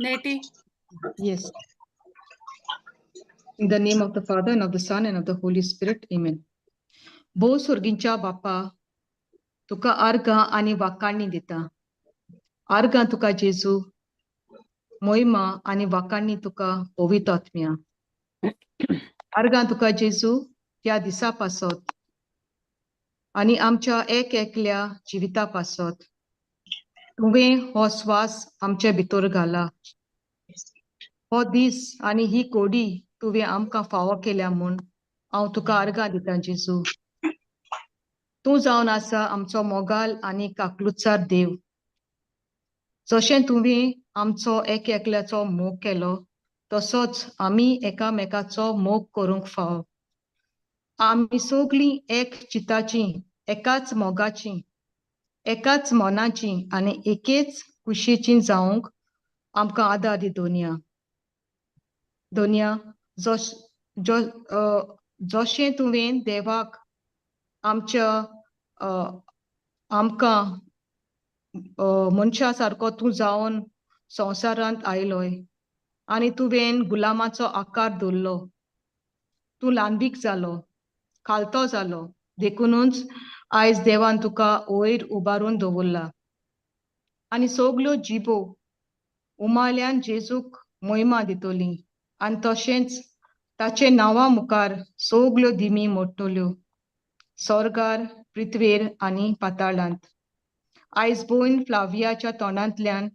Neti. Yes. In the name of the Father and of the Son and of the Holy Spirit. Amen. भोव सोर्गींच्या बापा, तुका आर्गां आनी वाकाणी दिता. आर्गां तुका जेजू, मोहिमा आनी वाकाणी तुका पवित्र आत्म्या. आर्गां तुका जेजू ह्या दिसा पासत आनी आमच्या एक एकल्या जिविता पासत तुवें हो स्वास आमचे भितर घाला. हो दीस आनी ही कोडी तुवें आमकां फावो केल्या म्हूण हांव तुका आर्गां दितां जेजू. तूं जावन आसा आमचो मोगाल आनी काकलुचार देव. जशें तुवें आमचो एक एकल्याचो मोग केलो तसोच आमी एकामेकाचो मोग करूंक फावो. आमी सगळीं एक चिताची, एकाच मोगाची, एकाच मनाची आनी एकेच कुशीची जावंक आमकां आदार दी दोनया. दोनया जशें तुवें देवाक आमच्या आमकां मनशा सारको तूं जावन संवसारांत आयलोय आनी तुवें गुलामाचो आकार धरलो. तूं ल्हानवीक जालो, खालतो जालो, देखुनूच आयज देवान तुका वयर उबारून दवरला आनी सगल्यो जिबो उमाल्यान जेजूक मोहिमा दितली आनी तशेंच ताचे नांवा मुखार सगल्यो दिमी मोडटल्यो, स्वर्गार, पृथ्वेर आनी पाताळांत. आयज भयण फ्लावियाच्या तोंडांतल्यान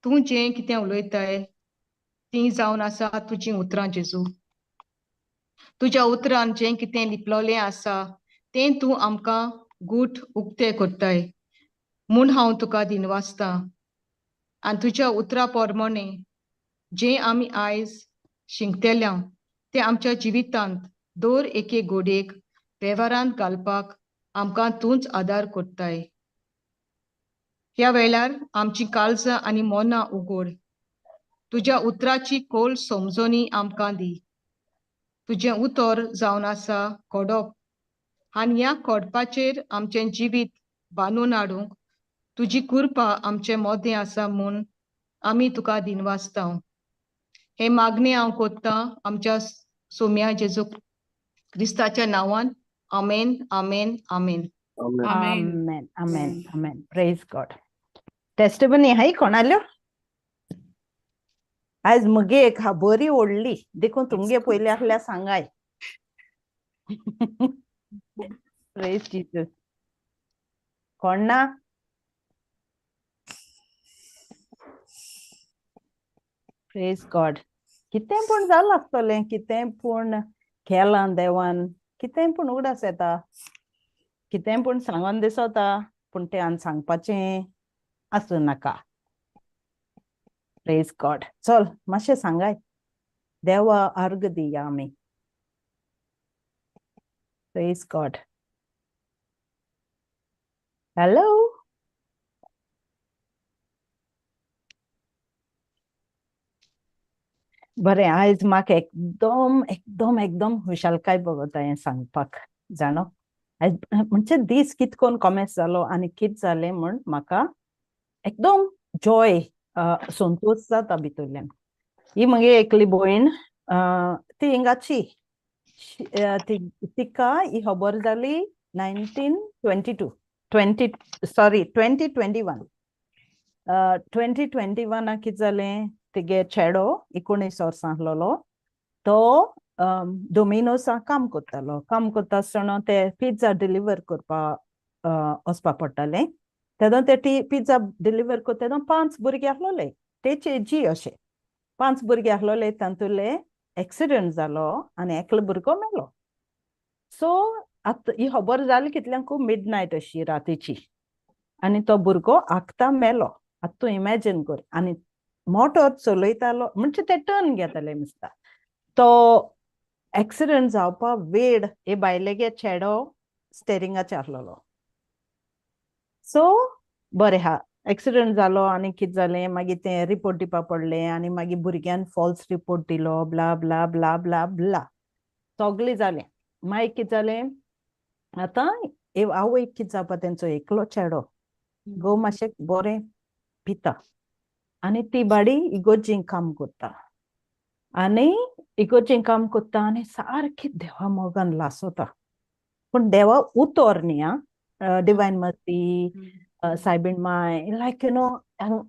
तूं जें कितें उलयताय तीं जावन आसा तुजीं उतरां जेजू. तुज्या उतरान जें कितें लिपलोलें आसा तें तूं आमकां गूट उक्ते करताय म्हूण हांव तुका दिनवासतां. आनी तुज्या उतरा प्रमाणे जें आमी आयज शिंकतेल्या तें आमच्या जिवितांत दर एके गोडेक वेव्हारांत घालपाक आमकां तूंच आदार करताय. ह्या वेळार आमची काळजां आनी मनां उगड. तुज्या उतराची खोल समजणी आमकां दी. तुजें उतर जावन आसा कोडप आनी ह्या कोडपाचेर आमचें जिवीत बांदून हाडूंक तुजी कृपा आमचे मोदें आसा म्हूण आमी तुका दिनवासता. हे मागणें हांव कोत्तां आमच्या सोम्या जेजू क्रिस्ताच्या नांवान. आमेन, आमेन, आमेन. आमेन, आमेन, आमेन. Praise God. Testimony हाय कोणाल्यो? आयज म्हगे एक बरी ओडली देखून तुमगे पयली आहल्या सांगाय. Praise Jesus. कोण ना? Praise God. कितें पूण जालां आसतलें, कितें पूण केलां देवान, कितें पूण उगडास येता, कितें पूण सांगोन दिसता, पूण तें आनी सांगपाचें आसूं नाका. Praise God. चल मातशें सांगाय. देवा अर्ग दिया आमी. Praise God. Hello. बरें, आयज म्हाका एकदम एकदम एकदम खुशालकाय भोगता हें सांगपाक जाणो. आयज म्हणजे दीस कितकोन कॉमेस जालो आनी कित जालें म्हूण म्हाका एकदम जॉय, संतोश जाता भितरल्यान. ही म्हगे एकली भयण, ती हिंगाची, तिका ही खबर जाली 1922, 20, सॉरी 2021. 2021 कितें जालें, तिगे चेडो 19 वर्सां आसलेलो, तो डोमिनोसा काम करतालो. काम करता आसतना ते पिझ्झा डिलिव्हर करपा वचपा पडटालें. तेदो ते पिझ्झा डिलिव्हर करता तेदो 5 भुरगे आसलोले, तेचे जी अशे 5 भुरगे आसलोले, तातूंतले एक्सिडंट जालो आनी एकलो भुरगो मेलो. सो आतां ही खबर जाली कितल्यांकू मिड नायट अशी रातीची, आनी तो भुरगो आखता मेलो. आतां तूं इमॅजीन कर. आनी मोटर चलयतालो म्हणजे ते टर्न घेताले दिसता, तो एक्सिडंट जावपा वेळ हे बायलेगे चेडो स्टेरिंगाचेर आसलेलो. सो बरें हा, एक्सिडंट जालो आनी कितें जालें, मागीर तें रिपोर्ट दिवपा पडलें आनी मागीर भुरग्यान फॉल्स रिपोर्ट दिलो, ब्ला ब्ला ब्ला ब्ला ब्ला सगळें जालें. मागीर कितें जालें, आतां आवयक कितें जावपा, तेंचो एकलो चेडो गो मातशें बरें पिता, आनी ती बाडी इगोर्जींक काम करता आनी इगोर्जींक काम करता आनी सारकी देवा मोगान लासोता, पूण देवा उतर न्ही आं, डिवायन मर्सी, सायबीण my, like you know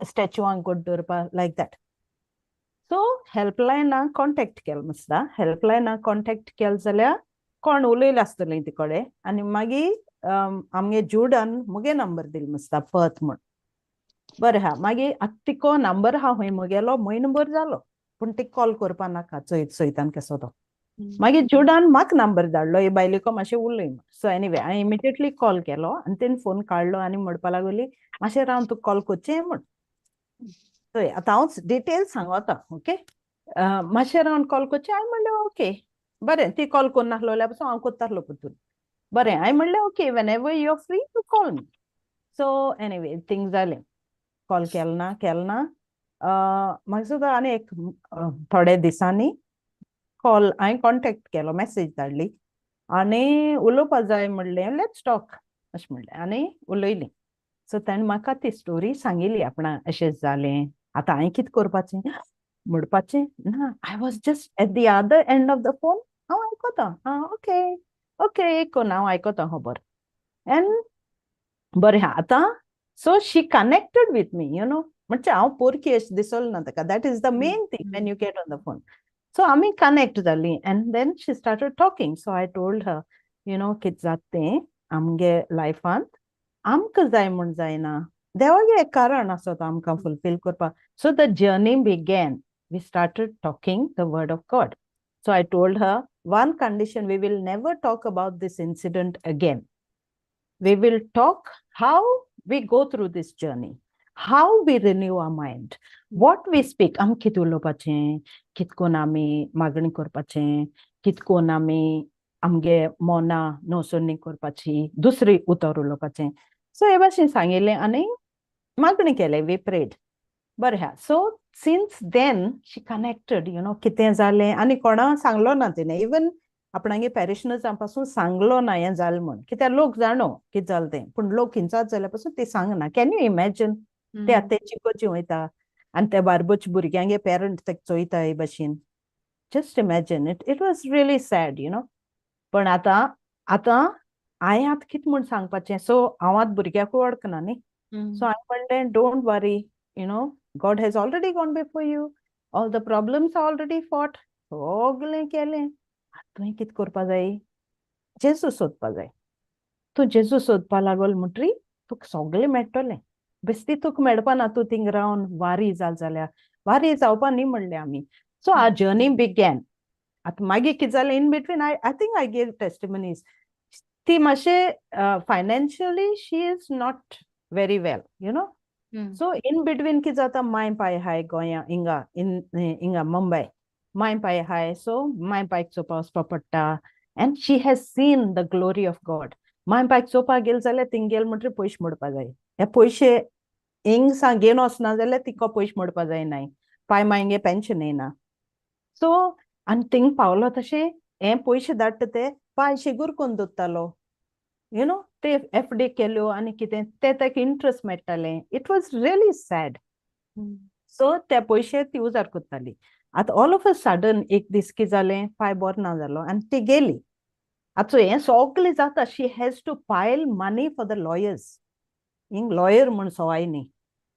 स्टॅच्यूआंक गोड दवरपा, लायक that. सो हेल्पलायनाक कॉन्टेक्ट केलो मसता, हेल्पलायनाक कॉन्टेक्ट केलो जाल्यार कोण उलयलें आसतलें ती कडेन आनी मागीर आमगे जुडान मुगे नंबर दिलो मसता पर्थ म्हूण. बरें आहा, मागीर आतां तिको नंबर आहा खंय मुगेलो, म्हयनो भर जालो पूण तिका कॉल करपा नाका, चोयत चोयतान केसो तो. मागीर जुडान म्हाका नंबर धाडलो, हे बायलेको मातशें उलय म्हूण. सो एनिवे हांवें इमिजिएटली कॉल केलो आनी तेणें फोन काडलो आनी म्हणपा लागली मातशें रावन तुका कॉल करचें म्हूण. चोय आतां हांव डिटेल्स सांगता, ओके, मातशें रावन कॉल करचें. हांवें म्हणलें ओके बरें, ती कॉल करनासलो पसून हांव करतासलो परतून. बरें, हांवें म्हणलें okay, whenever you are free you call me. So anyway thing जालें, कॉल केलो ना केलो ना, म्हाका सुद्दां आनी एक थोडे दिसांनी कॉल हांवें कॉन्टेक्ट केलो, मॅसेज धाडली आनी उलोवपा जाय म्हणलें, let's talk अशें म्हणलें आनी उलयली. सो ताणें म्हाका ती स्टोरी सांगिली आपणा अशें जालें, आतां हांवें कितें करपाचें म्हणपाचें ना, I was just at the other end of the phone, हांव आयकतां, आं ओके ओके कोन हांव आयकतां खबर. एंड बरें आहा आतां. So she connected with me, you know, म्हणजे हांव पोरकी अशें दिसलो ना ताका, that is the main thing when you get on the phone. So आमी कनेक्ट जालीं and then she started talking. So I told her, you know, कितें जाता तें आमगे लायफांत आमकां जाय म्हूण जायना, देवागे एक कारण आसता आमकां फुलफील करपाक. So the journey began, we started talking the word of God. So I told her one condition, we will never talk about this incident again. We will talk how we go through this journey, how we renew our mind, what we speak. आमी कितें उलोवपाचें, कितें कोन्न आमी मागणी करपाचें, कितें कोन्न आमी आमगे मना नवसरणी करपाची, दुसरी उतर उलोवपाचें. सो हे भाशेन सांगिल्लें आनी मागणी केलें, we prayed. बरें आहा. So since then she connected, you know, कितें जालें आनी कोणा सांगलो ना तिणें, इवन आपणागे पॅरिशनर्सां पासून सांगलो ना हें जालें म्हूण, कित्याक लोक जाणो कितें जालें तें, पूण लोक हिंसात जाल्या पासून ती सांगना. Can you imagine, ते आतां तेची कशी वयता आनी ते बारबोच भुरग्यांगे पेरंट तेका चोयता हे भाशेन, just imagine it, it was really sad, you know. पण आतां आतां हांवें आतां कितें म्हूण सांगपाचें, सो हांव आतां भुरग्याकूय वळखना न्ही. सो हांवें म्हणलें don't worry, you know, God has already gone before you, all the problems are already fought, सगळें केलें, आतां तुवें कितें करपा जाय, जेजू सोदपा जाय. तूं जेजू सोदपा लागल म्हणटरी तुका सगळें मेळटलें, बेश्टी तुका मेळपा ना, तूं थिंग रावन वारी जाल जाल्यार वारी जावपा न्ही म्हणलें आमी. So our journey began. आतां मागीर कितें जालें in between, I think I gave testimonies, ती मातशें financially she is not very well, you know. So in between कितें जाता, माय पाय हाय गोंया हिंगा इन हिंगा मुंबय माय पाय हाय, सो माय पायक चोवपा वचपा पडटा and she has seen the glory of God. माय पायक चोवपा गेल जाल्यार थिंग गेल म्हणटरी पयशे मोडपा जाय, हे पयशे हिंग सा घेवन वचना जाल्यार तिका पयशे मोडपा जाय नाय, पाय मायगे पेन्शन येना. सो आनी थिंग पावलो तशें हे पयशे धाडटा ते पाय शिगूर कोन्न दवरतालो, you know, ते एफ डी केल्यो आनी कितें ते ताका इंट्रस्ट मेळटालें. It was really sad. So ते पयशे ती उजार करताली. आतां ऑल ऑफ अ सडन एक दीस कितें जालें, पाय बरो ना जालो आनी ती गेली. आतां हें सगळें जाता, she has to pile money for the lawyers. हिंग लॉयर म्हूण सवाय न्ही,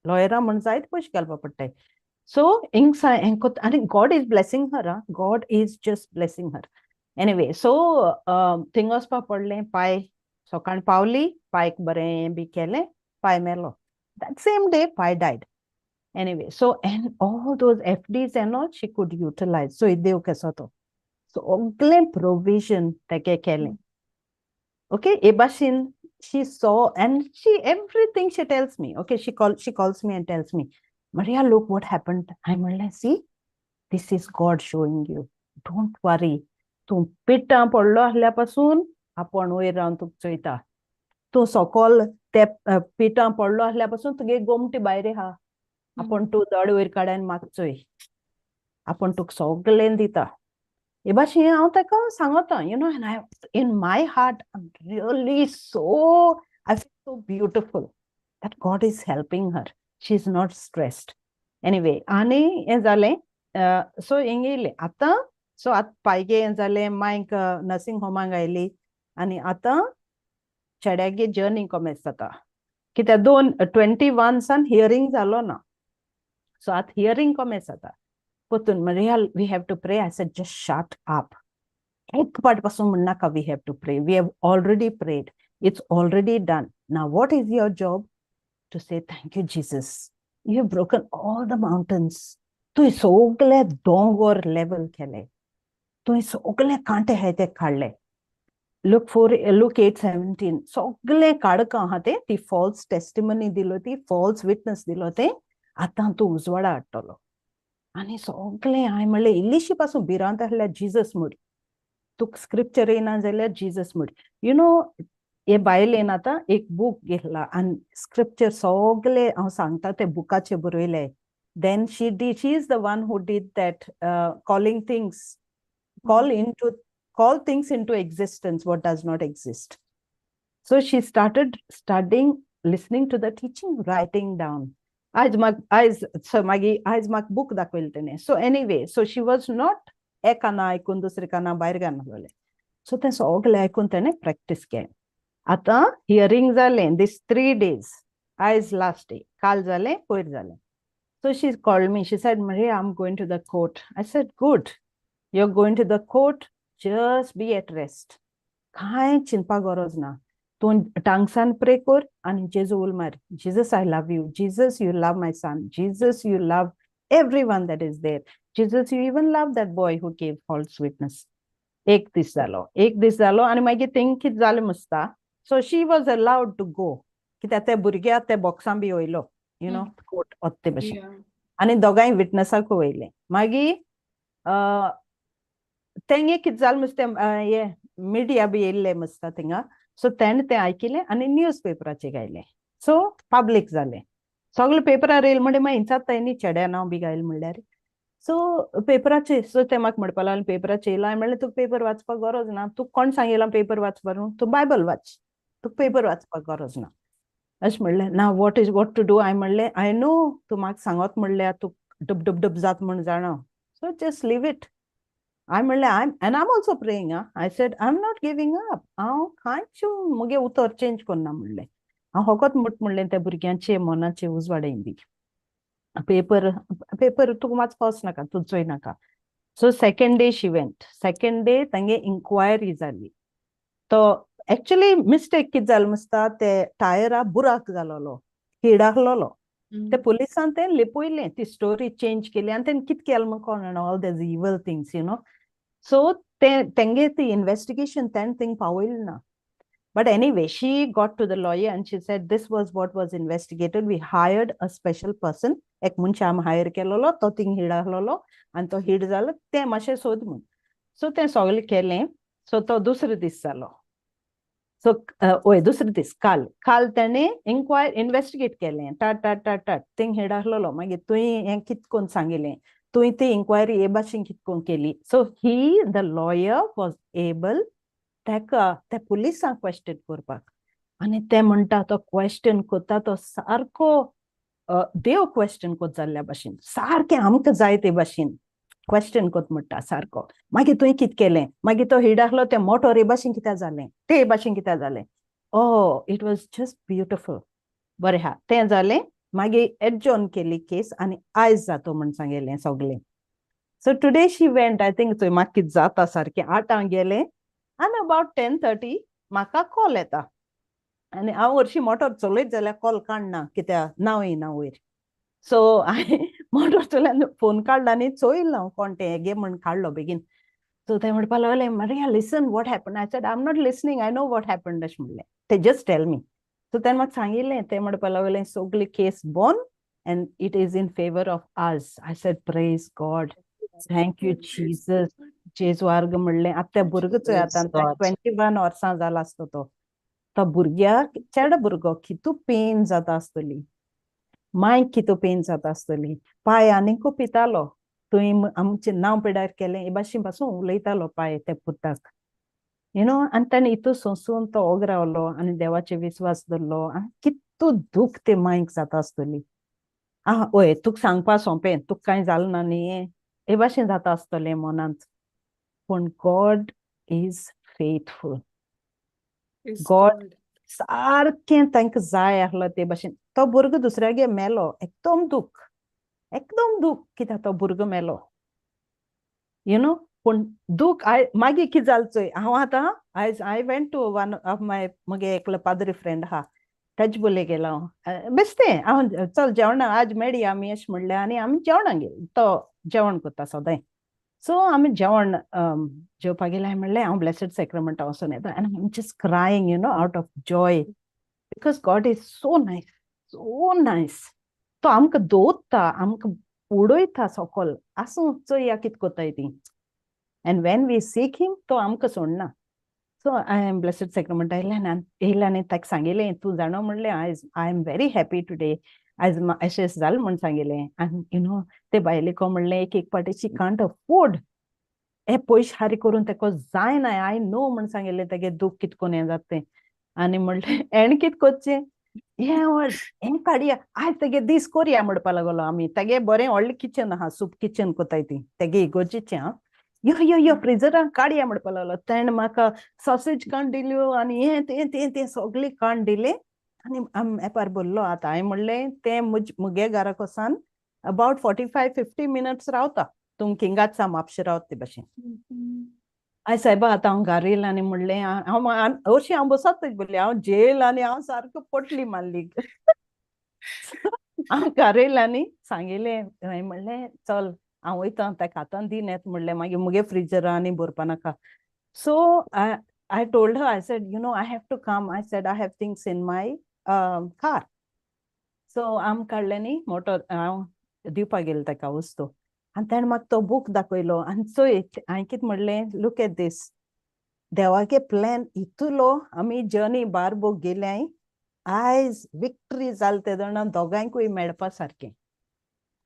लॉयरां म्हूण जायते पयशे घालपा पडटाय. सो हिंग हें आनी God is blessing her, आं, God is just blessing her. Anyway, so thing वचपा पडलें, पाय सकाळीं पावली, पायक बरें बी केलें, पाय मेलो. That same day pi died. Anyway, so and all those FDs and all she could utilize. So देव कसो तो सगळें प्रोविजन तेगे केलें. ओके, हे भाशेन she saw and she everything she tells me. Okay, she calls me and tells me, Maria, look what happened. I म्हणलें, see, this is God showing you. Don't worry. तूं पिठां पडलो आसल्या पासून आपूण वयर रावन तुका चोयता. तूं सोकोल ते पिठां पडलो आसल्या पासून तुगे गोमटी भायर आहा, आपूण तूं दोळे वयर काड आनी म्हाका चोय, आपूण तुका सगळें दिता. हे भाशेन हांव ताका सांगता, you know, and I in my heart I really so I feel so beautiful that God is helping her, she is not stressed. Anyway आनी हें जालें. सो हिंग येयलें आतां. सो आतां पायगे हें जालें, मांयक नर्सिंग होमांक आयली आनी आतां चेड्यागे जर्नी कोमेस जाता, कित्याक दोन 21 सान हियरींग जालो ना. सो आतां हियरींग कोमेस जाता परतून. Maria, we have to pray. I said, just shut up. एक पाट पासून म्हणनाका we have to pray. We have already prayed, it's already done. Now what is your job? To say thank you, Jesus, you have broken all the mountains. तुवें सगळे दोंगर level केले, तुवें सगळे कांटे आहाय ते काडले. Look 4, look 8:17. सगळे काडकां आहा ते, ती फॉल्स टेस्टिमनी दिलो, ती फॉल्स विटनस दिलो, ते आतां तूं उजवाडा हाडटलो. आनी सगळें हांवें म्हणलें, इल्लीशी पासून भिरांत आसल्यार जिजस म्हण. तुका स्क्रिप्चर येना जाल्यार जिजस म्हण. You know, हे बायलेन आतां एक बूक घेतला आनी स्क्रिप्चर सगळे हांव सांगता ते बुकाचे बरयले. Then she did, she is the one who did that calling things, call into, call things into existence what does not exist. So she started studying, listening to the teaching, writing down. आयज म्हाक आयज so मागीर आयज म्हाका book दाखयलें तेणें. So anyway, so she was not एक काना आयकून दुसरे काना भायर घालनासलें. सो तें सगळें आयकून तेणें प्रॅक्टीस केलें. आतां हियरींग जालें दीस 3 डेज. आयज लास्ट डे, काल जालें, पयर जालें. So she called me. She said, "Maria, I'm going to the court." I said, "Good. You're going to the court. Just be at rest. कांय चिंतपा गरज ना. तूं टांगसान प्रे कर आनी जेजू उल मार. Jesus, I love you. Jesus, you love my son. Jesus, you love everyone that is there. Jesus, you even love that boy who gave false witness." एक दीस जालो, एक दीस जालो आनी मागीर थिंग कितें जालें मुसता. So she was allowed to go, कित्याक ते भुरग्या ते बॉक्सां बी वयलो, you know, court ते भशेन. आनी दोगांय विटनसाक वयले. मागीर तेंगे कितें जालें मुसतें, हे मिडिया बी येयल्ले मुसता थिंगा. सो तेणें तें आयकिलें आनी न्यूज पेपराचेर घायलें. सो पब्लीक जालें, सगळे पेपरार येयलें म्हणटा मागीर इंचाताय न्ही चेड्या नांव बी घायलें म्हणल्यार. सो पेपराचेर, सो ते म्हाका म्हणपाक लागले, पेपराचेर येयलां. हांवें म्हणलें, तुका पेपर वाचपाक गरज ना. तुका कोण सांगिलां पेपर वाचपाक न्हू? तूं बायबल वाच, तुका पेपर वाचपाक गरज ना, अशें म्हणलें. ना, what is, what to do? हांवें म्हणलें, I know तूं म्हाका सांगत म्हणल्यार तूं डब डब डब जात म्हण जाणा. So just leave it. हांवें म्हणलें, I and I am also praying. Ah, I said, I am not giving up. हांव कांयच मुगे उतर चेंज करना म्हणलें. हांव फकत मुट म्हणलें, त्या भुरग्यांचे मनाचे उजवाड दी. पेपर पेपर तुका वाचपा वचनाका, तूं चोय नाका. So second day she went. Second day तांगे इन्क्वायरी जाली. तो एक्चुअली मिस्टेक कितें जालें मुसता, ते टायरा बुराक जालोलो, हीड आहलोलो. ते पुलिसान ते लिपयलें, ती स्टोरी चेंज केली आनी तेणें कितें केलें म्हण कोण जाणा, all these evil things. So ते तेंगे ती इन्वेस्टिगेशन तेणें थिंग पावयलें ना. But anyway, she got to the lawyer and she said this was what was investigated. We hired a special person. एक मनशा आमी हायर केलोलो, तो थिंग हिड आहलोलो आनी तो हिड जालो, तें मातशें सोद म्हूण. सो तें सगळें केलें. सो तो दुसरो दीस जालो. सो वय, दुसरो दीस काल, काल तेणें इन्क्वायर इन्वेस्टिगेट केलें. टाट टाट टाट टाट थिंग हिड आहलोलो. मागीर तुवें हें कित कोन्न सांगिलें, तुवें ती इन्क्वायरी हे भाशेन कित कोन्न केली. So he, the lawyer, was able ताका त्या पुलिसांक क्वेश्चन करपाक. आनी ते म्हणटा, तो क्वेश्चन करता तो सारको देव क्वेश्चन कोत जाल्ल्या भाशेन, सारकें आमकां जाय ते भाशेन क्वेश्चन कोत म्हणटा सारको. मागीर तुवें कितें केलें? मागीर तो हिड आहलो, तें मोटोर हे भाशेन कित्याक जालें, ते भाशेन कित्याक जालें? Oh, it was just beautiful. बरें आहा, तें जालें. मागीर एडजॉर्न केली केस आनी आयज जातो म्हण सांगिल्लें सगळें. So today she went. I think थंय म्हाका कितें जाता सारकें, आठांक गेलें आनी अबावट 10:30 म्हाका कॉल येता. आनी हांव हरशीं मोटोर चलयत जाल्यार कॉल काडना, कित्याक नांव येना वयर. सो हांवें मोटोर चलयन फोन काडलो आनी चोयलें हांव कोण तें हेगे म्हण, काडलो बेगीन. सो ते म्हणपाक लागले, "Maria, listen what happen." I said, I am not listening, I know what happen, अशें म्हणलें. ते just tell me. सो तेणें म्हाका सांगिल्लें. ते म्हणपाक लागले, सगली केस बंद and it is in favour of us. I said, "Praise God, thank you, Jesus." जेजू आर्ग म्हणलें. आतां त्या भुरगो चोय आतां 21 वर्सां जाला आसतो तो. तो भुरग्याक, चेडो भुरगो, कितू पेन जाता आसतली, मांयक कितू पेन जाता आसतली. पाय आनीकू पितालो, तुवें आमचें नांव पिड्यार केलें, हे भाशेन पासून उलयतालो पाय ते पुताक, you know. आनी ताणें इतू सोंसून तो ओग रावलो आनी देवाचेर विस्वास दवरलो. आनी कितू दूख ते मांयक जाता आसतली. आं वय, तुका सांगपा सोंपें, तुका कांय जालें ना न्ही, हे भाशेन जाता आसतलें मनांत, पूण God is faithful. Is God God. सारकें तांकां जाय आसलो ते भाशेन. तो भुरगो दुसऱ्यागे मेलो, एकदम दुःख, एकदम दुःख, कित्याक तो भुरगो मेलो you know. पूण दुःख आय मागीर कितें जालें चोय, हांव आतां आयज I went to one of my, म्हगे एकलो पाद्री फ्रेंड आहा, तेजे बोले गेलो हांव. बेश्टें हांव चल जेवणाक आज मेळया आमी अशें म्हणलें आनी आमी जेवणाक गेली. तो जेवण करता सदांय. सो आमी जेवण जेवपाक गेले. हांवें म्हणलें, हांव ब्लेसड सेक्रामेंटा वचून येता, आनी I am just crying out of joy because God is so nice, so nice. तो आमकां दवरता, आमकां उडयता सकल, आसूं चोया कितें कोत्ताय ती. And when we seek him, तो आमकां सोडना. So I am blessed sacrament आयलें आनी येयलें आनी ताका सांगिलें, तूं जाणा म्हणलें, आयज I am very happy today, आयज अशें अशें जालें म्हूण सांगिलें. आनी you know ते बायलेको म्हणलें, एक एक पाटी शी कांट अफोर्ड, हे पयशे हारी करून तेका जायना, I know म्हूण सांगिल्लें तेगे दूख कितकोन हें जाता तें. आनी म्हणलें, हेणें कितें करचें, हें व्हड हें काडया, आयज तेगे दीस करया म्हणपा लागलो आमी. तेगे बरें व्हडलें किचन आहा, सूप किचन कोताय ती, तेगे इगोर्जेचें आं. यो यो यो, फ्रिजरान काडया म्हणपा लागलो. तेणें म्हाका सॉसेज काडून दिल्यो आनी हें तें तें तें सगळें काडून दिलें आनी आम एपार भरलो. आतां हांवें म्हणलें, तें मुगे घराक वसान अबावट 45-50 मिनट्स रावता, तुमकां हिंगाच म्हापशे रावता ते भाशेन. आय सायबा, आतां हांव घरा येयलें आनी म्हणलें, हांव हरशीं हांव बसत बोल्ली, हांव जेल आनी हांव सारको पोटली मारली. हांव घरा येयलें आनी सांगिलें, हांवें म्हणलें, चल हांव वयता, ताका हातान दीन येता म्हणलें, मागीर मुगे फ्रिजरा आनी भरपा नाका. So I told her, I said, I have to come. I said, I have things in my car. So आम काडलें न्ही मोटर, हांव दिवपाक गेलें ताका वस्तू आनी तेणें म्हाका तो बूक दाखयलो. आनी चोय, हांवें कितें म्हणलें, look at this, देवागे प्लॅन इतलो, आमी जर्नी बारबोग गेल्याय, आयज विक्ट्री जाल तेदोना दोगांयकूय मेळपा सारकें.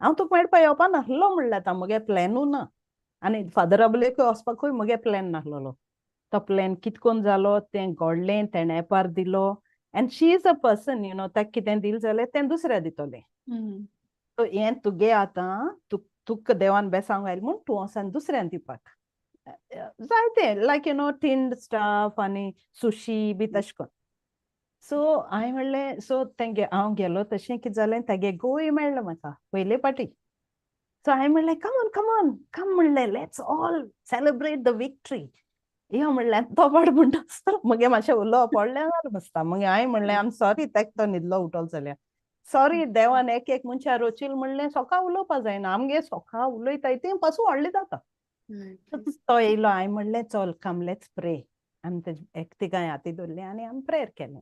हांव तुका मेळपा येवपा नासलो म्हणलें, आतां म्हगे प्लॅनू ना आनी फादर आबलेकूय वचपाकूय म्हगे प्लॅन नासलेलो. तो प्लॅन कितकोन जालो तें घडलें, तेणें एपार दिलो. And she is a person, ताका कितें दिलें जाल्यार तें दुसऱ्या दितलें. सो हें तुगे आतां तुका देवान बेसांग आयलें म्हूण तूं वचोन दुसऱ्यान दिवपाक जायते, like tinned stuff आनी सुशी बी तशें करून. सो हांवें म्हणलें, सो तेंगे हांव गेलो तशें कितें जालें, तेगे गोय मेळ्ळो म्हाका पयले पाटी. सो हांवें म्हणलें, come on, come on, come म्हणलें, let's all celebrate the victory. यो म्हणलें. तो पाट म्हणटा आसतना म्हगे मातशें उलोवप पडलें आसता. मागीर हांवें म्हणलें, आम सॉरी, ताका तो न्हिदलो उठलो जाल्यार सॉरी. देवान एक एक मनशा रोचील म्हणलें, सोका उलोवपा जायना, आमगे सोका उलयताय तें पासून व्हडलें जाता. तो येयलो, हांवें म्हणलें, चल come, let's pray. आमी तेजे एक तिगांय हाती धरले आनी आमी प्रेयर केलें.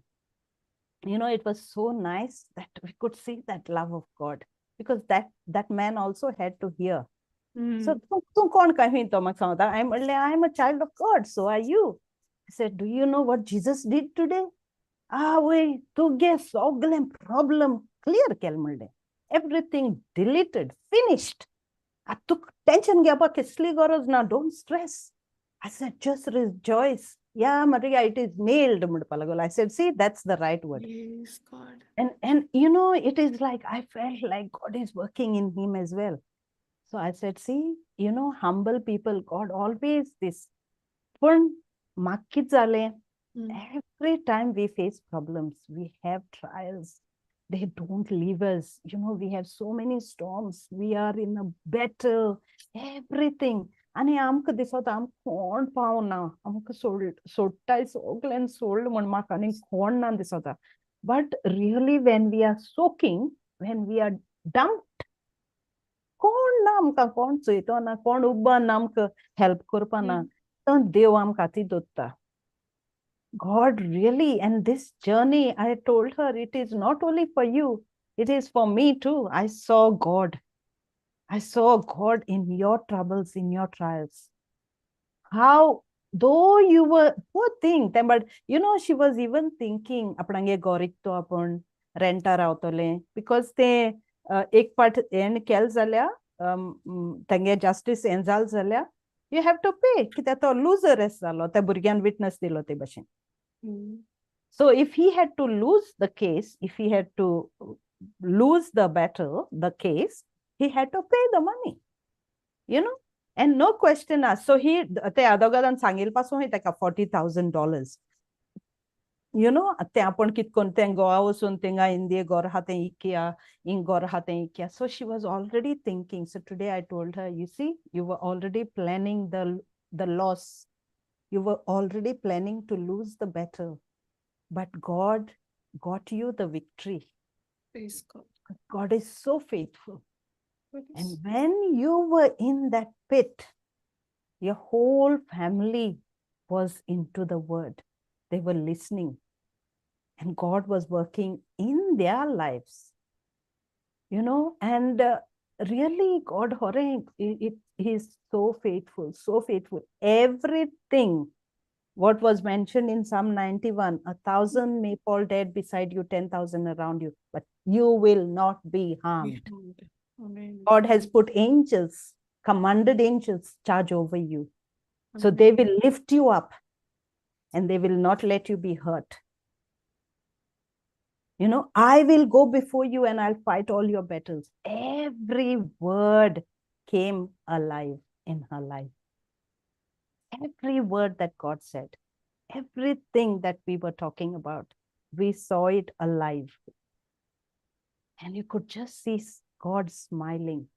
It was so nice that we could see that love of God, because that man also had to hear. So तूं कोण काय खंय, तो म्हाका सांगता. हांवें म्हणलें, I am a child of God, so are you. I said, do you know what Jesus did today? आवय, तुगे सगळें प्रॉब्लम क्लियर केलें म्हणलें, एवरीथींग डिलीटेड, फिनिश्ड. आतां तुका टेंशन घेवपाक कसली गरज ना, don't stress. I said, just rejoice. Yeah, Maria, it is nailed म्हणपा लागलो. I said, see, that's the right word. Praise God. And it is like I felt like God is working in him as well. So I said, see, humble people, God always this. पण म्हाका कितें जालें, every time we face problems, we have trials, they don't leave us. We have so many storms, we are in a battle, everything. आनी आमकां दिसता आमकां कोण पावना, आमकां सोड सोडटाय सगल्यान सोडलें म्हण म्हाका आनी कोण ना दिसता. But really, when we are soaking, when we are dumped, कोण ना आमकां, कोण चोयतो ना, कोण उब्बा ना आमकां हेल्प करपा ना, तो देव आमकां हाती दवरता. God really, and this journey, I told her, it is not only for you, it is for me too. I saw God. I saw God in your troubles, in your trials. How, though you were, poor thing, then, but she was even thinking, आपणागे घर इकतो आपूण rent a रावतले, because ते एक पाट हें केलें जाल्यार, तेंगे जस्टीस हें जालें जाल्यार you have to pay, कित्याक तो लुजर जालो, त्या भुरग्यान विटनस दिलो ते भाशेन. So if he had to lose the case, if he had to lose the battle, the case, he had to pay the money, you know, and no question asked. So he, ते आदोगादान सांगिल पासून ताका $40,000. You know, ते आपण कितकोन तें गोवा वचून थिंगा इंडिये घर आहा तें इकया, हिंग घर आहा तें इकया. So she was already thinking. So today I told her, you see, you were already planning the loss. You were already planning to lose the battle, but God got you the victory. Praise God. God is so faithful. God And is when you were in that pit, your whole family was into the word. They were listening. And God was working in their lives. You know, and really God, hore, he is so faithful, so faithful. Everything, what was mentioned in Psalm 91, 1,000 may fall dead beside you, 10,000 around you, but you will not be harmed. Harmed. Amen. God has put angels, commanded angels, charge over you. So Amen. they will lift you up and they will not let you be hurt. You know, I will go before you and I'll fight all your battles. Every word came alive in her life. Every word that God said, everything that we were talking about, we saw it alive. And you could just see God smiling.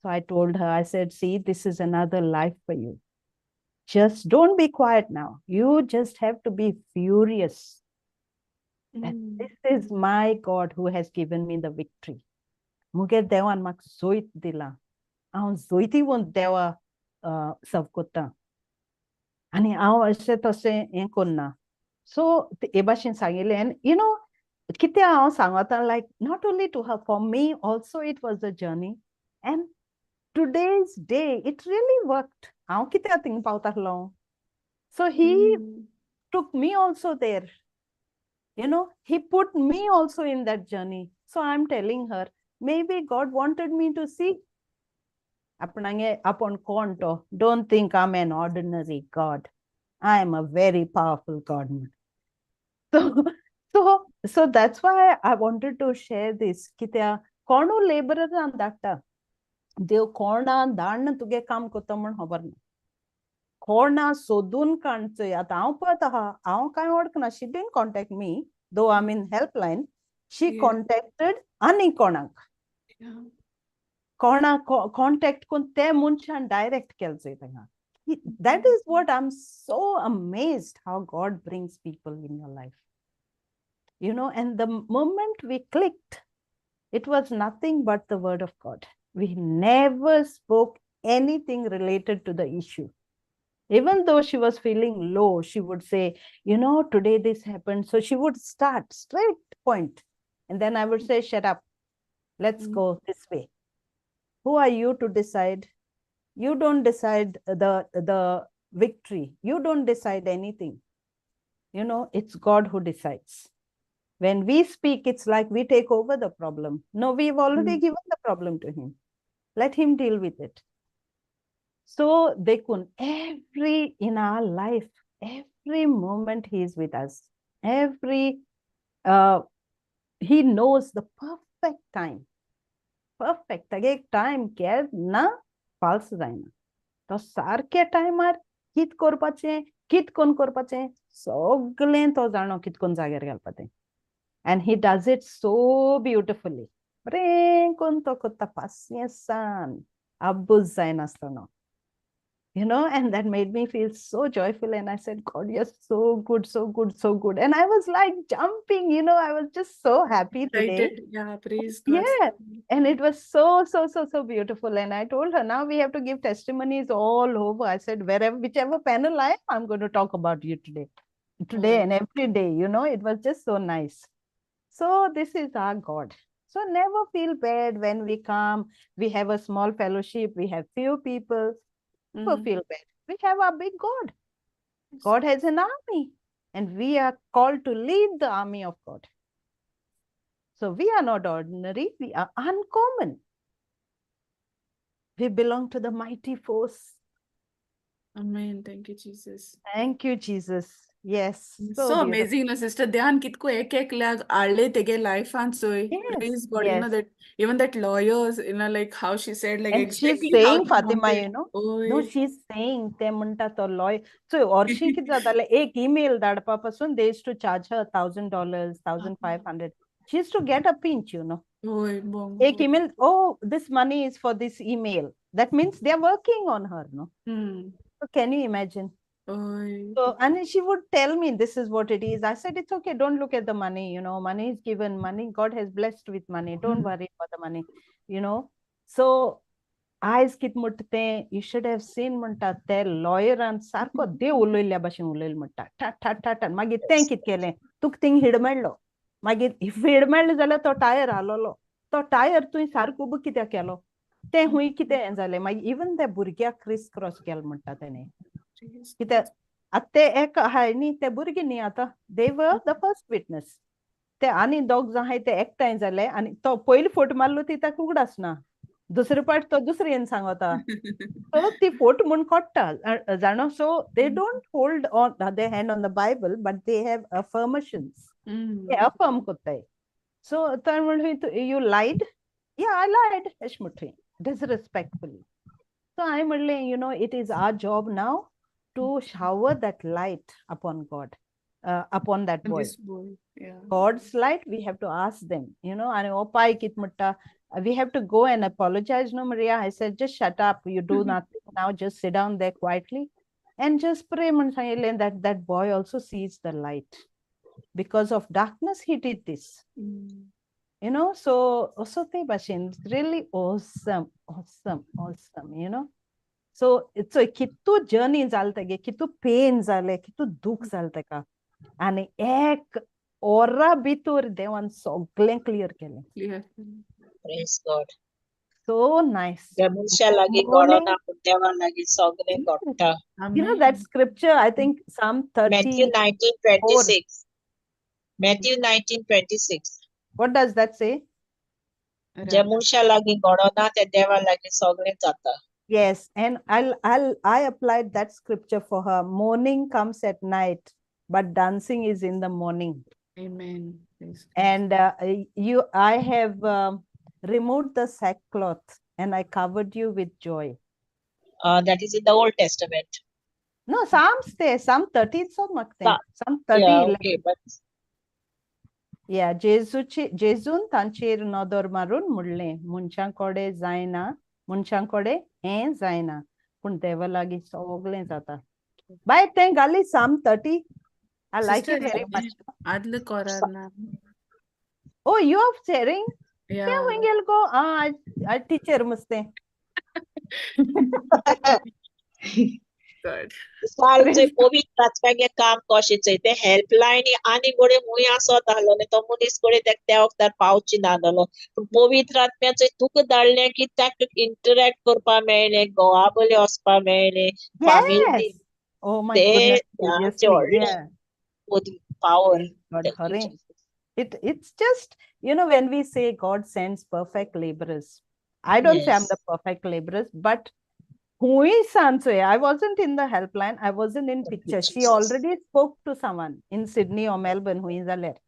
So I told her, I said, see, this is another life for you. Just don't be quiet now. You just have to be furious. That this is my God who has given me the victory. मुगे देवान म्हाका जोयत दिला. हांव जोयतीवन देवा सव कोत्ता. आनी हांव अशें तशें हें करना. So हे भाशेन सांगिल्लें. And you know, कितें हांव सांगता, like not only to her, for me also it was a journey. And today's day, it really worked. हांव कित्याक thing पावतालो? So he took me also there. You know, he put me also in that journey. So I'm telling her, maybe God wanted me to see. आपणागे आपण कोण तो? Don't think I'm an ordinary God. I am a very powerful God. So that's why I wanted to share this. कित्या कोणू लेबरान धाडटा, देव कोणा धाडन तुगे काम करता म्हण खबर ना. कोणा सोदून काडचोय. आतां हांव पळयता आहा, हांव कांय वळखना. She didn't contact me, though I'm in helpline. She contacted आनी कोणाक. कोणा कॉन्टॅक्ट करून ते मनशान डायरेक्ट केलें चोय तांकां. That is what I'm so amazed how God brings people in your life. You know, and the moment we clicked, it was nothing but the word of God. We never spoke anything related to the issue. Even though she was feeling low, she would say, you know, today this happened. So she would start straight point. And then I would say, shut up. Let's go this way. Who are you to decide? You don't decide the victory. You don't decide anything. You know, it's God who decides. When we speak, it's like we take over the problem. No, we've already given the problem to him. Let him deal with it. So dekun, every in our life, every moment he is with us. He knows the perfect time. Perfect. तागे एक time केन्ना false जायना. तो सारके टायमार कित करपाचें, कित कोन करपाचें, सगळें तो जाणो कित कोन जाग्यार घालपा तें. And he does it so beautifully. बरें कोन तो करता पासियेंसान, आबूज जायनासतना. You know, and that made me feel so joyful. And I said, God, you're so good, so good, so good. And I was like jumping, you know, I was just so happy today. Excited. Yeah, praise God. Yeah. And it was so, so, so, so beautiful. And I told her, now we have to give testimonies all over. I said, whichever panel I am, I'm going to talk about you today. Today and every day, you know, it was just so nice. So this is our God. So never feel bad when we come. We have a small fellowship. We have few people. Never feel bad. We have our big God. God has an army, and we are called to lead the army of God. So we are not ordinary. We are uncommon. We belong to the mighty force. Amen. Thank you, Jesus. Thank you, Jesus. Yes, so so beautiful. Amazing no sister ध्यान कितको एक एक लाग आडले तेगे लायफान चोय. Yes, Praise God, you know yes. That even that lawyers, you know, like how she said, like And she's exactly how saying, she Fatima, wanted. you know, no, ओय. she's saying ते म्हणटा तो लॉय चोय हरशीं कितें जातालें एक ईमेल धाडपा पासून they used to charge her $1,000, 1,500. She used to get a pinch, you know. ओय बोंग. एक email, oh, this money is for this email. That means they are working on her, no? So can you imagine? ओय. So, and she would tell me this is what it is. I said, it's okay, don't look at the money, you know, money is given, money, God has blessed with money, don't worry about the money, you know. So, आयज कित म्हणटा तें you should have seen म्हणटा ते लॉयरान सारको देव उलयल्ल्या भाशेन उलयलें म्हणटा ठाट ठाट ठाट ठाट. मागीर तें कित केलें तुका थिंग हिड मेळ्ळो मागीर हिड मेळ्ळो जाल्यार तो टायर हालोलो तो टायर तुवें सारको उबो कित्याक केलो तें हुंय कितें हें जालें मागीर इवन त्या भुरग्याक क्रिस क्रॉस केलो म्हणटा तेणें कित्याक आतां ते एक आहाय न्ही ते भुरगे न्ही आतां they were the first witness ते आनी दोग जाण आहाय ते एकठांय जाले आनी तो पयली फोट मारलो ती ताका उगडास ना दुसरे पाट तो दुसरेन सांगता सो ती फोट म्हूण कोट्टा जाणो. So they don't hold on the hand on the Bible but they have affirmations. ते अफर्म कोत्ताय. सो थंय म्हणलें you lied, yeah I lied अशें म्हणलें डिसरेस्पेक्टफुली. सो हांवें म्हणलें you know it is our job now to shower that light upon God, upon that boy. This boy, yeah. God's light, we have to ask them, you know, and oh, pai kit mutta, we have to go and apologize. No, Maria, I said, just shut up. You do nothing now. Just sit down there quietly and just pray. And that boy also sees the light. Because of darkness, he did this. You know, so also te bhashen, it's really awesome, awesome, awesome, you know. So it's a कितू journey जाल तेगे, कितू pen जाले, कितू दुःख जाल तेका. आनी एक ओरा भितर देवान सगळें क्लियर केलें. Clear. Praise God. So nice. त्या मनशा लागीं Morning. घडना पूण देवा लागीं सगळें घडटा. You know that scripture, I think Psalm 30. Matthew 19:26. Matthew 19:26. What does that say? जे मनशा लागीं घडना ते देवा लागीं सगळें जाता. Yes, and I applied that scripture for her. Mourning comes at night, but dancing is in the morning. Amen. Praise God. And I have removed the sackcloth and I covered you with joy. That is in the Old Testament. No, Psalms there, Psalm 30, so Psalm 30. Yeah, okay, but yeah, जेजून तांचेर नदर मारून म्हणलें मनशां कडेन जायना मनशां कडेन हें जायना पूण देवा लागीं सगळें जाता. बाय तें घाली Psalm 30. I like it very much. आदले कोरार ना. Oh, you are sharing? Yeah. तें खंय गेल गो? I teacher मस्तें. Good. सारकें पवित्र आत्म्यागे काम कशें चोय तें हेल्पलायन आनी घडये खूंय आसत आहलोलें तो मनीस घडये तेका त्या वखदार पावची नाहलोलो पूण पवित्र आत्म्याचो तुका धाडलें की ताका इंटरेक्ट करपा मेळ्ळें घोवा बरें वचपा मेळ्ळें family. Yes. Oh my ते goodness, देवाचें seriously, व्हडलें yeah. Power. God, खरें. It's just, you know, when we say God sends perfect laborers, I don't say I'm the perfect laborers, but who is Sansoy? I wasn't in the helpline. I wasn't in picture. She already spoke to someone in Sydney or Melbourne who is a letter.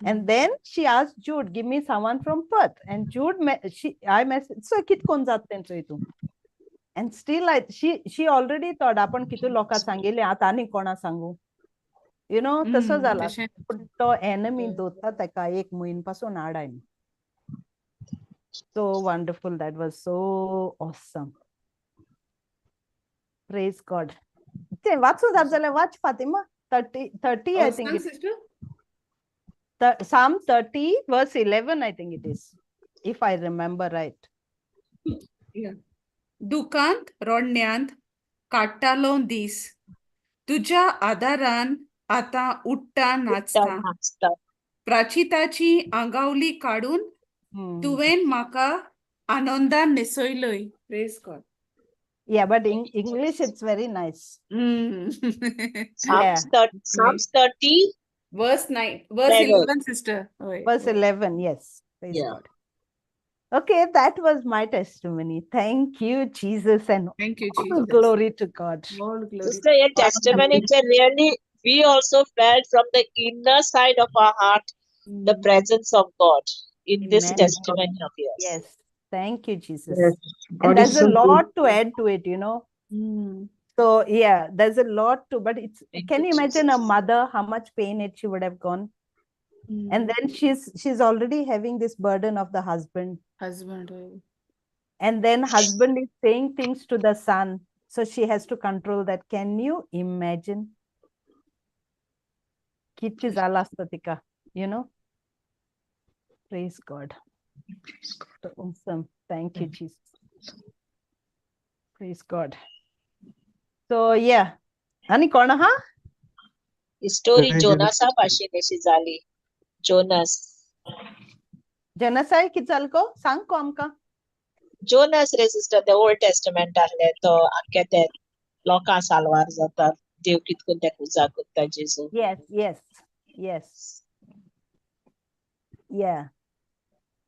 And then she asked Jude, give me someone from Perth. And Jude, I messaged, so kit kon जात tu. And still, she already thought, आपण कितू लोका सांगिले, आता आनी कोणा सांगू. You know, तसो जाला. पूण तो enemy दोता ताका एक म्हयन पासून आडायन. So wonderful. That was so awesome. Praise God. ते वाचूं जात जाल्यार वाच Fatima. 30 I think. Sister? Psalm 30 verse 11 I think it is. If I remember right. Yeah. दुकांत रोडण्यांत काडटालो दीस तुज्या आदारान आतां उठ्ठा नाचता प्राचिताची आंगावली काडून तुवें म्हाका आनंदान न्हेसयलय. Praise God. Yeah, but in English it's very nice. Yeah. Psalms 30 verse 9, verse 11, sister. Verse 11, yes. Praise God. Okay, that was my testimony. Thank you, Jesus, and thank you, all Jesus. Glory to God. All glory. Sister, your testimony is really We also felt from the inner side of our heart the presence of God in this Amen. testimony of yours. Yes, thank you, Jesus. Yes. And God is there's a so good. lot to add to it, you know. Mm. So yeah, there's a lot to, but it's, Thank can you, you imagine a Jesus. mother, how much pain it she would have gone? And then she's already having this burden of the husband. Husband. Right. And then husband is saying things to the son. So she has to control that. Can you imagine? कितली जाला आसता तिका, you know? Praise God. Praise God. Awesome. Thank you, Thank Jesus. Praise God. So yeah. आनी कोण आहा? ही story Praise जोनासा Jesus. भाशेन अशी जाली. जोनस. जनसाय कित जाल गो? सांग गो आमकां. जोनस रे सिस्टर ते ओल्ड टेस्टमेंट आहले तो आख्खे ते लोकां साल्वार जाता देव कितकून तेका उजार करता जेजू. Yes, yes, yes. Yeah.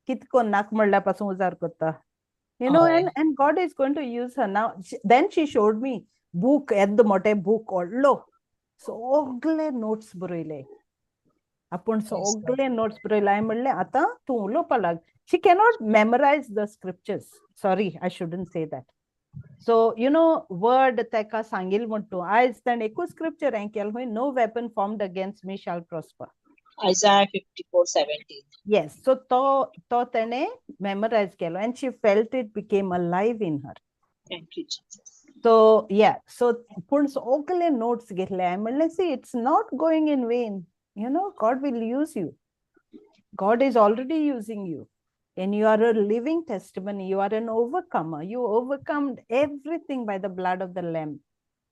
कितको नाक म्हणल्या पासून उजार करता. You know, हय. and God is going to use her now. Then she showed me book, येद्द मोठे book व्हडलो. सगळे नोट्स बरयले. आपूण Praise God. सगळे नोट्स बरयले. हांवें म्हणलें आतां तूं उलोवपा लाग. She cannot memorize the scriptures. Sorry, I shouldn't say that. So, you know, word तेका सांगील म्हण तूं. आयज ताणें एकूच scripture हें केलें खंय, no weapon formed against me shall prosper. Isaiah 54:17. Yes, so तो तेणे memorize केलो and she felt it became alive in her. Thank you, Jesus. So yeah, so पूण सगळे notes घेतले. हांवें म्हणलें, see, it's not going in vain. You know, God will use you. God is already using you. And you are a living testimony. You are an overcomer. You overcome everything by the blood of the Lamb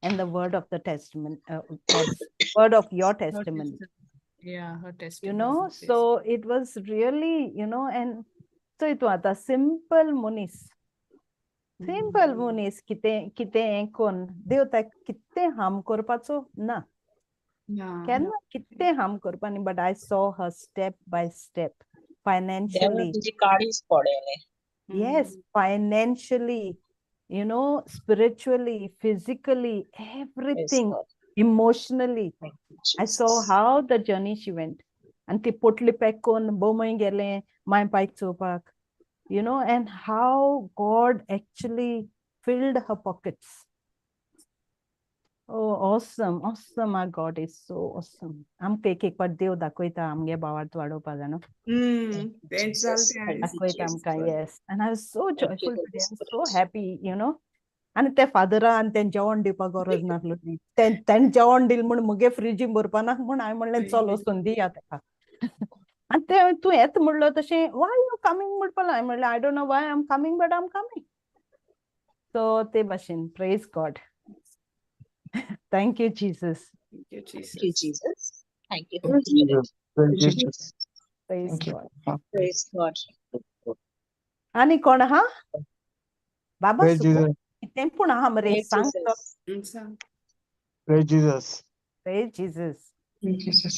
and the word of the testament, God's word of your Her testimony. Yeah, her You testimony. know, Praise so it was really, you know, and so it was a simple munis. Simple munis, कितें कितें हें कोन्न देव ताका कितें harm करपाचो ना. ना. केन्ना कितें हार्म करपा न्ही, but I saw her step by step देवान financially. तुजी काळीज पळयलें. Yes, financially, you know, spiritually, physically, Praise everything, God. emotionally. Thank you, I saw Jesus. how the journey she went. आनी ती पोटली पॅक करून बोंबय गेलें मांय पायक चोवपाक, you know, and how God actually filled her pockets. Oh, awesome, awesome. Our God is so awesome. आमकां एक एक फावट देव दाखयता आमगे भावार्थ वाडोवपा जाणा. तेंच Jesus. जालें तें Thank आयज. you, दाखयता Jesus. आमकां, yes. And I was so Thank you, joyful Holy today. I'm so Spirit. happy, you know. आनी ते फादरान तें जेवण दिवपाक गरज नासलो न्ही. तेणें जेवण दिलें म्हूण मुगे फ्रिजीन भरपा नाका म्हूण हांवें म्हणलें चल वचून दिया तेका. आनी ते तूं येता म्हणलो तशें why you coming म्हणपाक लागलो. हांवें म्हणलें I don't know why I am coming but I am coming. So ते भाशेन praise God. Thank you, Jesus. Thank you, Thank you, Jesus. Jesus. Thank you, Praise Holy Spirit. Jesus. Praise Praise Jesus. Praise Thank you. God. Praise God. आनी कोण आहा? बाबा Praise सुको Jesus. कितें पूण आहा मरे Praise सांग तो. Jesus. सांग. Praise Jesus. Praise Jesus. Jesus.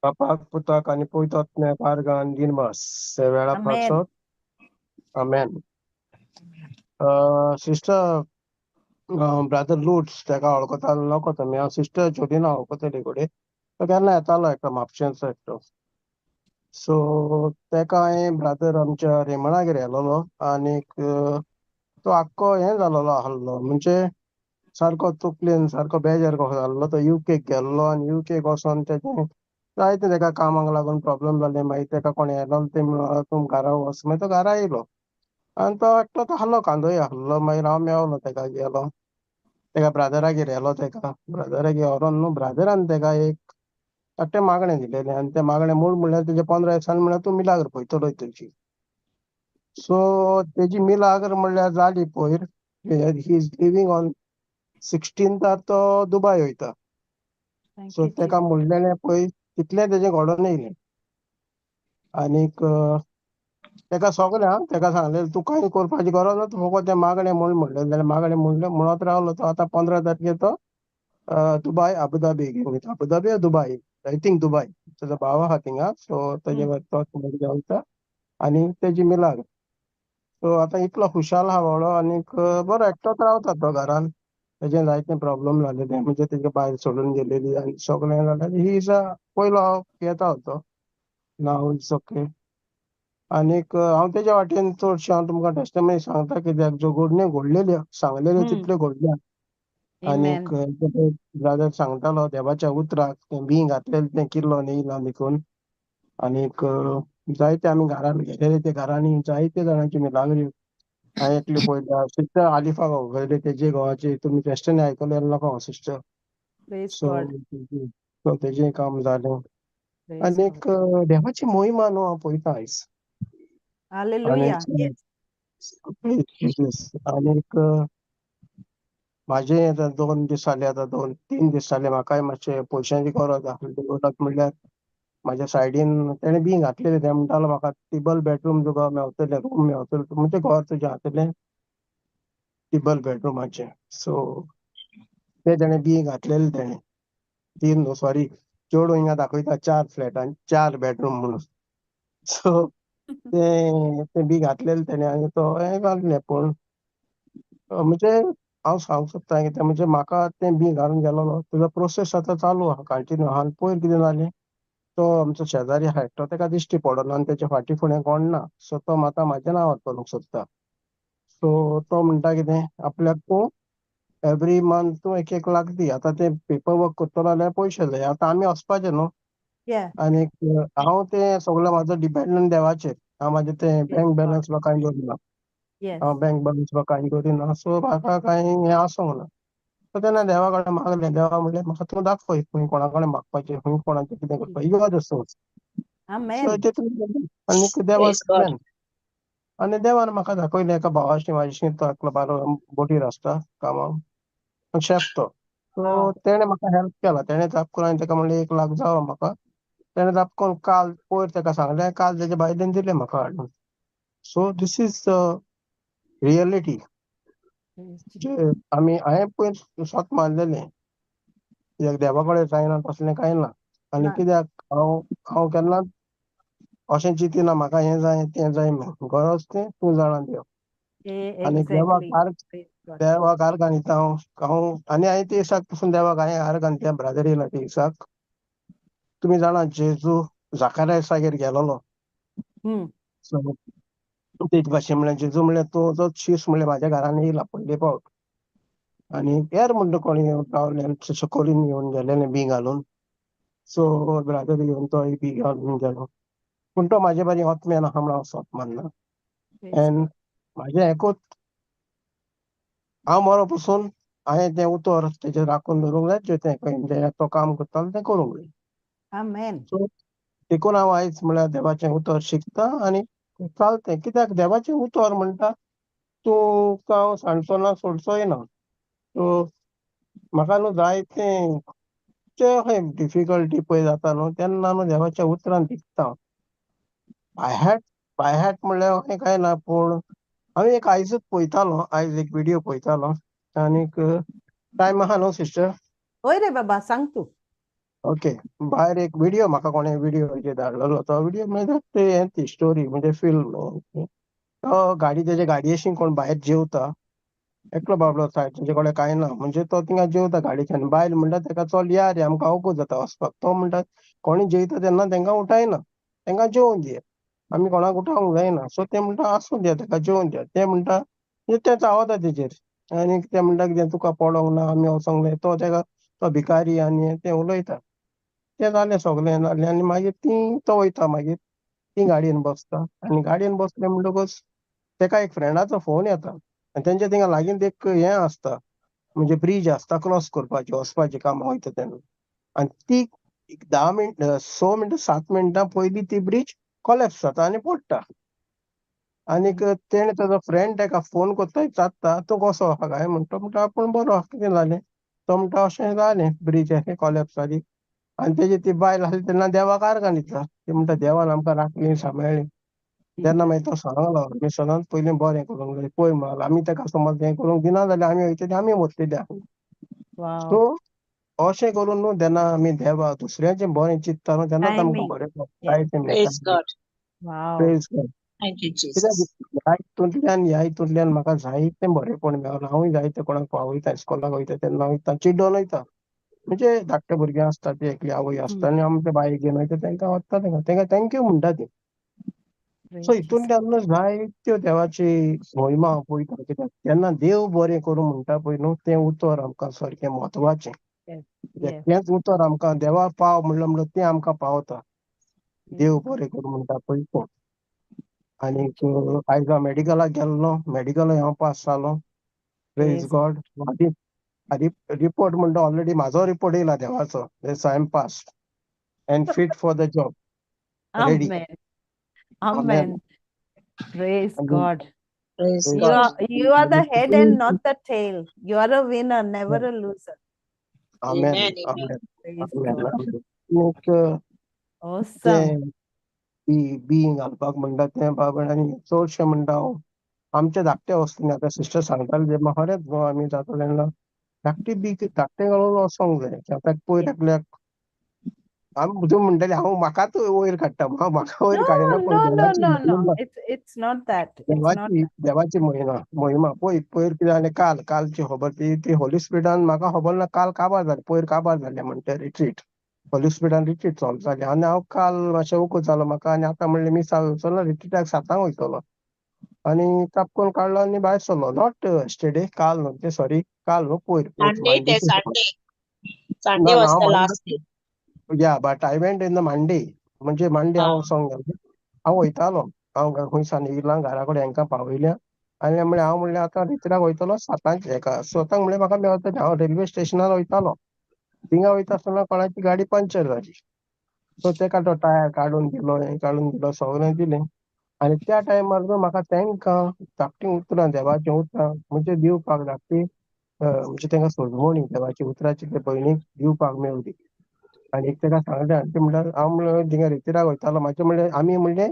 बापाक पुताक आनी पवित्र आत्म्याक आर्गां दिनवास वेळा Amen. पासत. आमेन. सिस्टर ब्रादर लुट्स तेका वळखता नको तुमी. हांव सिस्टर जोलिना वळखतली कडेन. तो केन्ना येतालो एकटो म्हापशेंचो एकटो. सो तेका हांवें ब्रादर आमच्या रेमणागेर येयलोलो आनीक तो आख्खो हें जालोलो आहलो म्हणजे सारको तकलेन सारको बेजार कसो जाल्लो. तो युकेक गेल्लो आनी युकेक वचोन तेजें जायते तेका कामाक लागून प्रॉब्लम जाले. मागीर तेका कोण येयलो ते म्हणलो तूं घरा वच. मागीर तो घरा येयलो आनी तो एकटो तो आहलो कांदोय आहलो. मागीर हांव मेवलो तेका गेलो तेका ब्रादरागेर येयलो. तेका ब्रादरागेर व्हरोन न्हू ब्रादरान तेका एक धाकटें मागणें दिलेलें आनी तें मागणें मूळ म्हणल्यार तेजे 15 दिसांनी म्हणल्यार तूं मिलाग्र पळयतलो तुजी. सो तेजी मिलाग्र म्हणल्यार जाली पयर. He is living on 16थार तो दुबाय वयता. Thank so you, तेका Jesus. म्हणलेलें पळय तितलें तेजें घडोवन येयलें. आनीक तेका सगळें आं तेका सांगलें तूं कांय करपाची गरज ना, तूं फकत तें मागणें म्हूण म्हणलें जाल्यार मागणें म्हणलें म्हणत रावलो तो. आतां 15 तारखेर तो Dubai Abu Dhabi घेवन वयता. Abu Dhabi Dubai, I think Dubai. तेजो भाव आहा थिंगा. सो तेजे तो घेवन वयता आनी तेजी मिलाग्र. सो आतां इतलो खुशाल आहा बावडो आनीक बरो एकटोच रावता तो घरान. तेजें जायते प्रॉब्लम जालेले, म्हणजे तेजे बायल सोडून गेलेली आनी सगळें जालें. He is a पयलो हांव येता होतो, नाव it's okay. आनीक हांव तेज्या वाटेन चडशें हांव तुमकां टेस्टमनी सांगता, कित्याक ज्यो घडण्यो घडलेल्यो सांगलेल्यो तितल्यो घडल्या. आनीक ब्रादर सांगतालो देवाच्या उतराक तें बीं घातलेलें तें किल्लोन येयलां देखून. आनीक जायते आमी घरान गेलेले, ते घरांनी जायते जाणांची मिलाग्री हांवें एकली पळयल्या. सिस्टर आलिफा वगैरे तेजे घोवाची तुमी टेस्टमनी आयकले लोकां सिस्टर. सो सो तेजें काम जालें. आनीक देवाची मोहिमा न्हू हांव पळयता आयज. आनीक म्हाजें आतां 2 दीस जाले, आतां 2-3 दीस जाले, म्हाकाय मातशें पयशांची गरज आसली. गरज म्हणल्यार म्हाज्या सायडीन तेणें बीं घातलेलें, तें म्हणटालो म्हाका टिबल बेडरूम तुका मेवतलें, रूम मेवतलें, म्हणजे घर तुजें जातलें टिबल बेडरुमाचें. सो तें तेणें बीं घातलेलें, तेणें 3 सॉरी चेडूं हिंगा दाखयता 4 फ्लॅटान 4 बेडरूम म्हणून. सो तें तें बीं घातलेलें तेणें आनी तो हें घातलें. पूण म्हणजे हांव सांगूंक सोदता कितें म्हणजे म्हाका तें बीं घालून गेलोलो तेजो प्रोसेस आतां चालू आहा, कंटिन्यू आहा. आनी पयर कितें जालें, तो आमचो शेजारी आहा एकटो, तेका दिश्टी पडना आनी तेच्या फाटी फुडें कोण ना. सो तो म्हाका म्हाज्या नांवार करूंक सोदता. सो तो म्हणटा कितें आपल्याक तूं एवरी मंथ तूं 1-1 लाख दी. आतां तें पेपर वर्क करतलो जाल्यार पयशे जाय, आतां आमी वचपाचें न्हू. आनीक हांव तें सगळें म्हाजो डिपेंडंट देवाचेर. हांव म्हाजें तें बँक बॅलन्स बा कांय दवरिना, हांव बँक बॅलन्स बा कांय दवरिना. सो म्हाका कांय हें आसूंक ना. सो तेन्ना देवा कडेन मागलें, देवा म्हणलें म्हाका तूं दाखय खंय कोणा कडेन मागपाचें, खंय कोणाचें कितें करपाचें, you are the source. So तितून आनीक देवान आनी देवान म्हाका दाखयलें एका भावाशी म्हाज्याशी, तो एकलो बारो बोटीर आसता कामाक, शेफ तो. सो तेणें म्हाका हेल्प केला, तेणें जाप करून हांवें तेका म्हणलें 1 लाख जावो म्हाका. तेणें जाप करून काल पयर तेका सांगलें, काल तेजे बायलेन दिलें म्हाका हाडून. So this is the reality. आमी हांवें पयर सत मानलेलें, कित्याक देवा कडेन जायना तसलें कांय ना. आनी कित्याक हांव हांव केन्नाच अशें चिंतिना म्हाका हें जाय तें जाय म्हूण, गरज तें तूं जाणा देव. आनी देवाक हार देवाक हार घालिता हांव हांव आनी हांवें ते दिसाक पसून देवाक हांवें हार घालता ब्रादर येयला ते दिसाक. तुमी जाणा जेजू जाकारायसागेर गेलोलो. सो तेच भाशेन म्हणल्यार जेजू म्हणल्यार तूं जो शीस म्हणल्यार म्हाज्या घरान येयला पयले पावट. आनी हेर म्हणटा कोणी येवन रावले, शकोलीन येवन गेलेले बीं घालून. सो ब्रादर येवन तो बी घालून गेलो. पूण तो म्हाजे बारी आत्म्यान आहा म्हण हांव सोत मानना. एन्ड म्हाजें एकूच हांव मरो पसून हांवें तें उतर तेजेर राखून दवरूंक जाय, जें तें तो काम करतालो तें करूंक जाय. सो देखून हांव आयज म्हळ्यार देवाचें उतर शिकता आनी चलतें. कित्याक देवाचें उतर म्हणटा तूं हांव सांडचो ना सोडचोय ना. सो म्हाका न्हू जायतें जे डिफिकल्टी पळय जाता न्हू तेन्ना न्हू देवाच्या उतरान दिसता. बाय हॅट म्हणल्यार अशें कांय ना, पूण हांव एक आयजूच पळयतालो, आयज एक विडियो पळयतालो. आनीक टायम आहा न्हू सिस्टर? हय रे बाबा सांग तूं. ओके, भायर एक विडियो म्हाका कोणें विडियो धाडलेलो, तो विडियो म्हणजे ते ती स्टोरी म्हणजे फिल्म. तो गाडी तेजे गाडयेशी कोण भायर जेवता, एकलो बाबडो सायड तेजे कडेन कांय ना, म्हणजे तो थिंगा जेवता गाडयेच्यान. बायल म्हणटा तेका चल या रे आमकां अवकूत जाता वचपाक. तो म्हणटा कोणी जेयता तेन्ना तेंकां उठायना, तेंकां जेवून दिया, आमी कोणाक उठावंक जायना. सो ते म्हणटा आसूं दिया तेका जेवून दिया. ते म्हणटा म्हणजे ते चावता तेजेर आनी ते म्हणटा कितें तुका पडोंक ना, आमी वचोंक जाय. तो तेका तो भिकारी आनी ते उलयता. तें जालें सगळें जालें आनी मागीर ती तो वयता, मागीर ती गाडयेन बसता आनी गाडयेन बसले म्हणटकूच तेका एक फ्रेंडाचो फोन येता आनी तेंच्या थिंगा लागींच एक हें आसता, म्हणजे ब्रीज आसता क्रॉस करपाची वचपाची कामां वयता तेन्ना. आनी ती 10 मिनट 6 मिनटां 7 मिनटां पयलीं ती ब्रीज कोलॅप्स जाता आनी पडटा. आनीक तेणें तेजो फ्रेंड तेका फोन करता विचारता तूं कसो आहा काय म्हण. तो म्हणटा आपूण बरो आहा, कितें जालें? तो म्हणटा अशें जालें, ब्रीज अशें कोलॅप्स जाली. आनी तेजी ती बायल आसली तेन्ना देवाक आर्गां दिता. ती म्हणटा देवान आमकां राखली सांबाळ्ळी. तेन्ना मागीर तो सांगलो आमी सदांच पयलीं बरें करूंक जाय, पळय म्हणलो आमी तेका समज हें करूंक दिना जाल्यार आमी वयतली आमी मरतली आसली. सो अशें करून न्हू जेन्ना आमी देवा दुसऱ्याचें बरें चिंतता न्हू तेन्नाच आमकां बरें जायतें मेळटा. Thank you, कित्याक Jesus. ह्या हितूंतल्यान म्हाका जायतें बरेंपण मेवलां. हांवूय जायते कोणाक पावयता, इस्कोलाक वयता तेन्ना वयता, चिड्डोन वयता. म्हणजे धाकटे भुरगे आसता, ती एकली आवय आसता आनी आमच्या बायक घेवन वयता, तांकां वता, तांकां thank you म्हणटा ती. So Praise Jesus. हितूंतल्यान न्हू जायत्यो देवाची मोहिमा हांव पळयता. कित्याक तेन्ना देव बरें करूं म्हणटा पळय न्हू, तें उतर आमकां सारकें म्हत्वाचें. कित्याक तेंच उतर आमकां देवा पाव म्हणलें म्हणल्यार तें आमकां पावता. देव बरें करूं म्हणटा पळय तें. आनीक आयज हांव मेडिकलाक गेल्लो, मेडिकलूय हांव पास जालो. प्रेज Praise God. आदी आदी रिपोर्ट म्हणटा, ऑलरेडी म्हाजो रिपोर्ट येयला देवाचो. Yes, I am pass and fit for the job, ready. Amen. Amen. Praise Amen. God. Praise Praise You God. are the head and not the tail. You are a winner, never a loser. Amen. Amen, amen. Amen. Praise amen. God. आनीक Awesome. तें बी बी घालपाक म्हणटा तें बाबा. आनी चडशें म्हणटा हांव आमच्या धाकट्या वस्तूंनी, आतां सिस्टर सांगताले ते म्हाका खरेंच न्हू, आमी जाता तेन्ना धाकटी बी धाकटें घालून वचोंक जाय. आतां पयर एकल्याक आमी, तूं म्हणटाली हांव म्हाकाच वयर काडटा, हांव म्हाका वयर No, काडिना, पूण no, no, देवाची no, no. Mahima. It's not that. It's not देवाची that. देवाची महिमा महिमा. पळय, पयर कितें जालें, काल कालची खबर ती ती होली स्पिरिटान म्हाका खबर ना, काल काबार जालें, पयर काबार जालें म्हणटा रिट्रीट, होली स्पिरिटान रिट्रीट चालू जालें आनी हांव काल मातशें उको जालो म्हाका आनी आतां म्हणलें मिसाक वचलो, रिट्रीटाक 7 लांक वयतलो आनी तापकोन काडलो आनी भायर सरलो. Not yesterday, काल न्हू तें, सॉरी, काल न्हू, पयर पयर. Sunday ते मांडेची. Sunday. Sunday ना ना was हांव the last day. Yeah, but I went in the Monday. म्हणजे मांडे हांव वचोंक गेलो, हांव वयतालो, हांव खंय सान येयलां, घरा कडेन हांकां पावयल्या आनी म्हणलें हांव, म्हणलें आतां रिट्रीटाक वयतलो 7 लांक हेका, 7 लांक म्हणलें म्हाका मेवतलें. हांव रेल्वे स्टेशनार वयतालो, थिंगा वयता आसतना कोणाची गाडी पंक्चर जाली, सो तेका तो टायर काडून दिलो, हें काडून दिलो, सगळें दिलें. आनी त्या टायमार न्हू म्हाका तांकां धाकटीं उतरां, देवाचीं उतरां म्हणजे दिवपाक, धाकटी म्हणजे तांकां सोजमणी देवाची उतराची ते भयणीक दिवपाक मेवली. आनी एक ताका सांगलें आनी ती म्हणल्यार, हांव म्हणल्यार थिंगा रितीराक वयतालो, म्हाजें म्हणलें आमी म्हणलें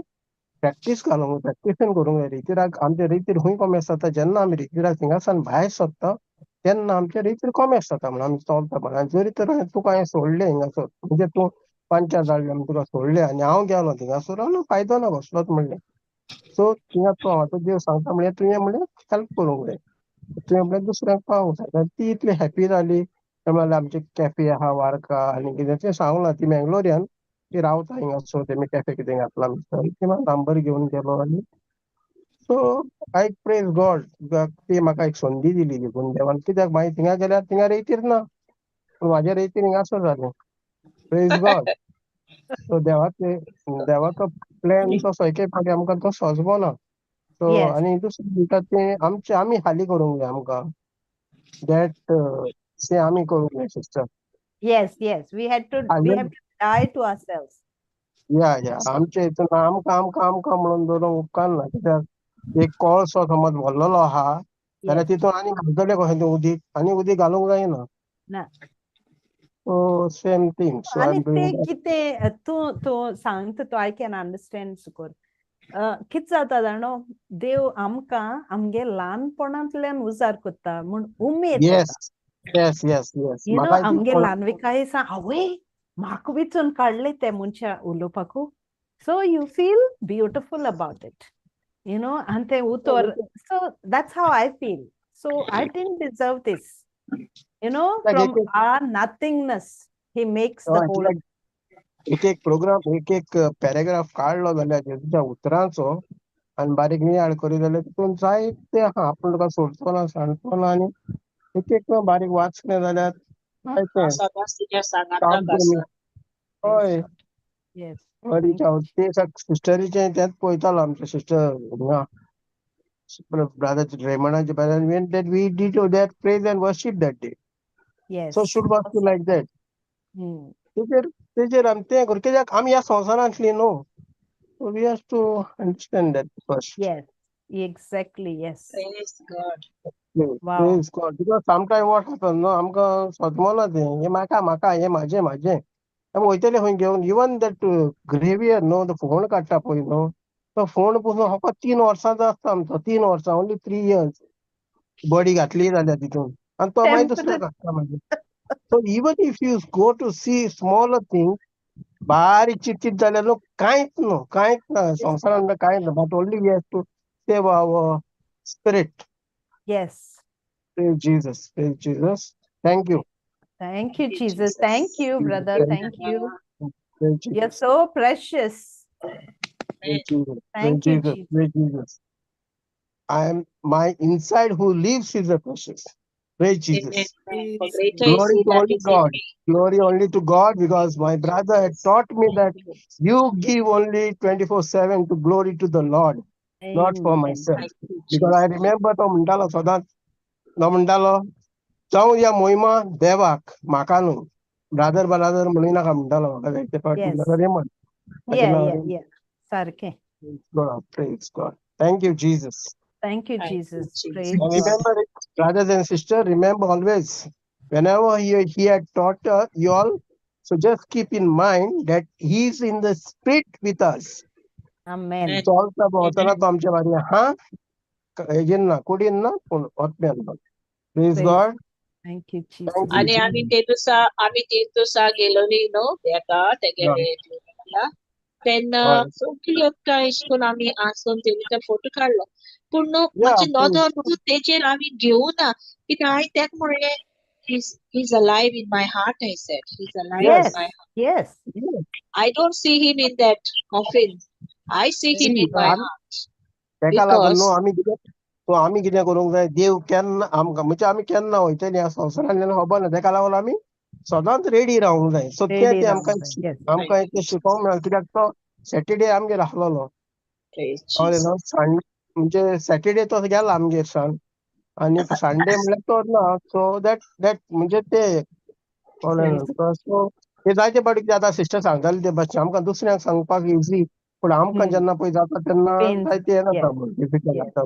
प्रॅक्टीस घालूंक, प्रॅक्टिसीन करूंक जाय रितीराक. आमचे रितीर खूंय कॉमेस जाता? जेन्ना आमी रितीराक थिंगासान भायर सरता तेन्ना आमचे रितीर कॉमेस जाता म्हणून आमी चलता म्हणून. आनी जरी तर हांवें तुका हांवें सोडलें हिंगासर, म्हणजे तूं पंचर जाल्लें म्हण तुका सोडलें आनी हांव गेलो थिंगासर, आनी फायदो ना कसलोच म्हणलें. सो थिंगा तूं आतां देव सांगता म्हणलें, तुवें म्हणलें हेल्प करूंक जाय, तुवें म्हणलें दुसऱ्यांक पावोंक जाय. आनी ती इतली हॅपी जाली. ते म्हणल्यार आमचे कॅफे आहा वार्का आनी कितें तें सांगलां, ती मँगलोरियन, ती रावता हिंगासर, तेमी कॅफे कितें घातला ती म्हाका नंबर घेवन गेलो. आनी सो I praise God, ती म्हाका एक संदी दिली देखून देवान. कित्याक मागीर थिंगा गेल्यार थिंगा रेतीर ना, पूण म्हाजे रेतीर हिंगासर जालें. प्रेज गॉड. सो देवाचे देवाचो प्लॅन तसो एक एक फावटी आमकां तो सोजमना. सो आनी दुसरें म्हणटा तें आमचें आमी हाली करूंक जाय आमकां that, तें आमी करूंक जाय sister. Yes. We हाली have to die to ourselves. या, आमच्या हितून आमकां आमकां आमकां म्हणून दवरूंक उपकारना. कित्याक एक कळसो समज भरलेलो आहा जाल्यार तितून आनी घालतले कशें तें उदीक, आनी उदीक घालूंक जायना. ना. So same thing, so I आनी एम ते डुईंग. कितें तूं तूं सांगता तो I can understand सुकोर. कितें जाता जाणो, देव आमकां आमगे ल्हानपणांतल्यान उजार करता म्हूण उमेद येता. येस येस येस you know, म्हाकाय ती आमगे ल्हानविकाय सा आवय म्हाका विचून काडले ते मनशा उलोवपाकू, so you feel beautiful about it आनी तें उतर. So that's how I feel. So I didn't deserve this like from एक एक our nothingness he makes the whole. एक एक प्रोग्राम, एक एक पॅराग्राफ काडलो जाल्यार जेजूच्या उतरांचो आनी बारीक नियाळ करीत जाल्यार तितून जायते आहा. आपूण तुका सोडचो ना, सांडचो ना. आनी एक एक बारीक वाचलें जाल्यार जायतें. सदांच तुज्या काम सांगाताक कमी आसा. हय. Thank you. ते सिस्टरीचें तेंच पळयतालो, आमचे सिस्टर हिंगा brother रेमंडाचे बायलान, when that we did that praise and worship that day. So should was Awesome. Like that. तेजेर तेजेर आमी तें करूं, कित्याक आमी ह्या संवसारांतली न्हू, so we have to understand that first. Yes. Exactly. Yes. Praise God. Wow. Praise God. Because sometime what happen न्हू, आमकां सजमना तें, हें म्हाका म्हाका, हें म्हाजें म्हाजें, आमी वयतले खंय घेवन? इवन that ग्रेवियर न्हू, तो फोण काडटा पळय न्हू, तो फोण पसून फकत 3 वर्सांचो आसता आमचो, 3 वर्सां, ओन्ली 3 इयर्स. बॉडी घातली जाल्यार तितून आनी तो मागीर दुसऱ्याक आसता मागीर. So even if you go to see smaller thing, बारीक चिंतीत जाल्यार न्हू कांयच न्हू, कांयच ना संवसारांत, कांयच ना. But only we have to save our spirit. Yes. Praise Jesus, praise Jesus. Thank you. Thank you, you, Jesus. Thank Jesus. you, brother. Thank Thank you. Praise You're Jesus. so precious. Praise Jesus. Thank Praise you, Jesus. Jesus. Praise Jesus. I am my inside who lives is a precious. Praise Jesus. Amen. For greater is Glory he to that only is in God. me. Glory only to God, because my brother had taught me that you give only 24/7 to glory to the Lord, not for Amen. myself. Thank you, Because I Jesus. remember तो म्हणटालो सदांच, तो म्हणटालो जावं या मोहिमा देवाक, म्हाका न्हू. ब्रादर ब्रादर म्हणू नाका म्हणटालो म्हाका जायते फावटी. Yes. Brother Raymond. Yeah, नाव yeah, Raymond. yeah. सारकें. Praise God, praise God. Thank you, Jesus. Thank you, Thank you, Jesus. Jesus. Praise And God. remember, brothers and sisters, remember always, whenever he had taught you all, so just keep in mind that he is in the spirit with us. Amen. Amen. चलता भोंवतना तो आमच्या वारी हा हेजेन ना, कुडीन ना, पूण आत्म्यान ना. Praise Praise God. Thank you, Jesus. Thank you. आणि आमी ते दिसा गेलोली न्हू तेका तेगेले जेवणाक तेन्ना हय. सगळी एकठांय अशें करून आमी आसून तेणी फोटो काडलो. पूण न्हू Yeah, मातशें of नदर न्हू तेजेर आमी घेवना कित्याक हांवें तेका म्हणलें, he's alive in my heart. I said, he's alive in Yes. my heart. Yes. Yes. I don't see him in that coffin. I see him in my heart. तेका लागून न्हू Because आमी कितें, सो आमी कितें करूंक जाय, देव केन्ना आमकां, म्हणजे आमी केन्ना वयतली ह्या संवसारांतल्यान खबर ना, तेका लागून आमी सदांच रेडी रावूंक जाय. सो तें Ready तें आमकां रावंक जाय. Yes. आमकां एक शिकोवंक मेळ्ळें, कित्याक तो सॅटर्डे आमगेर आसलेलो. Praise कळ्ळें Jesus. न्हू? सन म्हणजे सॅटर्डे तो गेला आमगेर सान आनी संडे म्हणल्यार तो ना. सो that that म्हणजे ते कळ्ळें न्हू Praise तुका? सो हे जायते फावटी कितें जाता, सिस्टर सांगताली ते भाशेन आमकां दुसऱ्यांक सांगपाक इजी, पूण आमकां Hmm. जेन्ना पळय जाता तेन्ना Pain. जायते हें जाता, डिफिकल्ट जाता.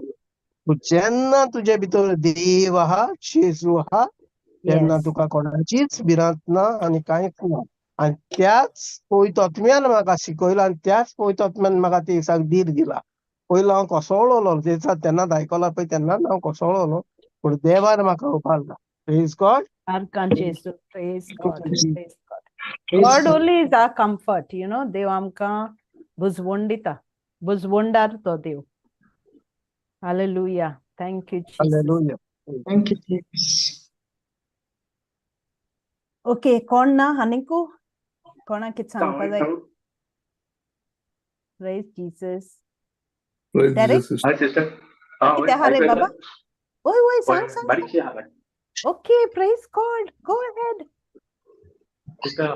पूण जेन्ना तुजे भितर देव आहा, जेजू आहा, तेन्ना Yes. तुका कोणाचीच भिरांत ना आनी कांयच ना. आनी त्याच पवित्र आत्म्यान म्हाका शिकयलो आनी त्याच पवित्र आत्म्यान म्हाका ते दिसाक धीर दिला. पयलो हांव कोसळ्ळो ते दिसा, तेन्नाच आयकला पळय तेन्नाच हांव कोसळ्ळो, पूण देवान म्हाका उबारला. Praise God. Arkan Jesus. Praise God. Jesus. Praise God. God only is our comfort, you know. देव आमकां बुजवण दिता, बुजवणदार तो देव. Hallelujah. Thank you, Jesus. Hallelujah. Thank you, Jesus. Okay, कोण ना आनीकू कोणाक कितें सांगपा जाय? Praise Jesus. Praise Derek? Jesus, sister. Hi sister. हा कितें आहा रे बाबा? वय वय, सांग सांग. बारीकशी आहा. Okay, praise God, go ahead. Sister,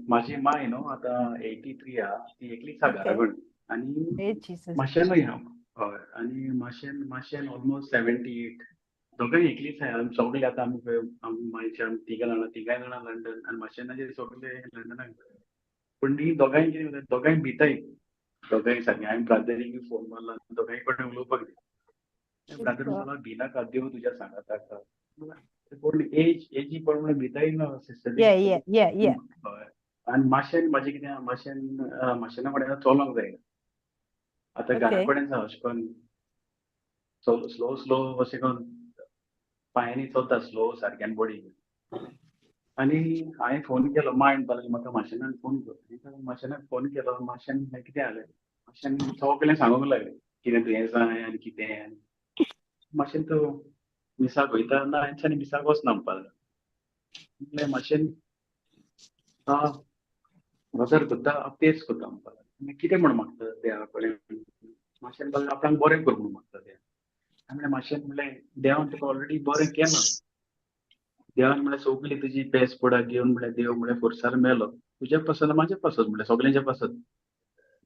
माझी माय न्हू आतां 83 आहा, ती एकलीच आहा घरा कडेन आनी Praise Jesus. माशेनूय आहा. हय, आनी माशेन ऑलमोस्ट 78, दोगांय एकलीच आहा. आमी सगळे आतां आमी पळय, आमी मायचे आमी तिगां जाणां, तिगांय जाणां लंडन आनी माशेनाचे सगळे लंडनाक. पूण ती दोगांय कितें जाता, दोगांय भिताय, दोगांय सारकें. हांवें ब्रादरीक फोन मारला, दोगांय कडेन उलोवपाक जाय. ब्रादर म्हणलो, भिनाका, देव तुज्या सांगाताक. पूण एज एजी पण म्हणून भिताय ना सिस्टर. Yeah. हय, आनी माशेन म्हाजें कितें आहा, माशेना कडेन चलोंक जाय आतां. घरा कडेन जाय अशें करून स्लो स्लो अशें करून पांयांनी चलता स्लो सारकें बॉडी. आनी हांवें फोन केलो, माय म्हणपाक लागली म्हाका माशेनान फोन कर. माशेनाक फोन केलो, माशेन कितें जालें, माशेन सगळें सांगूंक लागलें कितें दुयेंस आहा आनी कितें. आनी मातशें तूं मिसाक वयता ना हांवें मिसाक वचना म्हणपाक लागलो. म्हणलें मातशें आं रोजार करता, तेर्स करता म्हणपाक लागलो. कितें म्हूण मागता देवा कडेन? मातशें म्हणपाक लागलो आपणाक बरें कर म्हूण मागता देवा. हांवें म्हणलें मातशें, म्हणलें देवान तुका ऑलरेडी बरें केलां. देवान म्हणलें सगळी तुजी पेस पडा घेवन म्हणलें देव म्हणलें फोर्सार मेलो तुज्या पासत, म्हाज्या पासत, म्हणलें सगल्यांच्या पासत.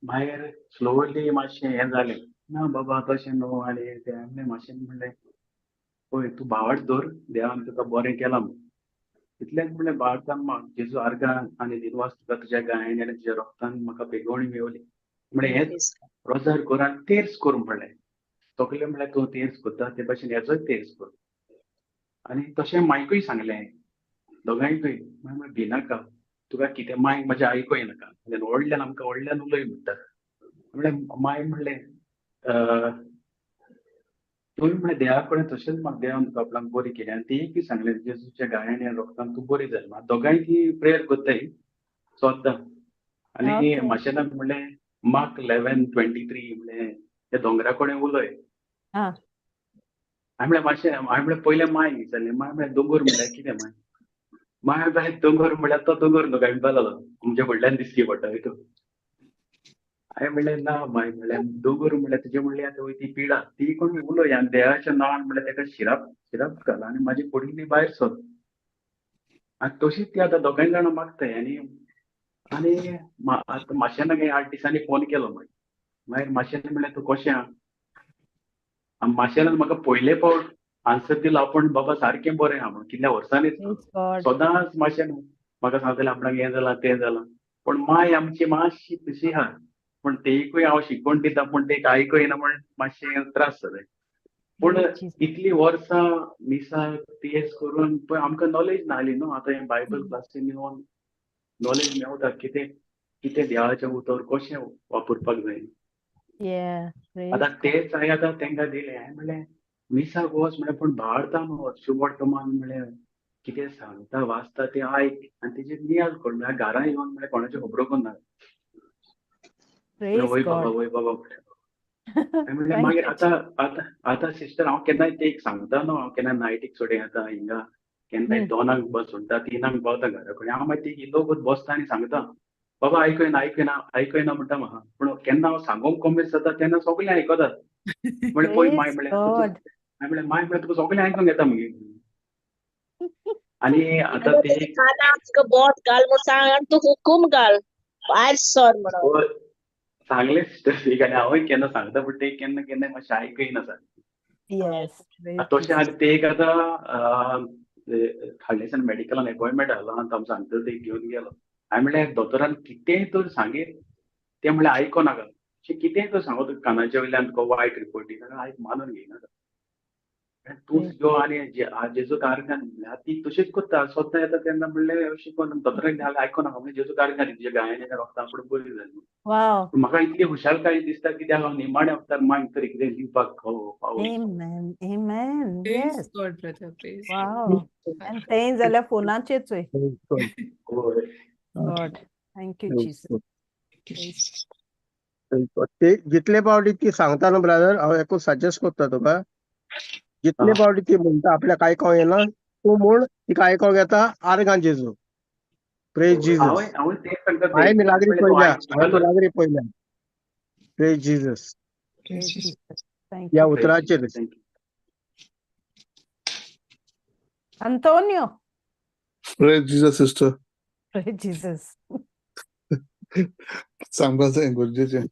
मागीर स्लोली मातशें हें जालें, ना बाबा तशें न्हू. आनी तें म्हणलें मातशें, म्हणलें पळय तूं भावार्थ धर, देवान तुका बरें केलां म्हूण. तितलेंच म्हणलें भावार्थान माग, जेजू आर्गां आनी दिनवास तुका, तुज्या गायन आनी तुज्या रोगतान म्हाका बेगोवणी मेवली. म्हणलें हेंच रोजार कर आनी तेर्स कर. म्हणलें सगळें, म्हणल्यार तूं तेर्स करता ते भाशेन हेजोय तेर्स कर. आनी तशें मायकूय सांगलें, दोगांयकूय. मागीर भिनाका तुका कितें, मायक म्हाजें आयको येनाका, व्हडल्यान आमकां व्हडल्यान उलय म्हणटा. म्हणलें माय, म्हणलें तुवें म्हणलें देवा कडेन तशेंच म्हाका देवान तुका आपणाक बरी केली. आनी तेंय सांगलें जेजूच्या गायन आनी रोगतान तूं बरी जाली. दोगांय ती प्रेयर करताय सद्दां. आनी ओके. माशेनाक म्हणलें मार्क 11:23 म्हणलें त्या दोंगरा कडेन उलय. आं. हांवें म्हणलें मातशें, हांवें म्हणलें पयलें मांयक विचारलें, मांय म्हणलें दोंगर म्हणल्यार कितें मांय? मांय म्हणलें दोंगर म्हणल्यार तो दोंगर न्हू काय म्हणपाक लागलो आमच्या व्हडल्यान दिसची पडटा हितून. हांवें म्हणलें ना माय, म्हणलें दोंगर म्हणल्यार तुजें म्हणलें आतां वय ती पिडा ती कोण उलय आनी देवाच्या नांवान म्हणल्यार ताका शिराप शिराप घाल आनी म्हाजी पडिल्ली भायर सर. आनी तशीच ती आतां दोगांय जाणां मागताय. आनी आनी आतां माशेनाक 8 दिसांनी फोन केलो मागीर. मागीर माशेन म्हणलें तूं कशें आहा? आनी माशेनान म्हाका पयले फावट आन्सर दिलो आपूण बाबा सारकें बरें आहा म्हणून कितल्या वर्सांनीच. Praise God. सदांच माशेन म्हाका सांगतालें आपणाक हें जालां तें जालां. पूण माय आमची मातशी तशी आहा, पूण तेकूय हांव शिकवण दिता पूण तेक आयकयना म्हण मातशें त्रास जाले. पूण Praise Jesus. इतली वर्सां मिसाक टीएस करून पळय आमकां नॉलेज नासली न्हू. आतां हें बायबल क्लासीन येवन नॉलेज मेवता कितें कितें देवाचें उतर कशें वापरपाक जाय. Yeah, praise आतां God. तेच हांवें आतां तांकां दिलें. हांवें म्हणलें मिसाक वच म्हणलें पूण भारतान वच शुभवर्तमान म्हणलें कितें सांगता वाचता तें आयक आनी तेजेर नियाळ कर म्हणल्यार घरा येवन म्हणल्यार कोणाच्यो खबरो करनाका. Praise वय बाबा God. वय बाबा म्हणलें. हांवें म्हणलें Thank मागीर you. आतां आतां आतां सिस्टर हांव केन्नाय ते एक सांगता न्हू, हांव केन्ना नायटीक सोडून येता हिंगा केन्नाय 2 बस सोडटा 3 पावता घरा कडेन. हांव मागीर ती लोकूच बसता आनी सांगता बाबा आयकयना आयकयना आयकयना म्हणटा म्हाका, पूण केन्ना हांव सांगूंक कॉमेस जाता तेन्ना सगळें आयकतात. म्हणलें पळय माय Praise म्हणलें God. हांवें म्हणलें माय म्हणलें तुका सगळें आयकूंक येता मगे. आनी आतां आनी ते तेजे कानाक तुका बोट घाल म्हूण सांग आनी तूं हुकूम घाल भायर सर म्हणून. हय, सांगलें सिस्टर एक आनी हांवूय केन्ना सांगता पूण ते केन्ना केन्ना मातशें आयकयना सारकें. Yes, praise तशें Jesus. आनी ते एक आतां हाडले दिसान मेडिकलान एपॉयंटमेंट आसलो आनी तो सांगता ते घेवन गेलो. हांवें म्हणलें दोतोरान कितेंय तर सांगीत तें म्हणलें आयको नाका, अशें कितेंय तर सांगो तुका कानाच्या वयल्यान तुका वायट रिपोर्ट दिता आयक मानून घेयनाका. तूंच यो आनी जेजू कारखान म्हणल्यार ती तशीच करता सद्दां येता तेन्ना म्हणलें अशें करून दोतोराक आयको नाका म्हणजे जेजू कारखान तुज्या गायांनी रोगता पूण बरी जाली. Wow. म्हाका इतली खुशालकाय दिसता कित्याक हांव निमाण्या वखदार मांय तरी कितें दिवपाक पावलो. Amen. Amen. Praise Yes. God, brother. Praise God. Wow. And तें जाल्यार फोनाचेर चोय. Praise God. हय. God. Thank you, Praise Jesus. God. Praise. Praise God. ते जितले पावटी ती सांगता न्हू ब्रादर, हांव एकूच सजेस्ट करता तुका, जितले पावटी ती म्हणटा आपल्याक आयकोंक येना तूं म्हूण तिका आयकोंक येता आर्गां जेजू. Praise Jesus. हांवें हांवें तेच सांगता ते. हांवें मिलाग्री म्हणलें तूं पळयल्या, आयक हांवें मिलाग्री पळयल्या. Praise Jesus. Praise Jesus. Thank ह्या you. उतराचेर. Thank you. Antonio. Praise Jesus, sister. Praise Jesus. सांगपा जाय गरजेचें.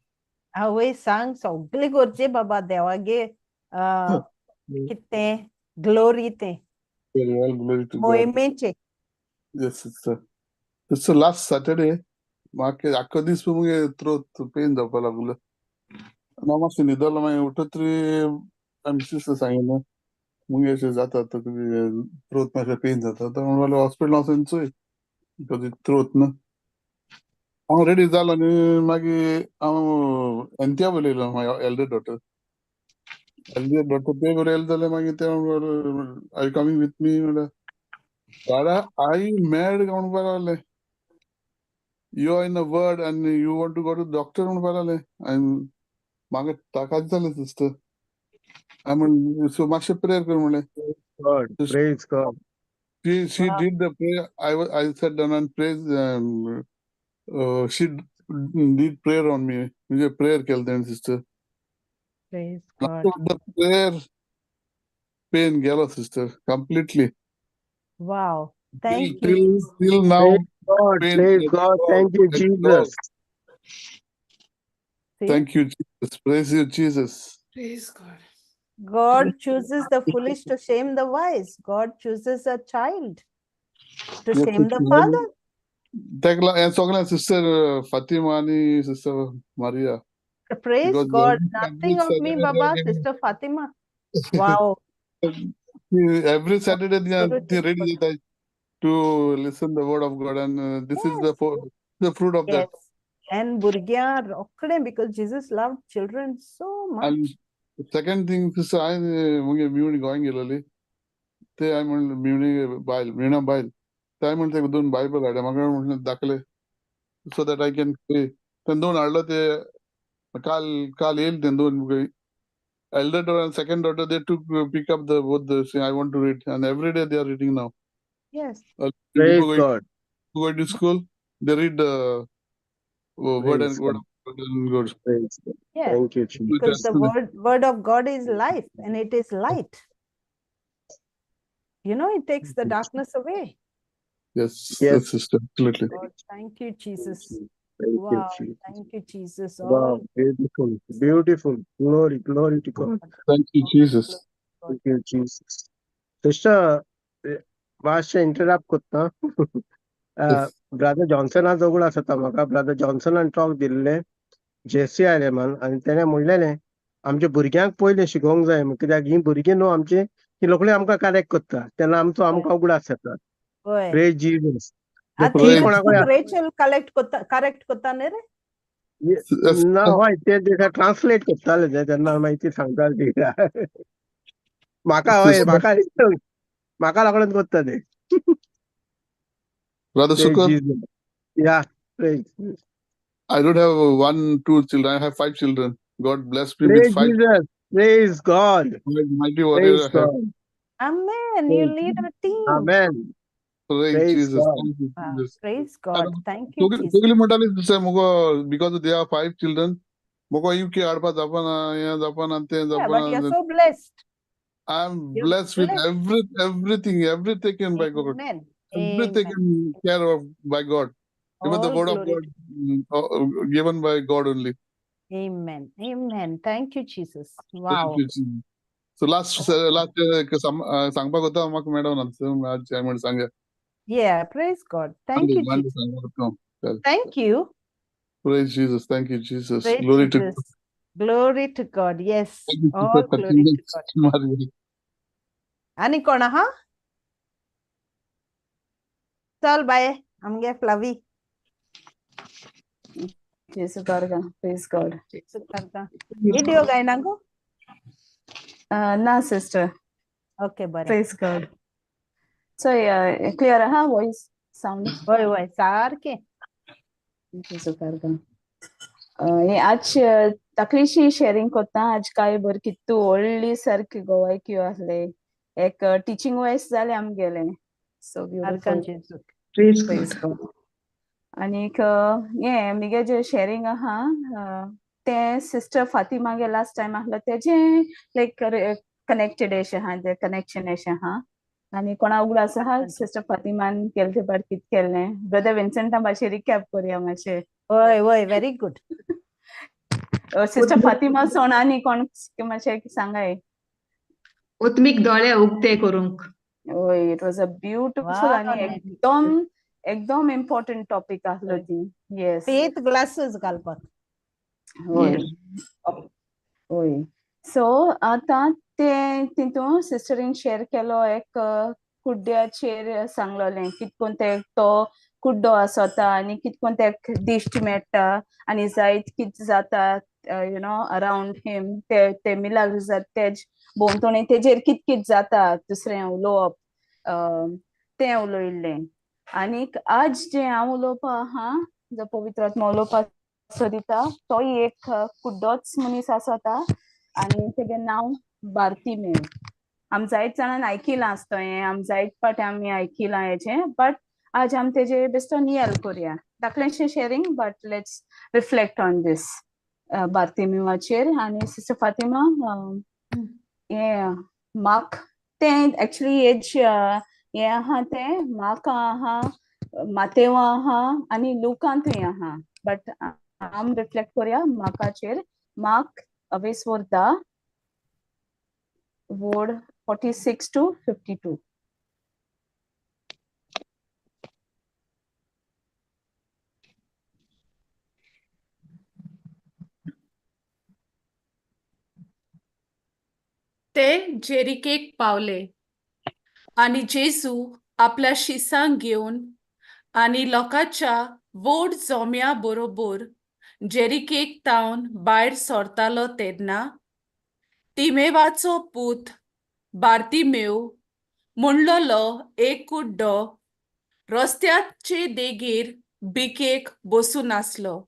आवय सांग सगळें करचें बाबा देवागे कितें ग्लोरी तें All glory to God. मोहिमेचें. Yes, sister. Sister, last Saturday, म्हाका आख्खो दीस मुगे थ्रोट पेन जावपा लागलो. हांव मातशें न्हिदलो, मागीर उठतरी आमी सिस्टर सांगिल्लें मुगे अशें जाता थ्रोट मातशें पेन जाता. तो म्हणपाक हॉस्पिटलान वचून चोय because throat न्हू. हांव रेडी जालो आनी मागीर हांव एंत्या उलयलो म्हाज्या एल्डर डॉटर. एल्डर डॉटर ते बरें येयलें जाल्यार मागीर ते I coming with me म्हणल्यार दादा I mad काय म्हणपाक लागलें. You are in a word and you want to go to doctor म्हणपाक लागलें. आनी म्हाका ताकाच जालें सिस्टर. हांवें म्हणलें सो मातशें प्रेयर कर म्हणलें. God. Praise God. She Wow. did the prayer. I sat down and praise. She did prayer on me. म्हणजे prayer केलं तेणें sister. Praise God. The prayer pain गेलो sister completely. Wow. Thank you. Till now. Praise God. Pain Praise is God. gone. Thank you, Thank God. Jesus. See? Thank you, Jesus. Praise you, Jesus. Praise God. God chooses the foolish to shame the wise. God chooses a child to Yes, shame the sister. father. तेका हें सगळें sister Fatima आनी sister Maria. Praise Because God. every Nothing of me, Saturday Baba. they Sister Fatima. Wow. Every Saturday they are Guru they ready Jesus. to listen the word of God, and this is Yes. the fruit of that. Yes. And भुरग्यां रोखडें because Jesus loved children so much. And second thing, sister, हांवें मुगे मिवणी गोंयांत गेलोली ते हांवें म्हणलें मिवणी बायल मिवणा बायल ते हांवें म्हणलें तेका दोन बायबल हाडल्या म्हाका म्हणलें दाखले. So that I can pray. तेन्ना दोन हाडलो ते काल काल येयल ते दोन elder daughter and second daughter, they took pick up the both the say I want to read, and every day they are reading now. Yes. Praise Before going, God. going to school, they read the word Praise and word God. of God and God. Praise God. Yeah. Thank you, Jesus. Because the word of God is life and it is light. You know, it takes the darkness away. Yes, Yes. yes, sister, absolutely. God, thank you, Jesus. Thank you, Wow, Jesus. thank you, Jesus. Wow, All beautiful, beautiful. Glory, glory to God. Thank you, Jesus. Thank you, Jesus. Sister, मातशें interrupt कोत्ता. Yes. Brother जॉन्सनाचो उगडास जाता म्हाका. Brother जॉन्सनान talk दिल्लें JC आयलेमान आनी तेणें म्हणलेलें आमच्या भुरग्यांक पयलें शिकोवंक जाय म्हूण, कित्याक हीं भुरगीं न्हू आमची ती रोखडी आमकां करेक्ट करता तेन्ना आमचो आमकां उगडास येता. होय. प्रेज जीजस. आतां ती Praise कोणाकूय रेचल कलेक्ट कोत्ता, करेक्ट कोत्ता न्ही रे? Yes. ना, हय, ते ते ट्रान्सलेट करताले ते तेन्ना मागीर ती सांगताली ती म्हाका. हय, म्हाका म्हाका लागून करता ते. Brother Praise Sukar, Jesus. Yeah, praise. I don't have one, two children. I have five children. God bless me with Praise five Jesus. Praise God. five mighty warriors Praise I have. God. Amen. You Praise lead a team. Amen. Praise Praise Jesus. God. Thank you, Wow. Jesus. Praise God. Thank you, Jesus. सगली म्हणटाली दुसरें मुगो, because they are five children, मुगो UK हाडपा जावपाना, हें जावपाना, तें Yeah, but you're जावपाना. so blessed. I am You're blessed with blessed. Everything, every taken by God. Amen. Every Amen. taken care of by God. Even the All word of glory God, given by God only. Amen. Amen. Thank you, Jesus. Thank Wow. you, Jesus. So last last सांगपाक होता म्हाका मेळोना, आज हांवें सांग. Yeah, praise God. Thank you, Jesus. सांगपाक. Thank you. Praise Jesus. Thank you, Jesus. Praise Glory to Jesus. Glory to God. Yes. Thank you, All Sister glory to God. Maria. आनी कोण आहा? चल बाये, आमगे फ्लावी. जेसू कार्गा, प्रेज गॉड. व्हिडिओ गायना गो? ना सिस्टर. ओके, बरें. प्रेज गॉड. सो क्लियर आहा वॉइस साउंड? हय हय, सारकें. जेसू कार्गा. हे आज ताकलीशी शेअरिंग कोत्ता. आज काय बर कितू व्हडली सारकी गोवायकी आसले, एक टिचींग वायज जालें आमगेलें, सो ब्युटिफूल. जेजू. Praise praise God. आनीक हें मुगे जें शेअरिंग आहा तें सिस्टर फातिमागे लास्ट टायम आहलो तेजें लायक कनेक्टेड अशें आहा, तें कनेक्शन अशें आहा. आनी कोणा उगडास आहा सिस्टर फातिमान केलें ते पाट कितें केल्लें? ब्रदर विन्सेंटा मातशें रिकॅप करया मातशें. हय हय, व्हेरी गुड. सिस्टर फातिमा सोण आनी कोण मातशें सांगाय. ओत्मीक दोळे उक्ते करूंक. हय, it was a beautiful आनी एकदम एकदम इम्पॉर्टंट टॉपीक आहलो ती. येस. फेथ ग्लासेस घालपाक. हय हय. सो आतां ते तितून सिस्टरीन शेअर केलो, एक कुड्ड्याचेर सांगलोलें कितकोन ते तो कुड्डो आसता आनी कितकोन ते दिश्ट मेळटा आनी जायत कित जाता you know around him, ते ते मिलाग्र जाता तेज भोंवतणी, तेजेर कित कित जाता दुसरें उलोवप तें उलयल्लें. आनीक आज जें हांव उलोवपा आहा, जो पवित्र आत्मा उलोवपा सोदिता, तोय एक कुड्डोच मनीस आसता आनी तेगे नांव बार्तिमेव. आम जायत जाणान आयकिलां आसता हें, आम जायत पाटी आमी आयकिलां हेजें, बट आज आम तेजे बेश्टो नियाळ करया, धाकलेंशें sharing, but let's reflect on this बार्तिमेवाचेर. आनी सिस्टर फातिमा, हें म्हाक तें एक्चुली एज हें आहा तें म्हाका आहा, मातेवा आहा आनी लुकांतूय आहा, बट आम रिफ्लेक्ट करया मार्काचेर. मार्क अवेसवर दा word 46 to 52. ते जेरिकेक पावले आनी जेजू आपल्या शिसांक घेवन आनी लोकांच्या व्हड जोम्या बरोबर जेरिकेक तावन भायर सरतालो तेन्ना तिमेवाचो पूत बार्तिमेव म्हणलोलो एक कुड्डो रस्त्याचे देगेर भिकेक बसून आसलो.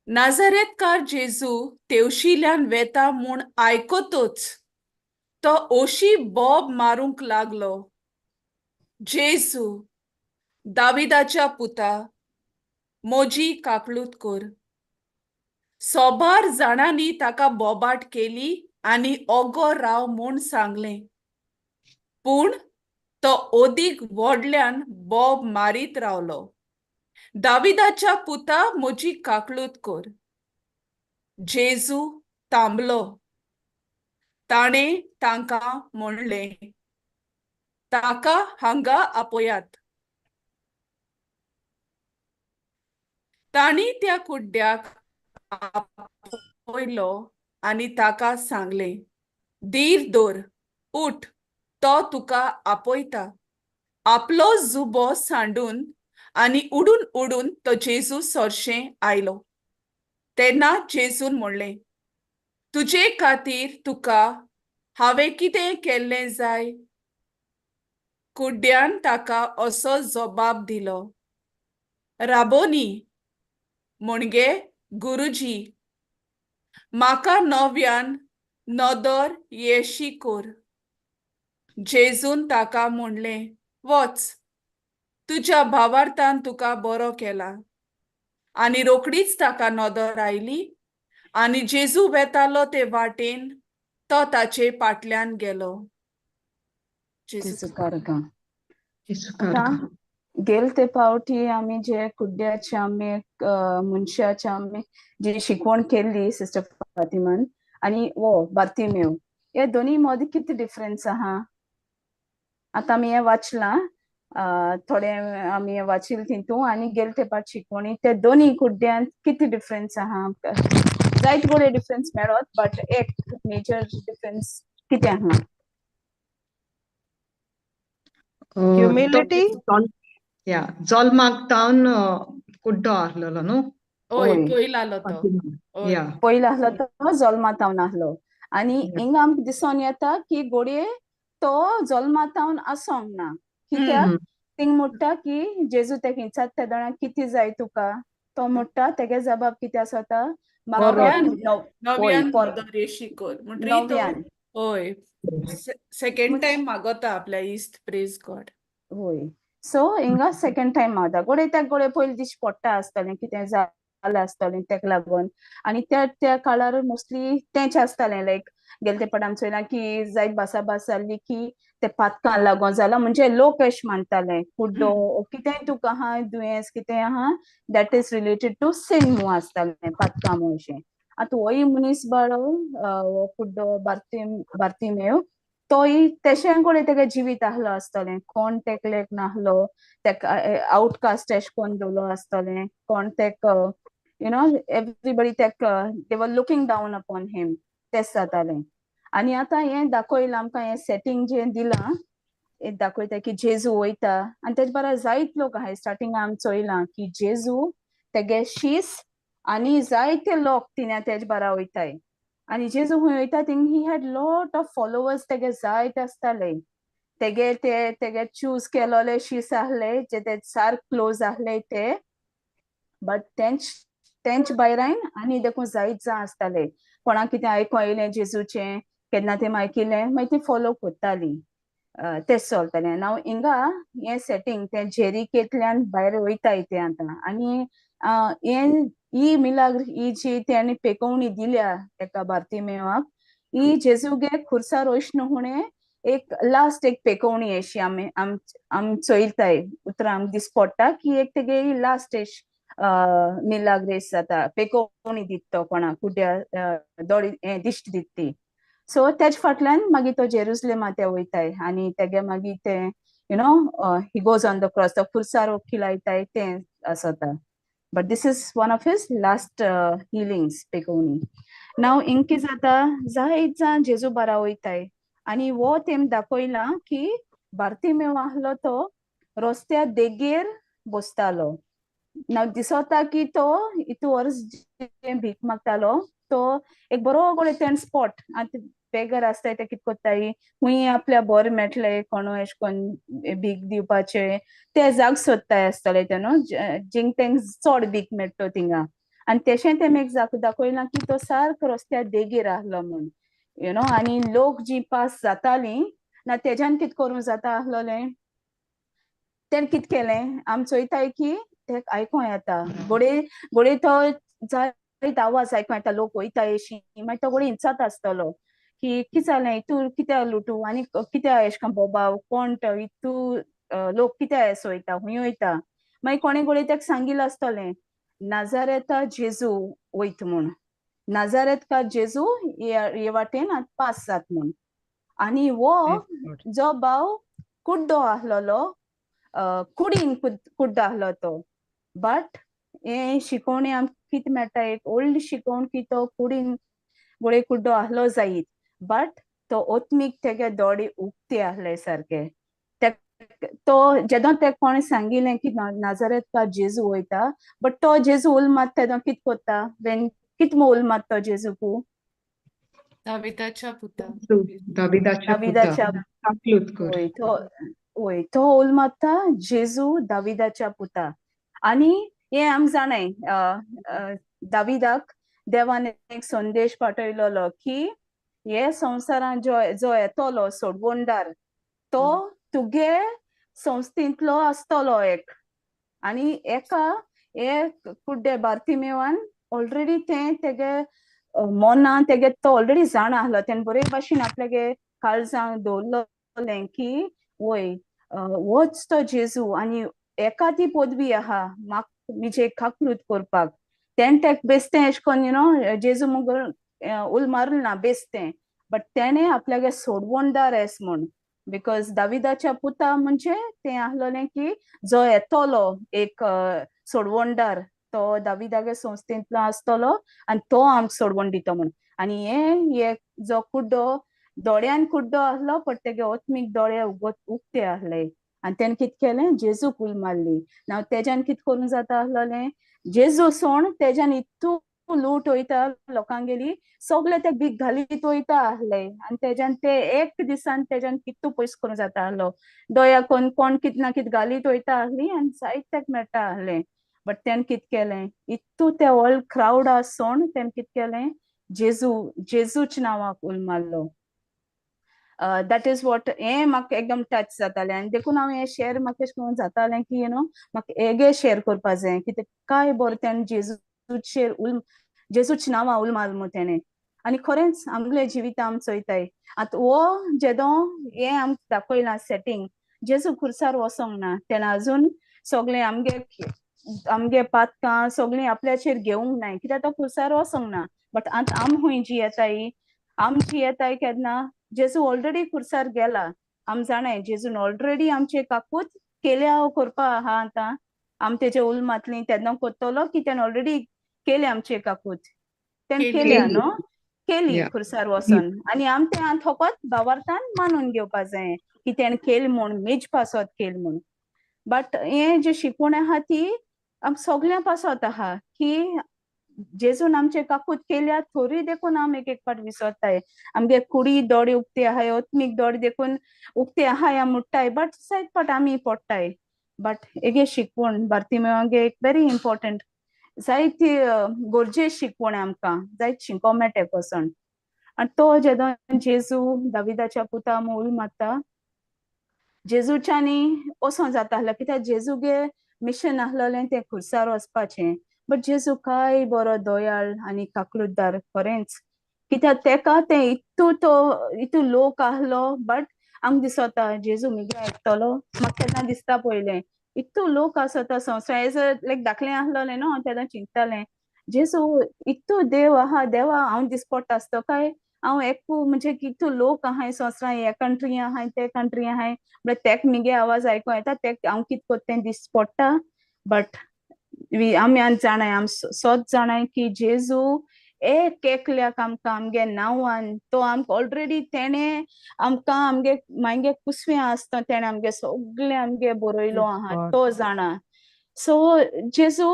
नाझारेतकार जेजू तेवशिल्यान वेता म्हूण आयकतच तो ओशी बोब मारूंक लागलो, जेजू, दाविदाच्या पुता, मोजी काकळूत कर. सोबार जाणांनी ताका बोबाट केली आनी ओगो राव म्हूण सांगलें, पूण तो ओदीक व्हडल्यान बोब मारीत रावलो, दाविदाच्या पुता, म्हजी काकळूत कर. जेजू थांबलो. ताणें तांकां म्हणलें, ताका हांगा आपयात. तांणी त्या कुड्ड्याक आपयलो आनी ताका सांगलें, धीर दवर, उठ, तो तुका आपयता. आपलो जुबो सांडून आनी उडून उडून तो जेजू सरशें आयलो. तेन्ना जेजून म्हणलें, तुजे खातीर तुका हांवें कितें केल्लें जाय? कुड्ड्यान ताका असो जबाब दिलो, राबोनी, म्हणजे गुरुजी, म्हाका नव्यान नदर येशी कर. जेजून ताका म्हणलें, वच, तुज्या भावार्थान तुका बरो केला. आनी रोखडीच ताका नदर आयली आनी जेजू वेतालो ते वाटेन तो ताचे फाटल्यान गेलो. जेजू. आतां गेल ते पावटी आमी जे कुड्ड्याचे आमी मनशाचे आमी जी शिकवण केल्ली सिस्टर फातिमान आनी वो बार्तिमेव, हे दोनी मदीं कितें डिफरन्स आहा? आतां आमी हें वाचलां, थोडे आमी वाचिल तितू आनी गेल ते पाट शिकवणी, ते दोनी कुड्ड्यांत कितें डिफरन्स आहा? जायते कडेन डिफरन्स मेळत, बट एक मेजर डिफरन्स कितें आहा? ह्युमिलिटी. या, जल्माक तावन कुड्डो आहलोलो न्हू? हय, पयलो आहलो तो. या, पयलो आहलो तो जल्मा तावन आहलो. आनी हिंगा आमकां दिसोन येता की घोडये तो जल्मा तावन आसोंक ना. कित्याक थिंग म्हणटा की जेजू तेका विचारता तेदोणा कितें जाय तुका, तो म्हणटा तेगे जबाब कितें आसता, नव्यान नदर येशी कर. नव्यान. हय, सेकंड टायम मागता आपल्या इश्ट. Praise God. हय, सो हिंगा सेकंड टायम मागता. घोडये तेका घोडये पयलीं दिश्टी पडटा आसतलें कितें जालें आसतलें तेका लागून. आनी त्या त्या काळार मोस्टली तेंच आसतालें, लायक गेले ते पाट आमी चोयलां की जायत भासाभास जाल्ली की ते पातकां लागून जालां, म्हणजे लोक अशें मानताले कुड्डो कितेंय तुका आहा दुयेंस कितें आहा that is related to sin म्हूण आसतालें, पातकां म्हूण अशें. आतां होय मनीस बाळो हो कुड्डो बार्तिमेव तोय तेशें कडेन तेगे जिवीत आहलो आसतलें, कोण तेकलेक नाहलो, तेका आवटकास्ट एशें कोन्न दवरलो आसतलें, कोण तेका you know everybody तेका they were looking down upon him, तें जातालें. आनी आतां हें दाखयलां आमकां, हें सेटींग जें दिलां हें दाखयता की जेजू वयता आनी तेजे बारा जायत लोक आहाय. स्टार्टिंग आमी चोयलां की जेजू तेगे शीस आनी जायते लोक तिन्या तेजे बारा वयताय. आनी जेजू खंय वयता thing he had lot of followers, तेगे जायते आसताले. तेगे ते तेगे चूज केलोले शीस आहले जे ते सारक क्लोज आहले ते, बट तेंच भायरान आनी देखून जायत जाण आसताले. कोणाक कितें आयकों येयलें जेजूचें केन्ना तें आयकिलें मागीर ती फॉलो करताली, तें चलतालें. नाव हिंगा हें सेटींग तें जेरिकेंतल्यान भायर वयताय ते आतां. आनी हें ही मिलाग्र ही जी तेणी पेकोवणी दिल्या तेका बार्तिमेवाक, ही जेजूगे खुर्सार वयश्ण हुणे एक लास्ट एक पेकोवणी अशी आमी आम चोयताय, उतरां आमकां दिस पडटा की एक तेगे लास्ट एश मिलाग्रेस जाता, पेकोवणी दिता तो कोणाक कुड्ड्या दोळे हें दिश्ट दिता ती. सो तेज फाटल्यान मागीर तो जेरुजलेमा ते वयताय आनी तेगे मागीर ते you know he goes on the cross, तो खुर्सार खिलायताय तें आसता. But this is one of his last healings, पेकोवणी. नाव इंकी जाता जायत जाण जेजू बारा वयताय आनी वो तेम दाखयलां की बार्तिमेव आहलो तो रस्त्या देगेर बसतालो. नाव दिसता की तो इतू वर्स भीक मागतालो तो एक बरो गोडे तेण स्पॉट आतां बेगर आसताय ते कित कोत्ताय, खूंय आपल्या बोरें मेळटलें कोणू एशें कोन्न भीक दिवपाचें ते जाग सोदताय आसतले ते न्हू, जिंग तेंक चोड भीक मेळटलो थिंगा. आनी तेशें तें एक दाखयलां की तो सारको रस्त्या देगेर आहलो म्हूण, you know. आनी लोक जी पास जातालीं ना तेज्यान कित करूं जाता आहलोलें, तेणें कित केलें आम चोयताय की ते आयकों येता गोडे गोडे तो जायत आवाज आयकों येता, लोक वयता एशी, मागीर तो गोडे इंचात आसतलो की कितें जालें हितू कित्याक लुटू आनी कित्याक एशें कोन्न बोबाव, कोण तो हितू लोक कित्याक एसो वयता, खूंय वयता. मागीर कोणें गोडे तेका सांगिल्लें आसतलें नाजारेता जेजू वयता म्हूण, नाजारेत का जेजू हे वाटेन आतां पास जात म्हूण. आनी हो जो भाव कुड्डो आहलोलो, कुडीन कुड्डो आहलो तो, बट हे शिकोवणी आमकां कितें मेळटा, एक व्हडली शिकोवण की तो कुडीन गोडे कुड्डो आहलो जायत, बट तो ओत्मीक तेगे दोळे उक्ते आहले सारके. तो जेदो ते कोणें सांगिल्लें की नाजारेत का जेजू वयता, बट तो जेजू उल मारता तेदो कित कोत्ता, वेन कित उल मारता तो जेजूकू, दाविदाच्या पुता, दाविदाच्या दाविदाच्या पुता, वय तो, वय तो उल मारता जेजू दाविदाच्या पुता. आनी हे आम जाणाय दाविदाक देवान एक संदेश पाठयलोलो की हे संवसारान जो जो येतलो सोडवणदार तो तुगे संस्थेंतलो आसतलो एक. आनी एका हे कुड्डे बार्तिमेवान ऑलरेडी तें तेगे मनान तेगे तो ऑलरेडी जाणा आहलो, तेणें बरे भाशेन आपल्यागे काळजांक दवरलें की वय होच तो जेजू आनी एका ती पदवी आहा म्हाका म्हजे काकलूत करपाक. तेणें तेका बेस्तें एशें कोन्न you know जेजू मुगो उल मारलें ना बेस्तें, बट तेणें आपल्यागे सोडवणदार एस म्हूण, because दाविदाच्या पुता म्हणजे तें आहलोलें की जो येतलो एक सोडवणदार तो दाविदागे संस्थेंतलो आसतलो आनी तो आमकां सोडवण दितो म्हूण. आनी हे जो कुड्डो दोळ्यान कुड्डो आहलो पण तेगे ओत्मीक दोळे उक्ते आहले आनी तेणें कित केलें, जेजूक उल मारली. नाव तेज्यान कित करूं जाता आहलोलें, जेजू सोण तेज्यान इतू लूट वयता लोकांगेली, सगळे ते भीक घालीत वयता आहले आनी तेज्यान ते एक दिसान तेज्यान कितू पयस करूं जाता आहलो, दया कोन कोण कित ना कित घालीत वयता आहली आनी जायत तेका मेळटा आहलें. बट तेणें कित केलें, इतू ते ऑल क्रावड आसोन तेणें कित केलें, जेजू जेजूच नांवाक उल मारलो. That is what हें म्हाका एकदम टच जातालें आनी देखून हांव हें शेअर म्हाका एशें करून जातालें की you know म्हाका हेगे शेअर करपा जाय की काय बरें तेणें जेजूचेर उल जेजूच नांवां उल मारलो म्हूण तेणें. आनी खरेंच आमगेलें जिवीत आम चोयताय आतां हो जेदो हें आमकां दाखयलां सेटींग, जेजू खुर्सार वचोंक ना, तेणें आजून सगळें आमगे आमगे पातकां सगळीं आपल्याचेर घेवंक नाय कित्याक तो खुर्सार वचोंक ना. बट आतां आम खूंय जी येताय, आमची येताय केन्ना जेजू ऑलरेडी खुर्सार गेला, आम जाणाय जेजून ऑलरेडी आमचे काकूत केल्या करपा आहा. आतां आम तेजे उल मातली तेन्ना कोत्तलो की तेणें ऑलरेडी केले आमचे काकूत, तेणें केल्या न्हू, केली खुर्सार वचोन. आनी आम तें आतां फकत भावार्थान मानून घेवपा जाय की तेणें केल म्हूण, मेज पासत केल म्हूण. बट हें जे शिकवण आहा ती आम सगळ्यां पासत आहा की जेजून आमचे काकूत केल्या थोरी देखून आम एक एक फावट विसरताय, आमगे कुडी दोळे उक्ते आहाय, ओत्मीक दोळे देखून उक्ते आहाय आम उठ्ठाय, बट जायत फावट आमी पडटाय. बट एगे शिकवण बार्तिमेवागे एक वेरी इम्पोर्टंट, जायती गरजे शिकवण आमकां जायत शिको मेळटा पसून. आनी तो जेदो जेजू दाविदाच्या पुता उल मारता, जेजूच्यानी वचों जाता आहलो कित्याक जेजूगे मिशन आहलोलें तें खुर्सार वचपाचें, बट जेजू काय बरो दयाळ आनी काकलुतदार खरेंच, कित्याक तेका तें इतू तो इतू लोक आहलो, बट आमकां दिसता जेजू मिगे आयकतलो, म्हाका केन्ना दिसता पयलें इतू लोक आसता संवसार एज लायक धाकलें आहलोलें न्हू हांव तेन्ना चिंततालें जेजू इतू देव आहा, देवा हांव दिसपट्टा आसतो काय हांव एकू म्हणजे कितू लोक आहाय संवसारान, हे कंट्री आहाय ते कंट्री आहाय, म्हळ्यार तेक मिगे आवाज आयको येता, तेक हांव कित कोत्ता तें दिस पडटा. बट आमी आनी जाणाय, आम सोद जाणाय की जेजू एक एकल्याक आमकां आमगे नांवान तो आमकां ऑलरेडी तेणें आमकां आमगे मागीर कुसवें आसता तेणें आमगे सगळें आमगे बरयलो आहा, तो जाणा. सो जेजू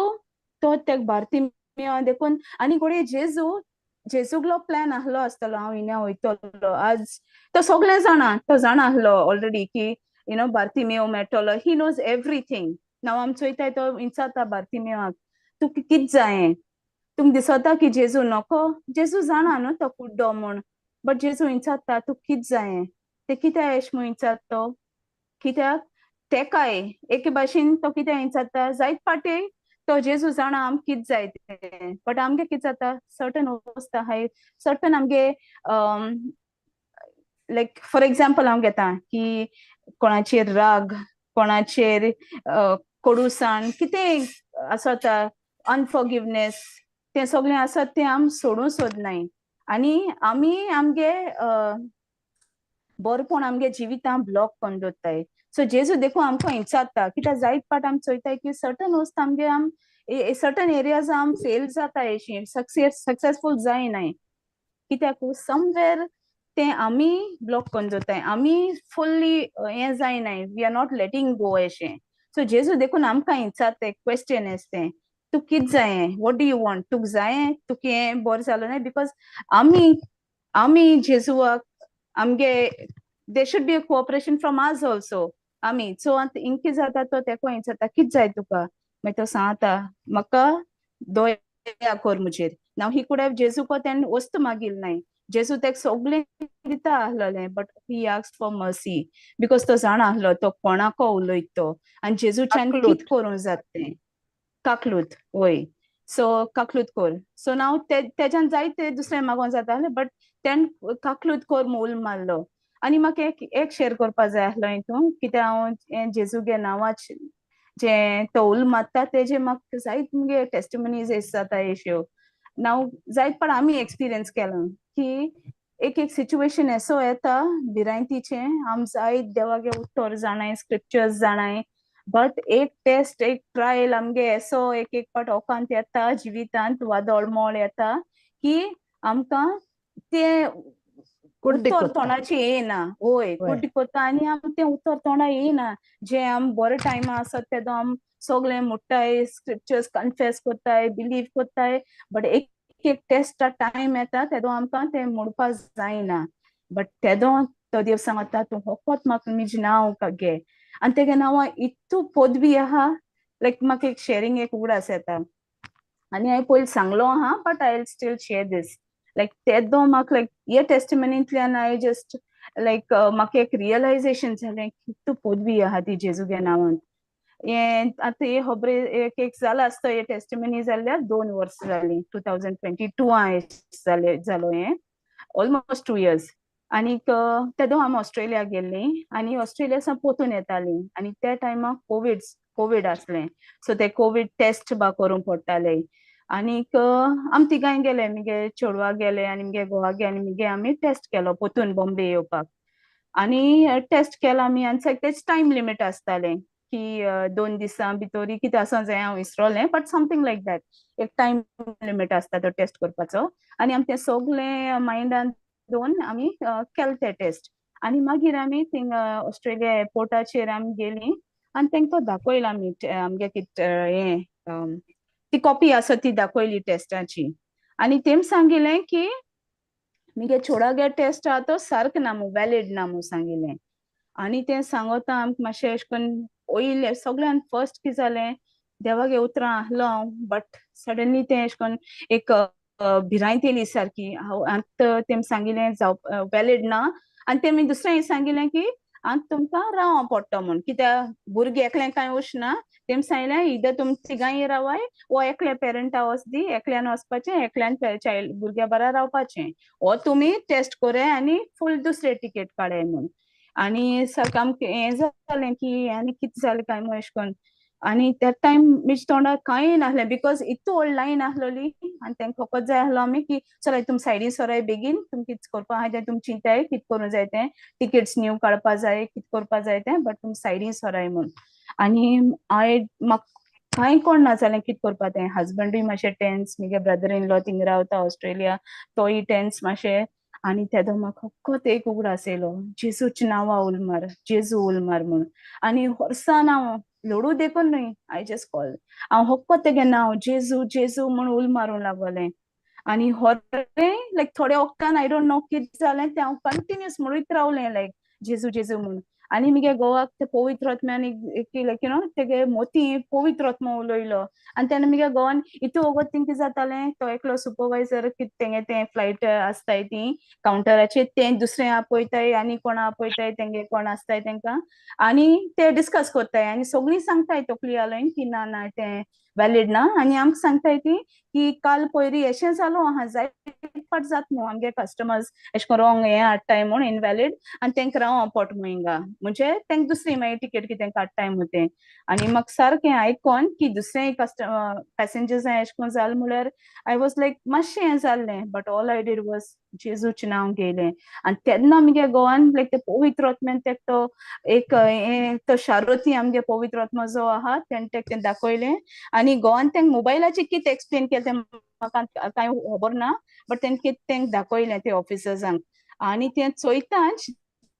तो तेक बार्तिमेवा देखून आनी घडये जेजू जेजूगलो प्लॅन आहलो आसतलो, हांव हिंगा वयतलो आज. तो सगळें जाणा, तो जाणा आहलो ऑलरेडी की you know बार्तिमेव मेळटलो. He knows everything. नाव आम चोयताय, तो विचारता बार्तिमेवाक, तुका कित जायें? तुमकां दिसता की जेजू नको? जेजू जाणा न्हू तो कुड्डो म्हूण, बट जेजू विचारता, तुका कित जायें? ते कित्याक एश म्हूण विचारता तो? कित्याक तेकाय एके भाशेन तो कित्याक विचारता? जायत पाटे तो जेजू जाणा आम कित जाय तें, बट आमगे कित जाता, सर्टन वस्त आहाय, सर्टन आमगे, लायक फॉर एग्जाम्पल हांव घेता की कोणाचेर राग, कोणाचेर कोडूसाण, कितें आसता, अनफॉरगिवनेस, तें सगळें आसा, तें आम सोडूं सोदनाय आनी आमी आमगे बरपण, आमगे जिवितां ब्लॉक करून दवरताय. सो जेजू देखून आमकां विचारता, कित्याक जायत पाट आमी चोयताय की सर्टन वस्त आमगे, आम सर्टन एरियाज आम फेल जाता, अशी सक्सेसफूल जायनाय. कित्याक समवेर तें आमी ब्लॉक करून दवरताय, आमी फुल्ली हें जायनाय, we are not letting go अशें. सो जेजू देखून आमकां विचारता, क्वेश्चन एस तें, तूं कित जायें? What do you want? तुका जायें, तुका हें बरें जालो न्हय? Because आमी जेजुवाक आमगे, there should be a cooperation from us also. आमी सो आतां इंके जाता, तो तेको विचारता, कित जाय तुका? मागीर तो सांगता, म्हाका दया कर म्हजेर. नाव he could have, जेजूको तेणें वस्तू मागील नाय, जेजू तेका सगळें दिता आहलोलें, but he asked for mercy because तो जाणा आहलो तो कोणाको उलयत तो आनी जेजूच्यान काकलूत. कित करूंक जाता तें. काकलूत, वय. सो काकलूत कर. सो नाव तेज्यान जायते दुसरें मागोंक जाता आहलें, बट तेणें काकलूत कर म्हूण उल मारलो. आनी म्हाका एक एक शेअर करपा जाय आसलो हितून, कित्याक हांव हें जेजूगे नांवाच जें तो उल मारता, तेजें म्हाका जायत मुगे टेस्टिमनीज एश जाता अश्यो. नाव जायत पण आमी एक्सपिरियन्स केलां की एक एक सिच्युएशन असो येता भिरांतीचें, आम जायत देवागे उत्तर जाणाय, स्क्रिप्चर्स जाणाय, बट एक टेस्ट, एक ट्रायल आमगे असो एक एक पाट ओकांत येता जिवितांत, वादळ मोळ येता की आमकां तें कुड्डी उतर कोत्ता. तोंडाचें येना. वय. कुड्डी कोत्ता आनी आम तें उतर तोंडा येना जें आम बरे टायमा आसत तेदो आम सगळें मुट्टाय, स्क्रिप्चर्स कन्फेस कोत्ताय, बिलीव कोत्ताय, बट एक एक टेस्टा टायम येता तेदो आमकां तें म्हणपा जायना. बट तेदो तो देव सांगता, तूं फकत म्हाका म्हजें नांव घे. आनी तेगे नांवां इतू पदवी आहा. लायक म्हाका एक शेरींग, एक उगडास येता आनी हांवें पयलीं सांगलो आहा, but I will still share this. Like तेदो म्हाका लायक हे टेस्टिमनींतल्यान I just लायक म्हाका एक रियलायजेशन जालें, कितू पदवी आहा ती जेजूगे नांवान. हें आतां हे खबरे एक एक जाला आसतो, हे टेस्टिमनी जाल्यार 2 वर्सां जालीं. 2022 जाले जालो हें, ऑलमोस्ट 2 इयर्स. आनीक तेदो आमी ऑस्ट्रेलिया गेल्लीं आनी ऑस्ट्रेलिया सावन पोतून येतालीं आनी त्या टायमाक कोवीड आसलें. सो ते कोवीड टेस्ट बा करूंक पडटाले. आनीक आमी तिगांय गेले, मुगे चेडवा गेले आनी मुगे घोवा गे आनी मुगे, आमी टेस्ट केलो पोतून बॉम्बे येवपाक. आनी टेस्ट केलो आमी आनी तेच टायम लिमीट आसतालें की 2 दिसां भितर, कितें आसा जाय हांव विसरोलें, बट समथींग लायक that, एक टायम लिमीट आसता तो टेस्ट करपाचो. आनी आमी तें सगळें मायंडान दवरून आमी केले ते टेस्ट. आनी मागीर आमी थिंगा ऑस्ट्रेलिया एअरपोर्टाचेर आमी गेलीं आनी तांकां तो दाखयलो आमी आमगे कित हें ती कॉपी आसा ती दाखयली टेस्टाची. आनी तेम सांगिलें की मुगे चेडवागे टेस्ट आहा तो सारको ना मू, वॅलीड ना म्हूण सांगिलें. आनी तें सांगोता आमकां मातशें अशें करून पयलें सगळ्यान फर्स्ट कितें जालें, देवागे उतरां आहलो हांव, बट सडनली तें अशें करून एक भिरांत येयली सारकी. हांव आतां तेम सांगिलें जाव वॅलीड ना आनी तेमी दुसरें सांगिलें की आतां तुमकां रावों पडटा म्हूण, कित्याक भुरगीं एकलें कांय वचना. तेम सांगलें, इदर तुम तिगांय रावाय वो एकल्या पेरंटा वच दी, एकल्यान वचपाचें, एकल्यान चायल्ड भुरग्या बरा रावपाचें, वो तुमी टेस्ट कोराय आनी फूल दुसरे टिकेट काडाय म्हूण. आनी सारकें आमकां हें जालें की आनी कितें जालें काय म्हूण अशें करून. आनी त्या टायम म्हजे तोंडार कांय नासलें, because इतू व्हडली लायन आसलोली आनी तांकां फकत जाय आसलो आमी की चलाय तुमी सायडीन सराय बेगीन, तुमकां कितें करपा आहा तें तुमी चिंताय, कितें करूंक जाय तें, टिकेट्स न्यू काडपा जाय, कितें करपा जाय तें, बट तुमी सायडीन सराय म्हूण. आनी हांवें म्हाका कांय कोण ना जालें कितें करपा तें. हजबंडूय मातशें टेन्स, मुगे ब्रदर इन लॉ थिंगा रावता ऑस्ट्रेलिया, तोय टेन्स मातशें. आनी तेदो म्हाका फकत एक उगडास येयलो, जेजूच्या नांवा उल मार, जेजू उल मार म्हूण. आनी वर्सान हांव लोडू देखून न्हय, I just call, हांव फकत तेगे नांव जेजू जेजू म्हूण उल मारूंक लागोलें. आनी होरें लायक थोड्या वखदान I don't know कितें जालें तें हांव कंटिन्युअस म्हणीत रावलें लायक जेजू जेजू म्हूण. आनी मुगे घोवाक ते पवित्र आत्म्यान एक लायक you know तेगे मोती पवित्र आत्मा उलयलो. आनी तेन्ना मुगे घोवान इतू वोगोत थिंग कितें जातालें, तो एकलो सुपरवायजर कितें तेंगे तें फ्लायट आसताय ती कावंटराचेर तें दुसरें आपयताय आनी कोण आपयताय तेंगे कोण आसताय तेंकां आनी ते डिस्कस कोत्ताय आनी सगळीं सांगताय तकली हालोवन की ना ना तें वॅलीड ना. आनी आमकां सांगताय ती की काल पयरी एशें जालो आहा जायते फाट जात न्हू आमगे कस्टमर्स एशें कोन रोंग हें हाडटाय म्हूण इनवॅलीड आनी तेंकां राव पोट मुहिंगा म्हणजे तेंकां दुसरी मागीर टिकेट कितें काडटाय म्हूण तें. आनी म्हाका सारकें आयकोन की दुसरें कस्टमर पॅसेंजर्सां एशें कोन जालें म्हळ्यार I was like मातशें हें जाल्लें, but all I did was जेजूचें नांव घेयलें. आनी तेन्ना मुगे गोवान लायक ते पवित्र आत्म्यान तेका तो एक हें तो शारोती आमगे पवित्र आत्मा जो आहा तेणें तेका तें दाखयलें. आनी गोवान तेंका मोबायलाचेर कितें एक्सप्लेन केलें तें म्हाका कांय खबर ना, बट तेणें कितें तेंका दाखयलें ते ऑफिसर्सांक. आनी तें चोयताच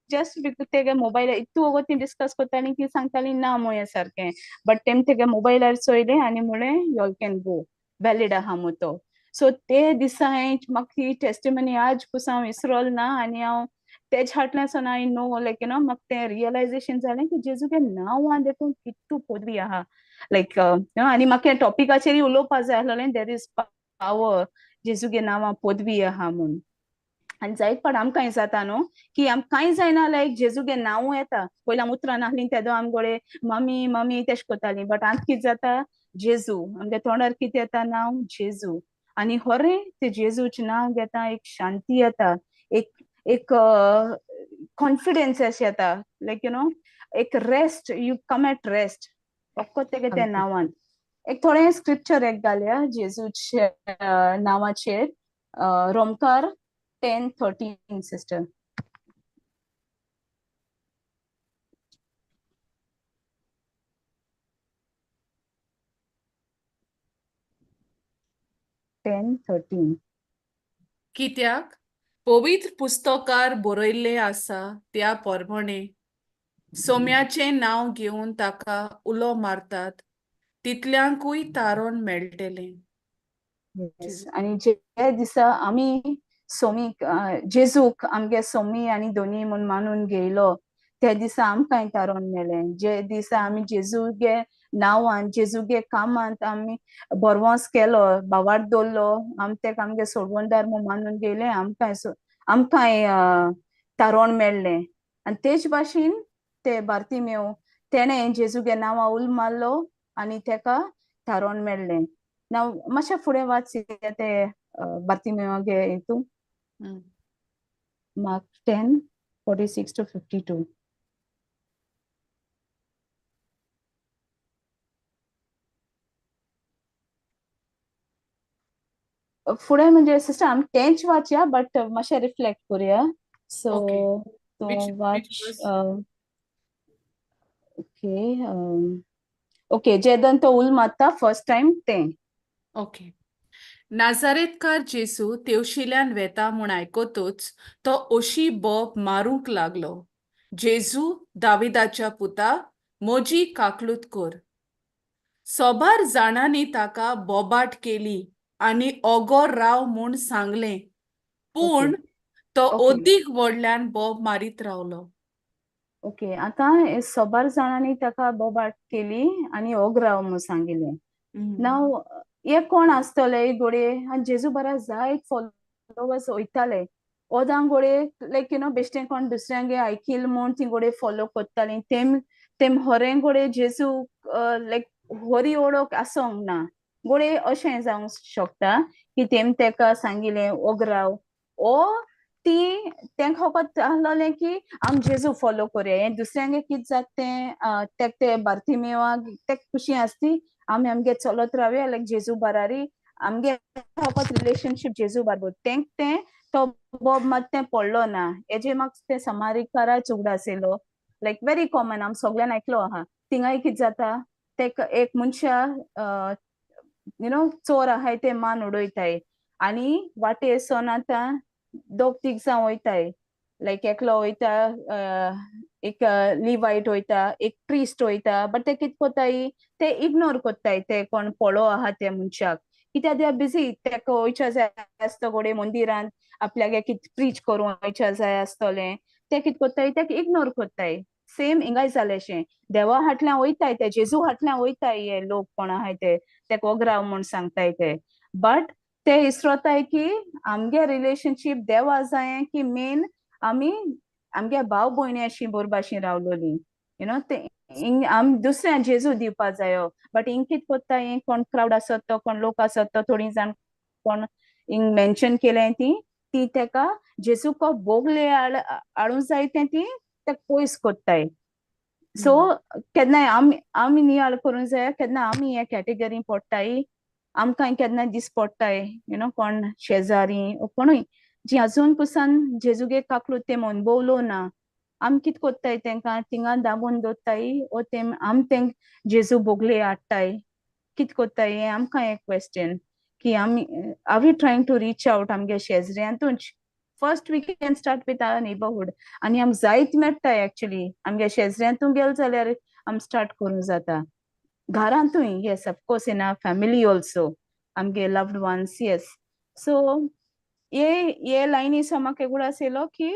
जस्ट because तेगे मोबायल इतू वोगोत ती डिस्कस कोत्तालीं की सांगतालीं ना मुळे सारकें, बट तेम तेगे मोबायलार चोयलें आनी म्हळें यॉल can go, valid आहा मु तो. सो ते दिसा हांवें म्हाका ही टेस्टिमनी आज पुसून हांव विसरोल ना. आनी हांव तेज फाटल्यान I know like you know म्हाका तें रियलायजेशन जालें की जेजूगे नांव आहा देखून कितू पदवी आहा लायक आनी म्हाका ह्या टॉपिकाचेरूय उलोवपा जाय आसलेलें, there is power जेजूगे नांवां पदवी आहा म्हूण. आनी जायत फाट आमकां जाता न्हू की आमकां कांय जायना लायक जेजूगे नांव येता, पयलीं आमी उतरां नासलीं तेदो आम गोडे मम्मी मम्मी तेश कोतालीं, बट आतां कितें जाता जेजू आमगे तोंडार कितें येता नांव जेजू. आनी होरें ते जेजूचें नांव घेता एक शांती येता, एक एक कॉन्फिडन्स अशें येता लायक you know एक rest, you come at rest फकत तेगे त्या नांवान. एक थोडें स्क्रिप्चर एक घालया जेजूच्या नांवाचेर, रोमकार 10:13 सिस्टर. कित्याक पवित्र पुस्तकार बरयल्लें आसा त्या परमणे सोम्याचें नांव घेवन ताका उलो मारतात तितल्यांकूय तारण मेळटलें. आनी जे दिसा आमी सोमीक जेजूक आमगे सोमी आनी दोनी म्हूण मानून घेयलो त्या दिसा आमकांय तारण मेळ्ळें. जे दिसा आमी जेजूगे नांवान जेजूगे कामांत आमी भरवंस केलो, भावार्थ दवरलो, आम तेका आमगे सोडवणदार म्हूण मानून घेयलें, आमकांय आमकांय तारण मेळ्ळें. आनी तेच भाशेन ते बार्तिमेव तेणें जेजूगे नांवा उल मारलो आनी तेका तारण मेळ्ळें. नाव मातशें फुडें वाच ते बार्तिमेवागे हितून मार्क 10:46 to 52. फुडें म्हणजे सिस्टर आमी तेंच वाचया बट मातशें रिफ्लेक्ट करुया. सो तूं वाच. ओके ओके जेदन तो उल मारता फर्स्ट टायम तें. ओके. नाजारेतकार जेजू तेवशिल्यान वेता म्हूण आयकतूच तो अशी बोब मारूंक लागलो, जेजू दाविदाच्या पुता मोजी काकलूत कर. सोबार जाणांनी ताका बोबाट केली आनी ओगोर राव म्हूण सांगलें, पूण तो अदीक व्हडल्यान बोब मारीत रावलो. ओके, आतां सोबार जाणांनी ताका बोबाट केली आनी ओग राव म्हूण सांगिलें. नाव हे कोण आसतले गोडये आनी जेजू बरा जायत फॉलोवर्स वयताले ओदां गोडये लायक you know बेश्टें कोण दुसऱ्यांगे आयकील म्हूण ती गोडये फॉलो कोत्तालीं. तेम तेम होरें गोडये जेजू लायक होरी ओळख आसोंक ना गोडये अशें जावंक शकता की तेम तेका सांगिलें ओगराव ओ ती तेंका फकत आहलोलें की आम जेजू फॉलो कोरया, हें दुसऱ्यांगे कितें जाता तें तेक ते बार्तिमेवाक तेक खुशी आसती आमी आमगे चलत रावया लायक जेजू बरारी आमगे फकत रिलेशनशीप जेजू बारबर. तेंक तें तो बोब मात तें पडलो ना हेजे म्हाका तें समारीकाराच उगडास येयलो लायक व्हेरी कॉमन आम सगळ्यान आयकलो आहा. थिंगाय कितें जाता तेका एक मनशा you know चोर आहाय ते मान उडयताय आनी वाटेर सोन आतां दोग तीग जाण वयताय लायक एकलो वयता एक लिवायट वयता एक प्रिस्ट वयता, बट ते कितें कोत्ताय ते इग्नोर कोत्ताय ते कोण पळो आहा ते मनशाक कित्याक they are busy, तेका वयच्या जाय आसता घोडये मंदिरान आपल्यागे कित प्रीच करूंक वयच्या जाय आसतलें, ते कित कोत्ताय, तेका इग्नोर कोत्ताय. सेम हिंगाय जालें अशें, देवा फाटल्यान वयताय ते, जेजू फाटल्यान वयताय हे लोक कोण आहाय ते, तेका ओगराव म्हूण सांगताय ते, बट ते इसरोताय की आमगे रिलेशनशीप देवा जाय की मेन आमी आमगे भाव भयणी अशी बरोबर रावलोली, you know, ते आम दुसऱ्या जेजू दिवपा जायो. बट हिंग कित कोत्ता, हिंग कोण क्रावड आसत तो, कोण लोक आसत तो, थोडी जाण कोण हिंग मेन्शन केलें ती ती तेका जेजूको बोगले हाडूंक जाय तें ती तेका पयस कोत्ताय. सो केन्नाय आमी आमी नियाळ करूंक जाय, केन्ना आमी हे कॅटेगरी पडटाय, आमकां केन्ना दीस पडटाय, you know, कोण शेजारी कोणूय जी अजून पसून जेजूगे काकलूत तें अनुभवलो ना, आमी कित कोत्ताय, तेंकां थिंगा दामून दवरताय ओ ते आम तेंक जेजू बोगले हाडटाय, कित कोत्ताय, हें आमकां एक क्वेश्चन की आमी are we trying to reach out आमगे शेजऱ्यांतूच. First we can start with our neighbourhood आनी आम जायत मेळटाय एक्चुली आमगे शेजऱ्यांतून गेले जाल्यार आम स्टार्ट करूंक जाता, घरांतूय, yes, of course in our family also, आमगे लव्ड वन्स, येस. सो ये ये लायनी म्हाका उगडास येयलो की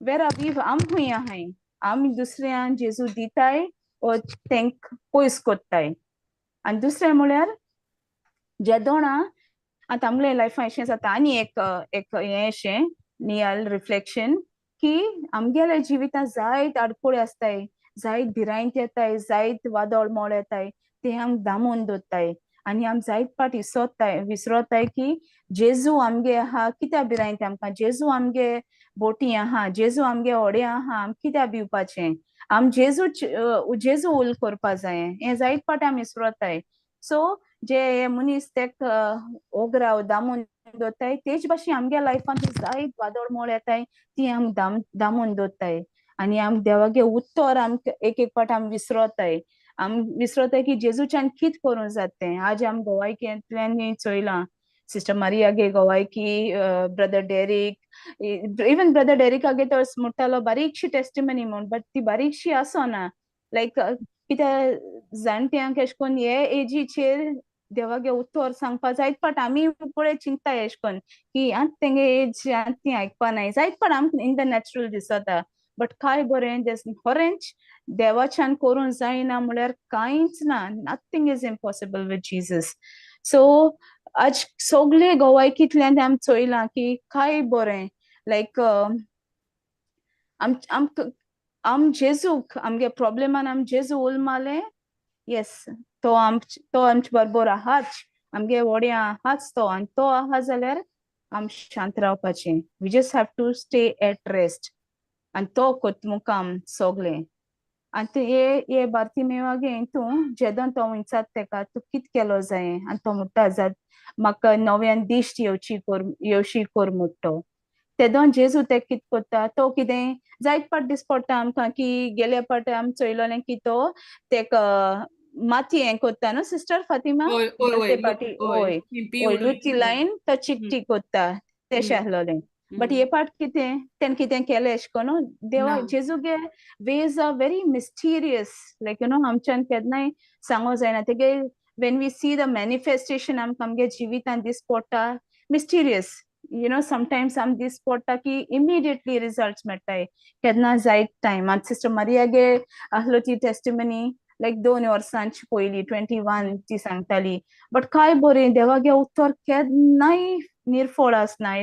वेर are we, आम खूंय आहाय, आमी दुसऱ्यांक जेजू दिताय ओ तेंक पयस कोत्ताय. आनी दुसरें म्हळ्यार जेदोणा आतां आमगे लायफान अशें जाता, आनी एक एक हें अशें नियाल रिफ्लेक्शन की आमगेल्या जिवितांत जायत आडखळी आसताय, जायत भिरांत येताय, जायत वादळ मोळ येताय, ते आम दामून दवरताय आनी आम जायत पाट इसोताय, विसरोताय की जेजू आमगे आहा, कित्याक भिरांत आमकां, जेजू आमगे बोटी आहा, जेजू आमगे होडे आहा, आम कित्याक भिवपाचें, आम जेजू जेजू उल करपा जाय, हें जायत पाट आमी विसरोताय. सो जे हे मनीस तेक ओगराव दामून दवरताय, तेच भाशेन आमगे लायफान जायत वादळ मोळ येताय, ती आम दामून दवरताय आनी आम देवागे उत्तर आमकां एक एक पाट आम विसरोताय, आम विसरोताय की जेजूच्यान कित करूंक जाता तें. आज आम गोवायकेंतल्यान चोयलां, सिस्टर मारियागे गोवायकी, ब्रदर डेरीक, इवन ब्रदर डेरिकागे तो म्हणटालो बारीकशी टेस्टिमनी म्हूण, बट ती बारीकशी आसना, लायक कित्याक जाणट्यांक एशें कोन्न हे एजीचेर देवागे उत्तर सांगपा जायत पाट आमी पळय चिंतताय एशें कोन्न की आतां तेंगे एज आतां ती आयकपा नाय, जायत पाट आमकां इन the natural दिसता, बट काय बरें खरेंच देवाच्यान करूंक जायना म्हळ्यार कांयच ना, nothing is impossible with Jesus. So आज सगळे गोवायकींतल्यान आमी चोयलां की काय बरें, लायक आम आमकां आम जेजूक आमगे प्रॉब्लेमान आम जेजू उल मारलें, येस, तो आम तो आमचे बरोबर आहाच, आमगे व्हड्या आहाच तो, आनी तो आहा जाल्यार आम शांत रावपाचें, we just have to stay at rest आनी तो कोत्ता काम सोगलें. आनी ते हे हे बार्तिमेवागे तूं जेदोन तो विचारता तेका तूं कित केलो जाय, आनी तो म्हणटा जात म्हाका नव्यान दिश्ट येवची कर, येवशी कर म्हणटा तो. तेदोन जेजू ते कित कोत्ता, तो कितें जायत पाट दीस पडटा आमकां की गेल्या पाट आमी चोयलोलें की तो तेका माती हें कोत्ता न्हू सिस्टर फातिमा, हय. ते पाटी हय हय शिंपी हय उडोवन लुती लायन तो चिकटी कोत्ता तेशें आहलोलें. बट हे पाट कितें तेणें कितें केलें एशें कोन्न देवा ना. जेजूगे ways are very mysterious, like you know आमच्यान केन्नाय सांगो जायना तेगे, when we see the manifestation आमकां आमगे जिवितान दीस पडटा मिस्टिरियस, you know, sometimes आम दीस पडटा की इमिडिएटली रिजल्ट्स मेळटाय, केन्ना जायत टायम. आतां सिस्टर मारियागे आहलो ती टेस्टिमनी लायक 2 वर्सांची पयलीं 21 ती सांगताली, बट काय बरें देवागे उत्तर केन्नाय निर्फळ आसना,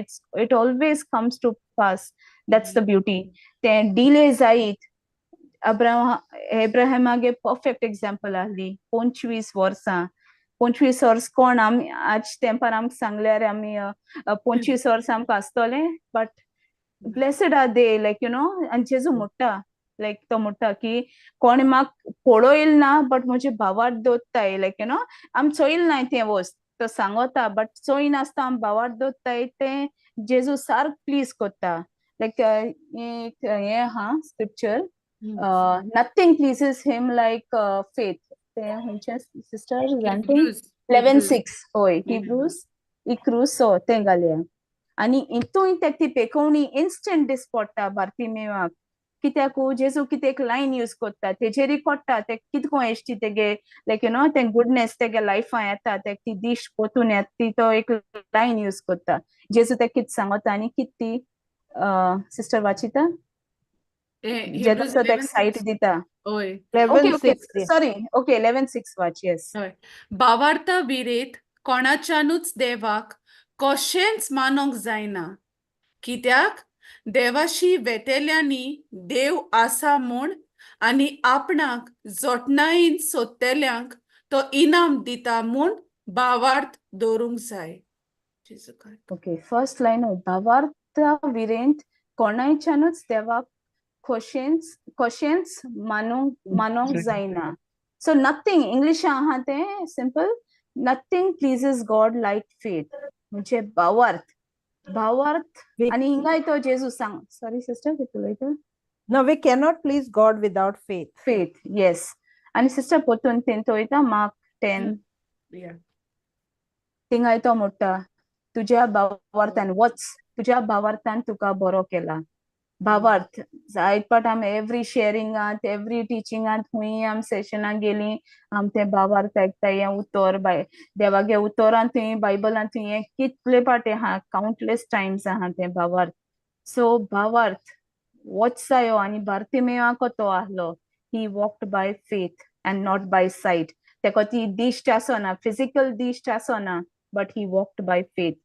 it always comes to pass, that's the beauty. तें डिले जायत, एब्राहमागे परफेक्ट एग्जाम्पल आहली, 25 वर्सां, 25 वर्स कोण आमी आज तेंपार आमकां सांगल्यार आमी 25 वर्सां आमकां आसतलें, but blessed are they, like you know. आनी जेजू म्हणटा, लायक तो म्हणटा की कोण म्हाका पळोयल ना बट म्हजे भावार्थ दवरताय, लायक you know आमी चोयल नाय तें वस्त, तो सांगता बट चोयनासतना आमी भावार्थ दवरताय तें जेजू सारक प्लीज कोत्ता. लायक एक हें आहा scripture, nothing pleases him like faith, तें खंयचें सिस्टर जाणटे, 11:6, हय, हिब्रूज इक्रूज, सो तें घालया. आनी हितून तेका ती पेकोवणी इन्स्टंट दीस पडटा बार्तिमेवाक कित्याकू जेजू कितें एक लायन यूज कोत्ता तेजेरी कोट्टा ते कितको एश्टी तेगे लायक you know तें गुडनेस तेगे लायफां येता तेक ती दिश्ट पोतून येता ती तो एक लायन यूज कोत्ता. जेजू तेक कित सांगता आनी कित ती सिस्टर वाचिता जेजू हिब्रूज तो तेक 11 सायट 6. दिता. हय. Okay 11 okay 6, yeah. Sorry, okay 11:6 वाच, येस. हय. भावार्था विरेत कोणाच्यानूच देवाक कशेंच मानोंक जायना, कित्याक देवाशी वेतेल्यांनी देव आसा म्हूण आनी आपणाक जोटणायेन सोदतेल्यांक तो इनाम दिता म्हूण भावार्थ दवरूंक जाय. जेजू कांय. ओके, फर्स्ट लायन, भावार्था विरेंत कोणायच्यानूच देवाक खोशेंच कशेंच मानूंक जायना. सो नथींग, इंग्लिशा आहा तें simple, nothing pleases God like faith. म्हणजे भावार्थ, भावार्थ. आनी हिंगाय तो जेजू सांग, सॉरी सिस्टर, कितें उलयता? No, we cannot please God without faith. Faith, yes. आनी सिस्टर पोतून तें वयता मार्क 10. थिंगाय तो म्हणटा तुज्या भावार्थान वच, तुज्या भावार्थान तुका बरो केला. भावार्थ जायत पाट आमी एवरी शेरिंगांत, एवरी टिचिंगांत, खूंय आमी सेशनाक गेलीं आमी तें भावार्थ आयकता. हें उतर बाय देवागे उतरांत तुवें बायबलांत तुवें कितले पाटे आहा, कावंटलेस टायम्स आहा तें भावार्थ. सो भावार्थ वच जायो. आनी बार्तिमेवाको तो आहलो, he walked by faith and not by sight. तेका ती दिश्ट आसना, फिजिकल दिश्ट आसना, but he walked by faith.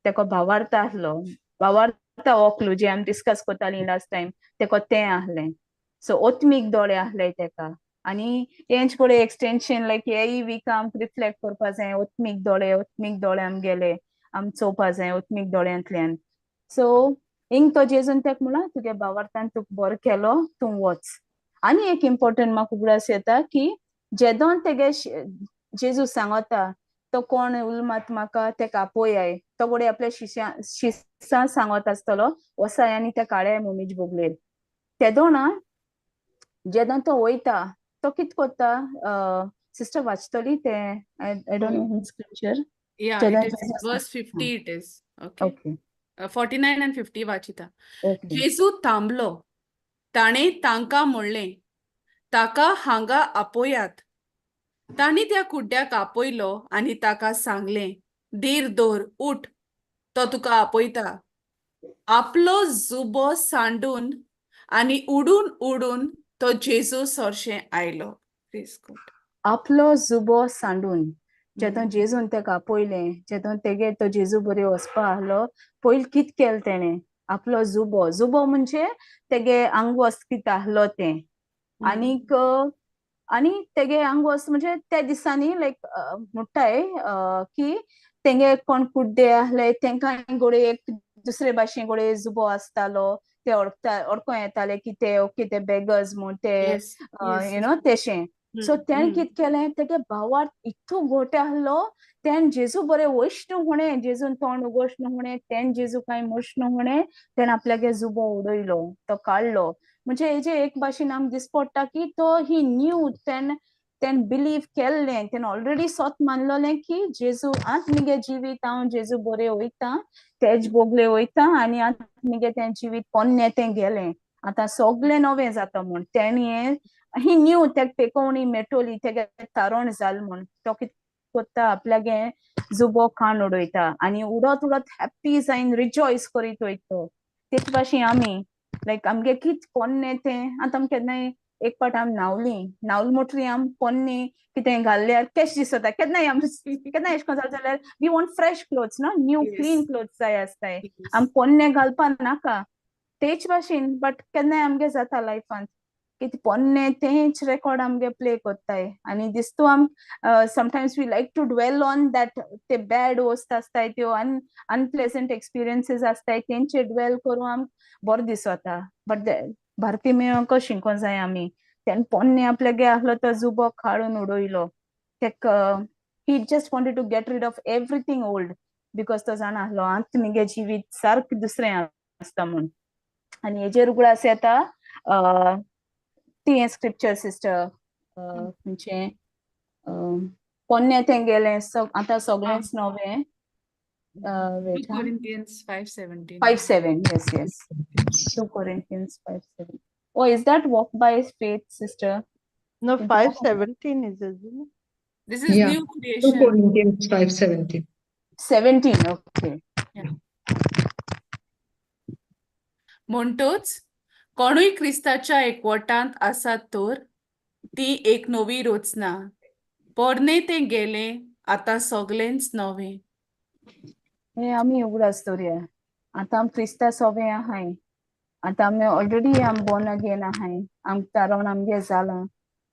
तेका भावार्थ आहलो, भावार्थ वॉकलू जे आमी डिस्कस करतालीं लास्ट टायम, तेका तें आहलें. सो ओत्मीक दोळे आहले तेका. आनी तेंच पळय एक्सटेंशन, लायक हेय वीक आमकां रिफ्लेक्ट करपा जाय, ओत्मीक दोळे, ओत्मीक दोळे आमगेले आम चोवपा जाय ओत्मीक दोळ्यांतल्यान. सो हिंग तो जेजून तेका म्हणला तुगे भावार्थान तुका बरो केलो, तूं वच. आनी एक इम्पोर्टंट म्हाका उगडास येता की जेदोन तेगे जेजू सांगता तो कोण उलमात म्हाका तेका आपोयाय, तो घडये आपल्या शिश्या शिसां सांगत आसतलो वसाय आनी त्या काळ्या मम्मीच बोगलेर. तेदोणा जेदोन तो वयता तो कित कोत्ता, सिस्टर वाचतली तें? I don't know scripture. Yeah, जेदोन it is verse 50 it is. Okay. Okay. 49 and 50 वाचिता. Okay. जेजू थांबलो, ताणें तांकां म्हणलें, ताका हांगा आपोयात. तांणी त्या कुड्ड्याक आपयलो आनी ताका सांगलें, धीर दवर, उठ, तो तुका आपयता. आपलो जुबो सांडून आनी उडून उडून तो जेजू सरशें आयलो. Praise God. आपलो जुबो सांडून, जेदोन जेजून तेका आपयलें, जेदोन तेगे तो जेजू बरी वचपा आहलो, पयलीं कित केलें तेणें? आपलो जुबो, जुबो म्हणजे तेगे आंगवस्त कित आहलो तें. आनीक आनी तेगे आंगवस्त म्हणजे त्या दिसांनी लायक म्हणटाय की तेंगे कोण कुड्डे आहले तेंकां घडये एक दुसरे भाशेन घडये जुबो आसतालो, ते वळखता, वळखों येताले की ते ओके ते बेगर्स म्हूण ते you know तेशें. सो तेणें कित केलें, तेगे भावार्थ इतू घोट आहलो, तेणें जेजू बरें वयश न्हू हुणें, जेजून तोंड उगोश न्हू हुणें, तेणें जेजू कांय म्हणश न्हू हुणें, तेणें आपल्यागे जुबो उडयलो, तो काडलो. म्हणजे हेजे एक भाशेन आमकां दिस पडटा की तो ही न्यू, तेणें तेणें बिलीव केल्लें, तेणें ऑलरेडी सोत मानलोलें की जेजू आत मुगे जिवीत हांव जेजू बरें वयता, तेज बोगले वयता आनी आत मुगे तें जिवीत पोन्नें तें गेलें, आतां सगळें नवें जाता म्हूण. तेणें हें ही न्यू, तेका पेकोवणी मेळटली, तेगे तारण जाल म्हूण तो कितें कोत्ता, आपल्यागे जुबो खाण उडयता आनी उडत उडत हॅप्पी जायन रिजॉयस करीत वयता. तेच भाशेन आमी लायक आमगे कित पोन्नें तें आतां आमी केन्नाय एक पाट आमी न्हांवलीं, न्हांवल म्हणटरी आमी पोन्नें कितें घाल्ल्यार केश दिसता, केन्नाय आमी केन्नाय एशें कोन्न जालें जाल्यार we want fresh clothes न्हू, न्यू क्लीन क्लोथ्स जाय आसताय, आमी पोन्नें घालपा नाका. तेच भाशेन बट केन्नाय आमगे जाता लायफांत कितें पोन्नें तेंच रेकॉर्ड आमगे प्ले कोत्ताय आनी दिसतू आम sometimes we like to dwell on that, ते बॅड वस्त आसताय त्यो अनप्लेजंट एक्सपिरियन्सीस आसताय तेंचे ड्वेल करून आम बरो दिसता. बट भारतीय शिकों जाय आमी, तेणें पोन्नें आपल्यागे आहलो तो जुबो काडून उडयलो, तेका he just wanted to get rid of everything old because तो जाणा आहलो आतां मुगे जिवीत सारकें दुसरें आसता म्हूण. आनी हेजेर उगडास येता ती स्क्रिप्चर सिस्टर, खंयचें पोन्नें तें गेलें आतां सगळेंच नवें. 2 Corinthians 5:17. 5:7, yes, yes. 2 Corinthians 5:7. Oh, is that walk by faith, sister? No, 5:17 is, isn't it? This is Yeah. New 2 creation. Corinthians 5:17. 17, okay. म्हणटोच कोणूय क्रिस्ताच्या एकवटांत आसात तर ती एक नवी रचना, पोरणें तें गेलें, आतां सगळेंच नवें. हे आमी उगडास दवरया, आतां आम क्रिस्ता सोबे आहाय, आतां आमी ऑलरेडी आम बॉर्न अगेन आहाय, आम तारोण आमगे जालां,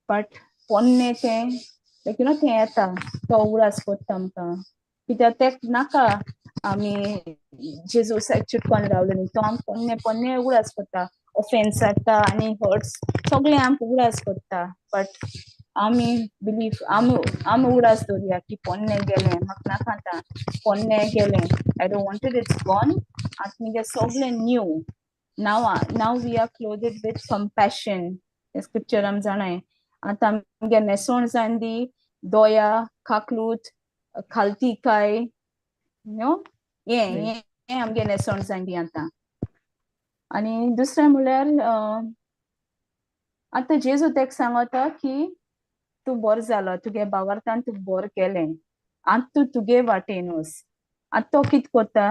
बट पोन्नें तें लायक you know तें येता, तो उगडास कोत्ता आमकां, कित्याक तेक नाका आमी जेजूसाक चिटकोन रावले न्ही, तो आमकां पोन्नें पोन्नें उगडास कोत्ता, ऑफेन्स जाता आनी हर्ट्स सगळें आमकां उगडास कोत्ता, बट आमी बिलीव आमी आमी उगडास दवरया की पोन्नें गेलें, म्हाका नाका आतां पोन्नें गेलें, I don't want it, it's gone. आतां मुगे सगळें new. Now we are clothed with compassion. Scripture आम जाणाय. आतां आमगे न्हेसवण जावन दी दोया, काकलूत, खालतीकाय, न्हू, हें हें आमगे न्हेसवण जावन दी आतां. आनी दुसरें म्हणल्यार आतां जेजू तेका सांगता की तूं बरो जालो, तुगे भावार्थान तूं बरें केलें, आतां तूं तुगे वाटेन वच. आतां तो कितें कोत्ता,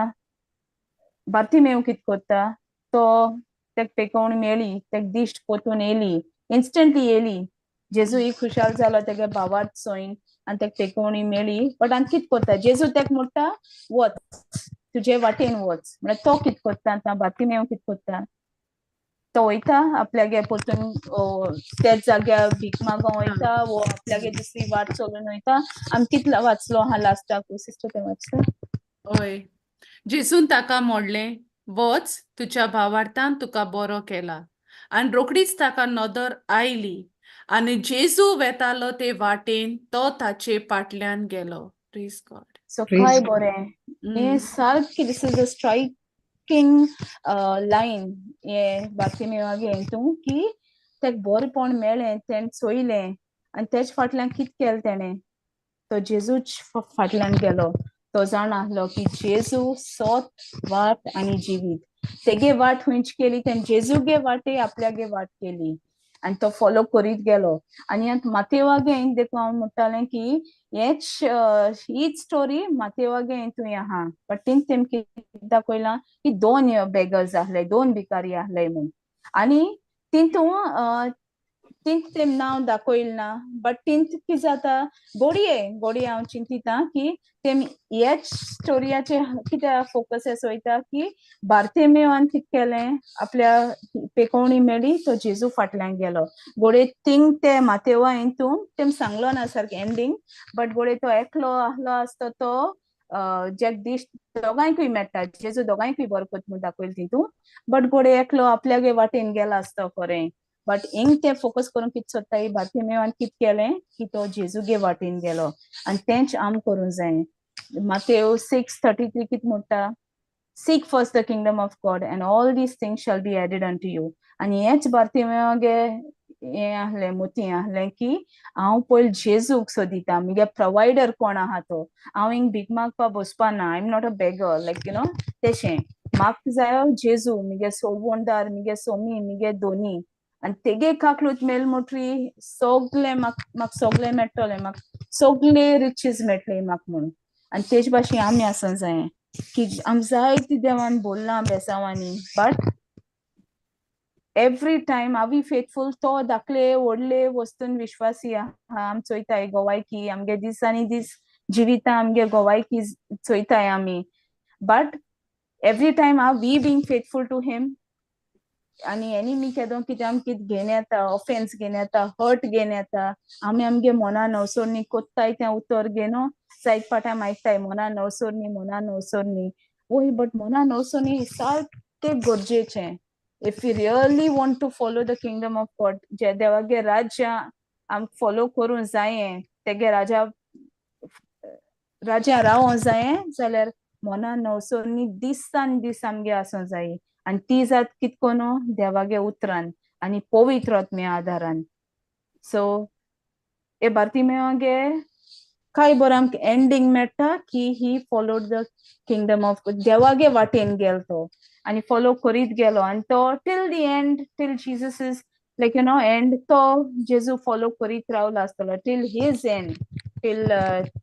बार्तिमेव कितें कोत्ता, तो तेका पेकोवणी मेळ्ळी, तेका दिश्ट पोतून येयली, इन्स्टंटली येयली. जेजू ही खुशाल जालो तेगे भावार्थ चोयन आनी तेका पेकोवणी मेळ्ळी. बट आनी कितें कोत्ता, जेजू तेका म्हणटा वच, तुजे वाटेन वच. म्हळ्यार तो कितें कोत्ता आतां, बार्तिमेव कितें कोत्ता, तो वयता आपल्यागे परतून त्याच जाग्यार भीक मागोंक वयता वो आपल्यागे दुसरी वाट चलून वयता. आमी कितलो वाचलो आहा लास्टाक, सिस्टर तें वाचता? हय, जेजून ताका म्हणलें, वच, तुज्या भावार्थान तुका बरो केला. आनी रोखडीच ताका नदर आयली आनी जेजू वेतालो ते वाटेन तो ताचे फाटल्यान गेलो. Praise God. So Praise काय God. बरें, हें सारकें, this is a striking line हें बार्तिमेवागे हितून की तेका बरेंपण मेळ्ळें, तेणें चोयलें आनी तेज फाटल्यान कितें केलें तेणें, तो जेजूच फाटल्यान गेलो. तो जाणा आहलो की जेजू सोत वाट आनी जिवीत, तेगे वाट खंयची केली तेणें, जेजूगे वाटे आपल्यागे वाट केली आनी तो फॉलो करीत गेलो. आनी आतां मातेवागे देखून हांव म्हणटालें की हेच हीच स्टोरी मातेवागे हितून आहा, बट तिंग तेम कितें दाखयलां की दोन बेगर्स आहले, दोन भिकारी आहले म्हूण. आनी तितून तिंत तेम नांव दाखयल ना, बट तिंत कितें जाता, गोडये गोडये हांव चिंतिता की तेम हेच स्टोरियाचे कित्याक फोकस वयता की बार्तिमेवान कितें केलें, आपल्या पेकोवणी मेळ्ळी, तो जेजू फाटल्यान गेलो. गोडये थिंग ते मातेवा हितून तेम सांगलो ना सारकें एंडींग, बट गोडये तो एकलो आहलो आसतो तो जगदीश दोगांयकूय मेळटा, जेजू दोगांयकूय बरो कोत म्हूण दाखयल तितून, बट गोडये एकलो आपल्यागे वाटेन गेला आसतो खरें. बट हिंग ते फोकस करून कितें सोदताय, बार्तिमेवान कितें केलें की तो जेजूगे वाटेन गेलो आनी तेंच आम करूंक जाय. मातेव 6:33 कितें म्हणटा, seek first the kingdom of God and all these things shall be added unto you. आनी हेच बार्तिमेवागे हें आहलें, मोती आहलें की हांव पयलीं जेजूक सोदिता, मुगे प्रोवायडर कोण आहा तो, हांव हिंग भीक मागपा बसपा ना, I am not a beggar, like you know तेशें म्हाका जायो जेजू, मुगे सोडवणदार, मुगे सोमी, मुगे दोनी. आनी तेगे काकलूत मेल म्हणटरी सगळें म्हाका, म्हाका सगळें मेळटलें, म्हाका सगळे रिचीज मेळटले म्हाका म्हूण. आनी तेज भाशेन आमी आसूंक जाय की आम जायते देवान बोल्लां बेसांवांनी, but every time are we faithful? तो धाकले व्हडले वस्तून विश्वासी आहा, आम चोयताय गोवायकी आमगे दिसांनी दीस जिवितां आमगे गोवायकी चोयताय आमी, but every time are we being faithful to him? आनी एनिमी केदो कितें आम कितें घेवन येता, ऑफेन्स घेवन येता, हर्ट घेवन येता, आमी आमगे मनान नवसोरनी कोत्ताय तें उतर घेवन जायत पाट्यां आयकताय, मनान नवसोरनी, मनान नवसोरनी. वय, बट मनान नवसोरनी सारकें गरजेचें if you really want to follow the kingdom of God. जे देवागे राज्य आम फॉलो करूंक जायें, तेगे राजा राज्या रावों जायें जाल्यार मनान नवसोरनी दिसान दीस आमगे आसूंक जाय. आनी ती जात कित कोन्नू देवागे उतरान आनी पवित्र आत्म्या आदारान. सो हे बार्तिमेवागे काय बरो आमकां एंडींग मेळटा की he followed the kingdom of देवागे वाटेन गेलो तो. आनी फॉलो करीत गेलो आनी तो till the end, till Jesus is like you know end, तो जेजू फॉलो करीत रावलो आसतलो टील his and, till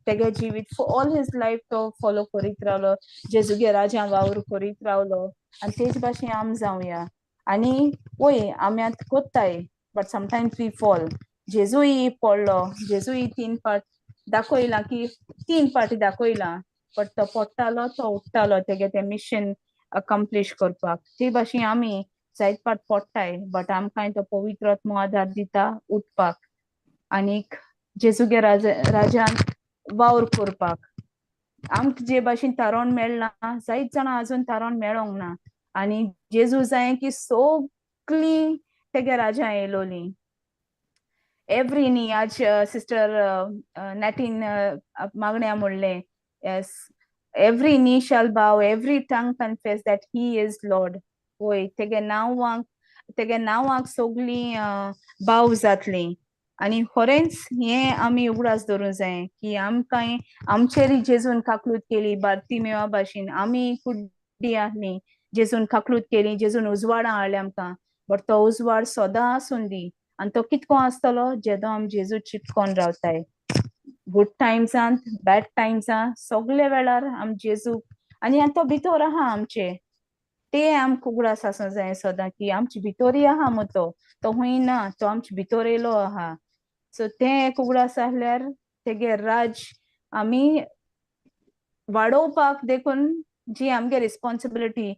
तेगे जिवीत, ऑल his life तो फॉलो करीत रावलो, जेजूगे राजा वावर करीत रावलो. आनी तेज भाशेन आम जावया. आनी वय आमी आतां कोत्ताय, बट समटायम्स we fall. जेजूय पडलो, जेजूय तीन पाट दाखयलां की तीन पाटी दाखयलां, बट तो पडटालो तो उठ्ठालो तेगे तें मिशन अकम्प्लीश करपाक. ते भाशेन आमी जायत पाट पडटाय, बट आमकां तो पवित्र आत्मो आदार दिता उठपाक आनीक जेजूगे राजान वावर करपाक. आमकां जे भाशेन तारोण मेळना, जायत जाणां आजून तारोण मेळोंक ना. आनी जेजू जाय की सगळीं तेगे राजा येयलोलीं एवरी नी. आज सिस्टर नॅटीन मागण्या म्हणलें, yes, every knee shall bow, every tongue confess that he is Lord. वय तेगे नांवाक सगळीं बाव जातलीं. आनी खरेंच हें आमी उगडास दवरूंक जाय की आमकां आमचेर जेजून काकलूत केली बार्तिमेवा भाशेन. आमी कुड्डी आहली, जेजून काकलूत केली, जेजून उजवाडां हाडले आमकां. बट तो उजवाड सदां आसून दी. आनी तो कितको आसतलो? जेदो आमी जेजू चिपकोन रावताय, गूड टायम्सांत, बॅड टायम्सां, सगळे वेळार आमी जेजू आनी तो भितर आहा आमचे. ते आमकां उगडास आसूंक जाय सदां की आमचे भितरय आहा मू तो, तो हुंय ना, तो आमचे भितर येयलो आहा. सो तें एक उगडास आहल्यार तेगे राज आमी वाडोवपाक देखून जी आमगे रिस्पॉन्सिबिलिटी,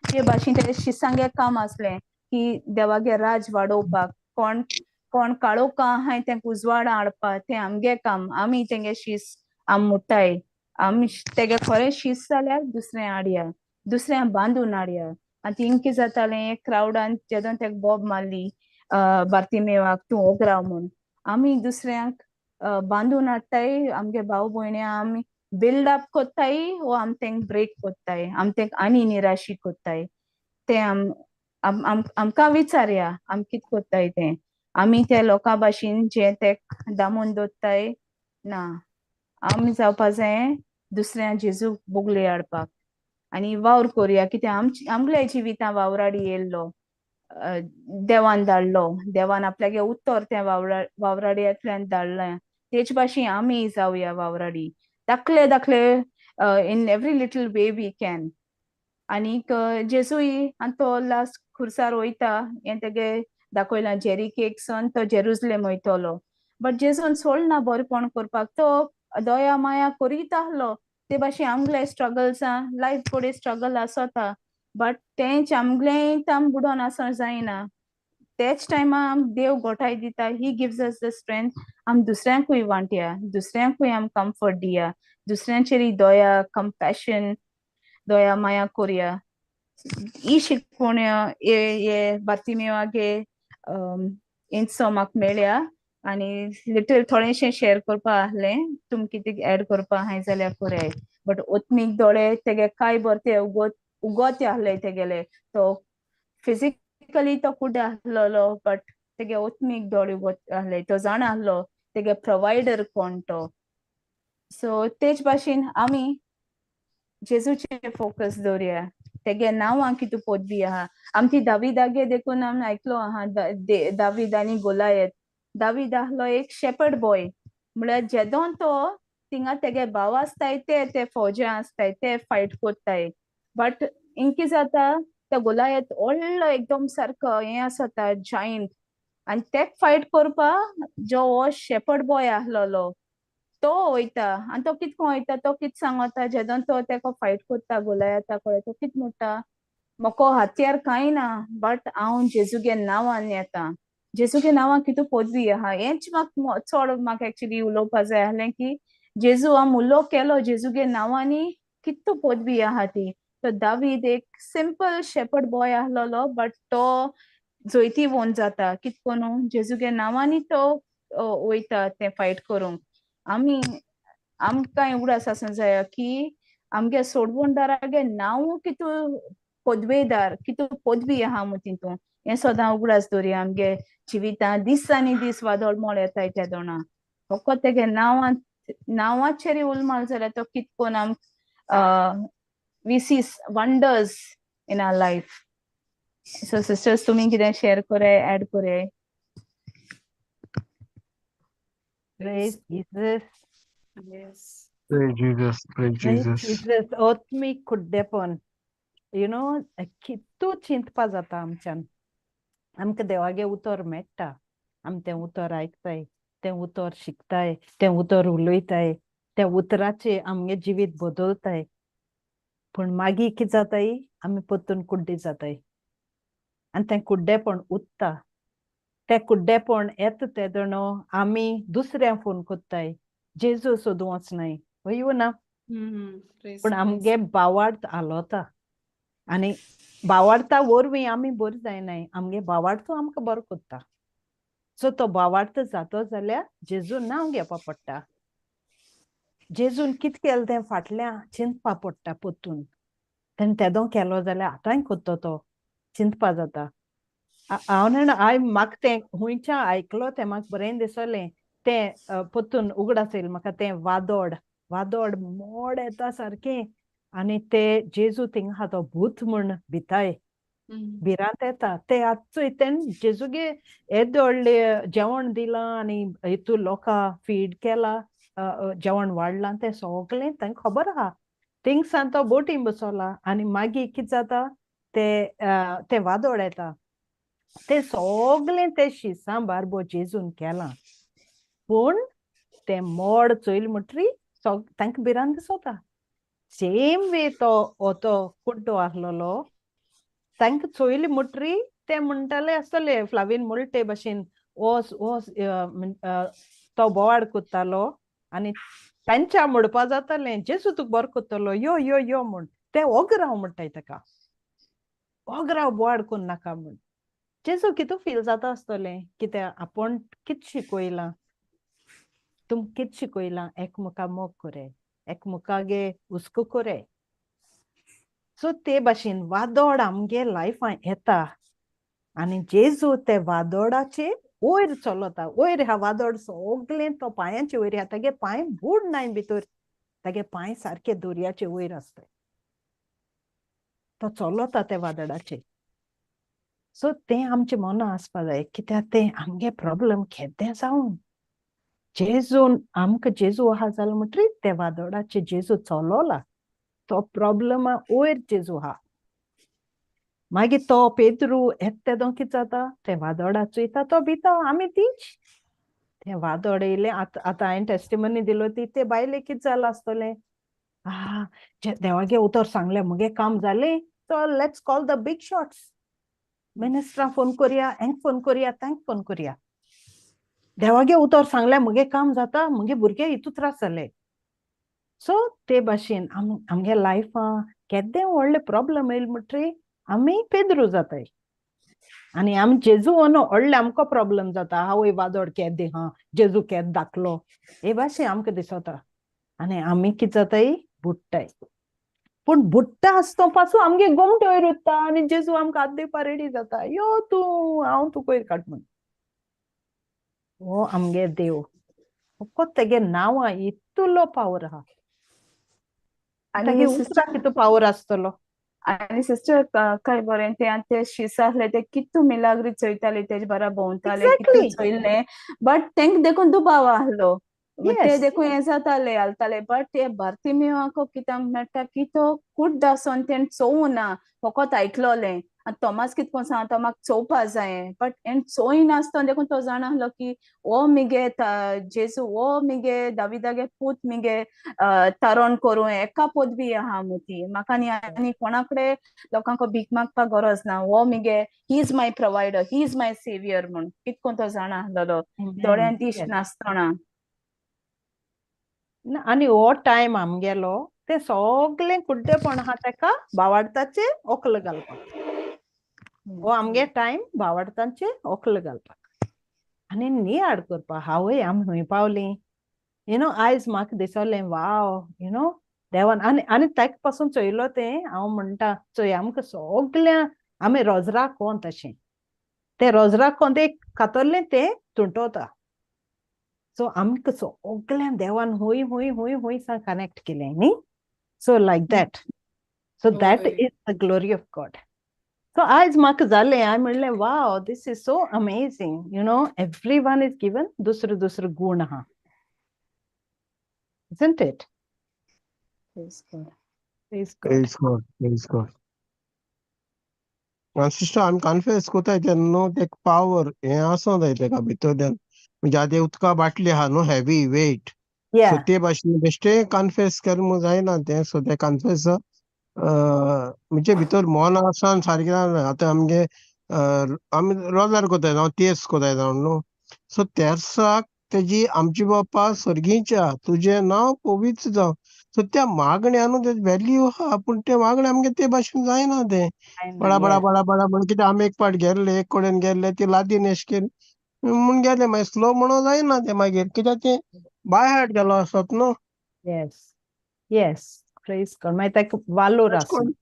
जे भाशेन ते शिसांगे काम आसलें की देवागे राज वाडोवपाक, कोण कोण काळोखा आहाय तेंका उजवाडा हाडपाक, तें आमगे काम. आमी तेंगे शीस आम मुट्टाय, आमी तेगे खरें शीस जाल्यार दुसरें हाडया, दुसऱ्यां बांदून हाडया. आनी थिंग कितें जातालें, क्रावडान जेदोन तेका बोब मारली बार्तिमेवाक, तूं ओग राव म्हूण, आमी दुसऱ्यांक बांदून हाडटाय. आमगे भाव भयण्या आमी बिल्ड अप कोत्ताय वो आम तेंक ब्रेक कोत्ताय, आम तेंक आनी निराशी कोत्ताय? तें आम आमकां विचारया, आम कित कोत्ताय तें. आमी त्या लोकां भाशेन जे ते दामून दवरताय ना, आमी जावपा जाय दुसऱ्या जेजूक बोगले हाडपाक आनी वावर करुया. कित्याक आमची आमगेल्या जिवितां वावराडी येयल्लो देवान धाडलो, देवान आपल्यागे उत्तर त्या वावराडयांतल्यान धाडलें. तेच भाशेन आमी जावया वावराडी धाकले धाकले, in every little way we can. आनीक जेजूय आनी तो लास्ट खुर्सार वयता हें तेगे दाखयलां, जेरिकेक सन तो जेरुजलेम वयतलो, बट जेजून सोडना बरेपण करपाक, तो दया माया करीत आहलो. ते भाशेन आमगेले स्ट्रगल्सां, लायफ कडेन स्ट्रगल आसता, बट तेंच आमगेलें आम बुडोन आसूंक जायना. तेच टायमा आम देव गोठाय दिता, he gives us the strength. आम दुसऱ्यांकूय वांटया, दुसऱ्यांकूय आम कम्फर्ट दिया, दुसऱ्यांचेरय दया, कंपॅशन, दया माया करुया. ही शिकवण हे बार्तिमेवागे इंचो म्हाका मेळ्ळ्या आनी लिटल थोडेशें शेअर करपा आहलें. तुमकां कितें एड करपा आहाय जाल्यार कराय. बट ओत्मीक दोळे तेगे काय बरें ते उगत उगत आहले तेगेले. तो फिजिकली तो कुड्डे आहलोलो, बट तेगे ओत्मीक दोळे उगत आहले, तो जाणा आहलो तेगे प्रोवायडर कोण तो. सो तेच भाशेन आमी जेजूचे फोकस दवरया, तेगे नांवां कितू पदवी आहा आमची दाविदागे देखून आमी आयकलो आहा, दावीद आनी गोलायत. दावीद आहलो एक शेपर्ड बॉय, म्हळ्यार जेदोन तो थिंगा तेगे भाव आसताय, ते ते फौजा आसताय, ते फायट कोत्ताय, बट इंकी जाता, तो गोलायत व्हडलो एकदम सारको हें आसता, जायंट, आनी तेक फायट करपा जो हो शेपर्ड बॉय आहलोलो तो वयता. आनी तो कित वयता, तो कित सांगता, जेदोन तो तेका फायट करता गोलायता कडेन, तो कित म्हणटा, म्हाका हत्यार कांय ना, बट हांव जेजूगे नांवान येता. जेजूगे नांवान कितू पदवी आहा. हेंच म्हाका चड म्हाका एक्चुली उलोवपा जाय आहलें की जेजू आम उलो केलो, जेजूगे नांवांनी कितू पदवी आहा ती. तो दावीद एक सिंपल शेपर्ड बॉय आहलोलो, बट तो जैतिवंत जाता. कित कोनू? जेजूगे नांवांनी तो वयता तें फायट करूंक. आमी आमकां उगडास आसूंक जाय की आमगे सोडवणदारागे नांव कितू पदवेदार, कितू पदवी आहा मू तितून, हें सदां उगडास दवरया. आमगे जिवितां दीस आनी दीस वादळ मोळ येताय तेदोना फकत तेगे नांवां नांवाचेर उलमाल जाल्यार तो कित कोन आम we C wonders. in our life. So sisters, तुमी कितें शेअर कोराय, ऍड कोराय? Praise Jesus. Yes. Praise Jesus, praise Praise Jesus. Jesus. आत्मीक कुड्डेपण, you know, कितू चिंतपा जाता आमच्यान. आमकां देवागे उतर मेळटा, आमी तें उतर आयकताय, तें उतर शिकताय, तें उतर उलयताय, त्या उतराचे आमगे जिवीत बदलताय. पूण मागीर कितें जाताय, आमी परतून कुड्डे जाताय आनी तें कुड्डेपण उत्ता. तें कुड्डेपण येता तेदोणो आमी दुसऱ्यांक फोन कोत्ताय, जेजू सोदूं वचनाय, हय वो ना? पूण आमगे बावार्थ आलोता आनी बावार्था वरवीं आमी बरी जायनाय, आमगे बावार्थ आमकां बरो कोत्ता. सो तो बावार्थ जातो जाल्यार जेजून नांव घेवपा पडटा. जेजून कितें केलें तें फाटल्यान चिंतपा पडटा परतून. तेणें तेदो केलो जाल्यार आतांय कोत्तो तो, चिंतपा जाता. हांव जाणा, हांवें म्हाका तें खुंयच्यान आयकलो तें म्हाका बरें दिसलें. तें परतून उगडास येयलें म्हाका, तें वादोड वादोड मोड येता सारकें आनी ते जेजू थिंगा आहा तो भूत म्हूण भिताय, भिरांत येता. ते आतां चोय तेणें जेजूगे येदें व्हडलें जेवण दिलां आनी हितू लोकां फीड केलां, जेवण वाडलां, तें सगळें तांकां खबर आहा. थिंगसान तो बोटीन बसोला आनी मागीर कितें जाता, ते तें वादोड येता. तें सगळें तें शिसां बारबो जेजून केलां, पूण तें मोड चोयलें म्हणटरी तांकां भिरांत दिसता. सेम वे तो हो तो कुड्डो आसलेलो, तांकां चोयलें म्हणटरी ते म्हणटाले आसतले फ्लावीन मुलटे भाशेन, वोस वोस तो बोवाड कोत्तालो आनी तांच्या म्हणपा जातालें, जेजू तुका बरो कोत्तलो, यो यो यो म्हूण. ते ओगराव म्हणटाय ताका, ओगराव बोवाड कोन्न नाका म्हूण. जेजू कितू फील जाता आसतलें, कित्याक आपूण कित शिकयलां, तुमकां कित शिकयलां, एकमुखा मोग कोरे, एकमुखागे हुस्को कोरे. सो ते भाशेन वादोड आमगे लायफान येता आनी जेजू ते वादोडाचे वयर चलता. वयर ह्या वादोड सगळें तो पांयांचे वयर ह्या, तागे पांय बूड नाय भितर, तागे पांय सारके दर्याचे वयर आसता, तो चलता ते वादळाचे. सो तें आमचे मना आसपा जाय, कित्याक तें आमगे प्रॉब्लम केदें जावन जेजून आमकां जेजू आहा जालो म्हणटरी ते वादळाचे जेजू चलोला, तो प्रॉब्लमा वयर जेजू आहा. मागीर तो पेद्रू येता तेदो कितें जाता, ते वादळा चोयता, तो भिता, आमी तीच ते वादळ येयलें. आतां आतां हांवें टेस्टिमनी दिलो ती ते बायले कितें जालां आसतलें, आ देवागे उतर सांगलें, मुगे काम जालें, चल let's call the big shots, मिनिस्टरां phone कोरया, हेंक फोन कोरया, तांक फोन कोरया. देवागे उतर सांगलें, मुगे काम जाता, मुगे भुरगे हितू त्रास जाले. सो ते भाशेन आमगे लायफां केदें व्हडलें प्रॉब्लम येयलें म्हणटरी आमी पेद्रू जाताय आनी आमी जेजू वनो व्हडलें आमकां प्रॉब्लम जाता. आवय वादोड केदें हा, जेजू केद दाखलो, हे भाशेन आमकां दिसता आनी आमी कितें जाताय, बुडटाय. पूण बुडटा आसतो पासून आमगे गोमटे वयर उत्ता आनी जेजू आमकां हात दिवपा रेडी जाता, यो तूं, हांव तुका वयर काड म्हूण. हो आमगे देव, फकत तेगे नांवां इतलो पावर आहा, आनी उतराक कितू पावर आसतलो. आनी सिस्टर काय बरें तें आतां ते शीस आसले ते कितू मिलाग्री चोयताले, तेजे बरा भोंवताले, कितू चोयलें, बट तेंक देखून दुबाव आहलो, ते देखून हें जाताले हालताले. बट ते बार्तिमेवाक कित्याक मेळटा की तो कुड्डो आसोन तेणें चोवना, फकत आयकलोलें. आनी तोमास कितें कोन्न सांगता, म्हाका चोवपा जायें, बट हेणें चोयनासतना देखून तो जाणा आहलो की हो मिगे जेजू, हो मिगे दाविदागे पूत, मिगे तारण करूं एका पदवी आहा मोती, म्हाका आनी आनी कोणा कडेन लोकांक भीक मागपाक गरज ना, हो मिगे, he is my provider, he is my saviour म्हूण कितें कोन्न तो जाणा आहलोलो, दोळ्यान दिश्ट नासतना. आनी हो टायम आमगेलो ते सगळें कुड्डेपण आहा तेका बावाडताचे ओकल घालपाक, हो आमगे टायम बावाडतांचे ओकल घालपाक आनी नियाळ करपाक. हांवय आमी खंय पावलीं, you know, आयज म्हाका दिसलें वाव, you know, देवान आनी आनी ताका पासून चोयलो तें हांव म्हणटा चोय आमकां सगळ्यां आमी रोजराक कोण तशें तें रोजराक कोण तें कातरलें तें तुंटवता. सो आमकां सगळ्यां देवान हुंय हुंय हुंय हुंय सा कनेक्ट केलें न्ही, so like that. So that हय. Is the glory of God. So आयज म्हाका जालें, हांवें म्हणलें, wow, this is so amazing, everyone is given दुसरो दुसरो गूण आहा, isn't it? Praise God. Praise God. Praise God, praise God. Sister, आमी कन्फेस कोताय तेन्ना न्हू तेक पावर हें आसों जाय तेका भितरल्यान. म्हणजे आतां उदका बाटली आहा न्हू, हेवी वेट, सो ते भाशेन बेश्टें कन्फेस केलें म्हूण जायना तें. सो तें कन्फेस म्हणजे भितर मन आसा आनी सारकें आतां आमगे आमी रोजार कोताय जावं तेर्स कोताय जावन न्हू, सो तेर्साक तेजी आमची बापा सर्गीच्या तुजें नांव पवित्र जावं, सो त्या मागण्या न्हू तेजी व्हॅल्यू आहा, पूण तें मागणें आमगे ते भाशेन जायना तें. बडा बडा बडा बडा बडा कित्याक आमी एक पाट गेल्ले, एक कडेन गेल्ले, ती लादीन एश केन म्हूण गेले, मागीर स्लो म्हणून जायना तें मागीर, कित्याक तें बाय हार्ट गेलो आसत न्हू. येस, प्रेज गॉड. मागीर ताका वालोर अशें आसना. कोन्न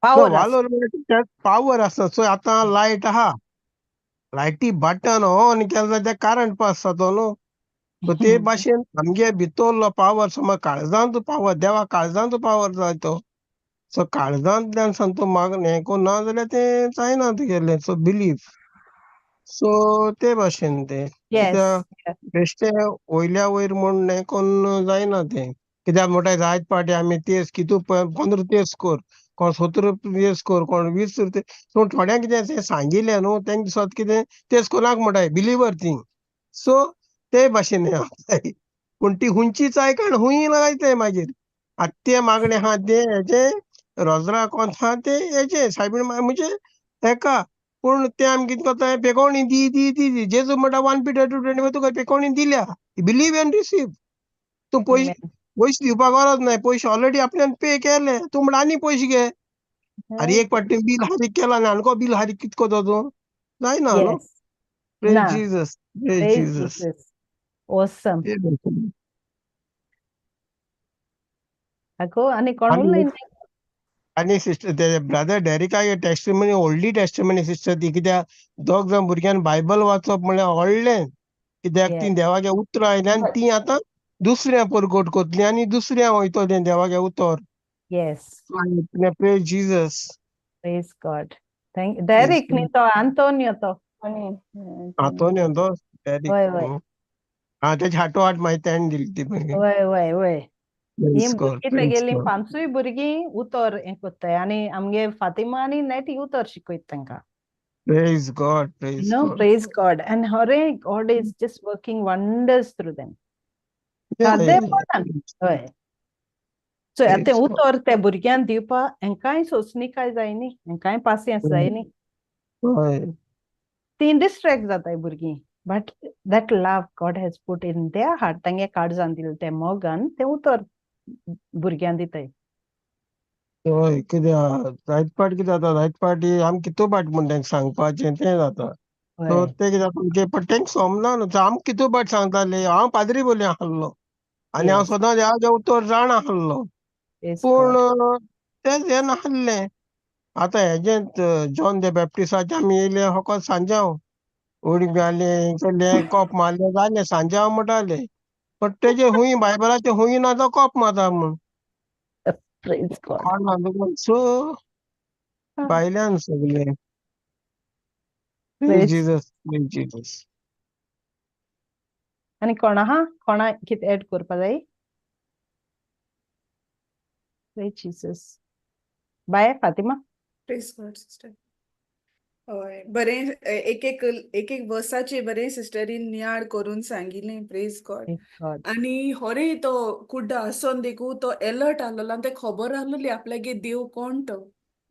पावर आसना. वालोर म्हणल्यार पावर आसना. सो आतां लायट आहा, लायटी बटन ऑन केलें जाल्यार तें करंट पास जातो न्हू. सो ते भाशेन आमगे भितरलो पावर, समज काळजांत पावर, देवा काळजांत पावर जाय तो. सो काळजांतल्यान सांग तूं मागणें हें करून ना जाल्यार तें जायना तुगेलें. सो बिलीव, सो ते भाशेन तें कित्याक बेश्टें वयल्या वयर म्हूण हें करून जायना तें. कित्याक म्हणटा जायत पाटी आमी तेर्स कितू 15 तेर्स कर, कोण 17 तेर्स कर, कोण 20. पूण थोड्यांक कितें तें सांगिल्लें न्हू, तेंका दिसत कितें तेर्स कोणाक म्हणटाय, बिलीवर ती. सो ते भाशेन हें, पूण ती हुंचीच आयक आनी हुंय लायताय मागीर. आतां तें मागणें आहा तें हेजें रोजरा कोंत आहा तें हेजें सायबीण म्हणजे हेका, पूण तें आमी कितें करताय, पेकोवणी दी दी दी दी. जेजू म्हणटा 1 Peter 2:25, तुका पेकोवणी दिल्या, बिलीव एंड रिसीव. तूं पयशे पयशे दिवपाक गरज नाय, पयशे ऑलरेडी आपल्यान पे केले, तूं म्हणटा आनी पयशे घे. आरे एक पाटी बील हारीक केला आनी आनको बील हारीक कित करता तूं, जायना न्हू. Praise Jesus, praise Jesus. Awesome. अगो आनी कोण उलयना? आनी सिस्टर, ते ब्रदर डेरिकागे टेस्टिमनी व्हडली टेस्टिमनी सिस्टर ती, कित्याक दोग जाण भुरग्यान बायबल वाचप म्हणल्यार व्हडलें, कित्याक ती देवागे उतरां आयलीं आनी ती आतां दुसऱ्या परगट करतली आनी दुसऱ्या वयतलें देवागे उतर. Praise Jesus. Praise God. Thank Derek न्ही तो आंतोनियो तो. आंतोनियो तो डेरिक. वय वय. आं, तेजी हाटो हाट मागीर तेणें दिली ती मागीर. वय वय वय. ही भुरगीं तेगेलीं पांचूय भुरगीं उतर हें कोत्ताय आनी आमगे फातिमा आनी नेटी उतर शिकयता तांकां. Praise God, praise No, God. Praise God. And hooray, God is just working wonders through them. सादेपणान. हय. सो आतां उतर ते भुरग्यांक दिवपा हेंकांय सोंसणीकाय जाय न्ही, हेंकांय पासियेंस जाय न्ही. तीं डिस्ट्रेक्ट जाताय भुरगीं, but that love God has put in their heart, तांगे काळजान दिलें तें मोगान तें उतर भुरग्यांक दिताय. हय, कित्याक जायत पाट कितें जाता, जायत पाटी आमी कितू पाट म्हूण तांकां सांगपाचें तें जाता. सो तें कितें जाता, पण तांकां सोमना न्हू. आमी कितू पाट सांगताले, हांव पाद्री बोली आहलो आनी हांव सदां देवाचें उतर जाण आहलो, पूण तें हें नासलें. आतां हेजें जॉन the बॅप्टिसाचें आमी येयले फकत सांजांव उडी घालें केलें कोप मारलें जालें, सांजांव म्हणटाले, पण तेजें हुंय बायबलाचें हुंय ना तो कोप मारता म्हूण. सो भायल्यान सगळें. Praise Jesus, praise Jesus. आनी कोण आहा, कोणा कितें एड करपा जाय? Praise Jesus. Bye Fatima. Praise God sister. हय, बरें, एक एक एक एक वर्साचे बरें सिस्टरीन नियाळ करून सांगिल्लें. Praise God. आनी होरे तो कुड्डो आसोन देखू तो एलर्ट आहलोलो आनी तेका खबर आहलोली आपल्यागे देव कोण तो,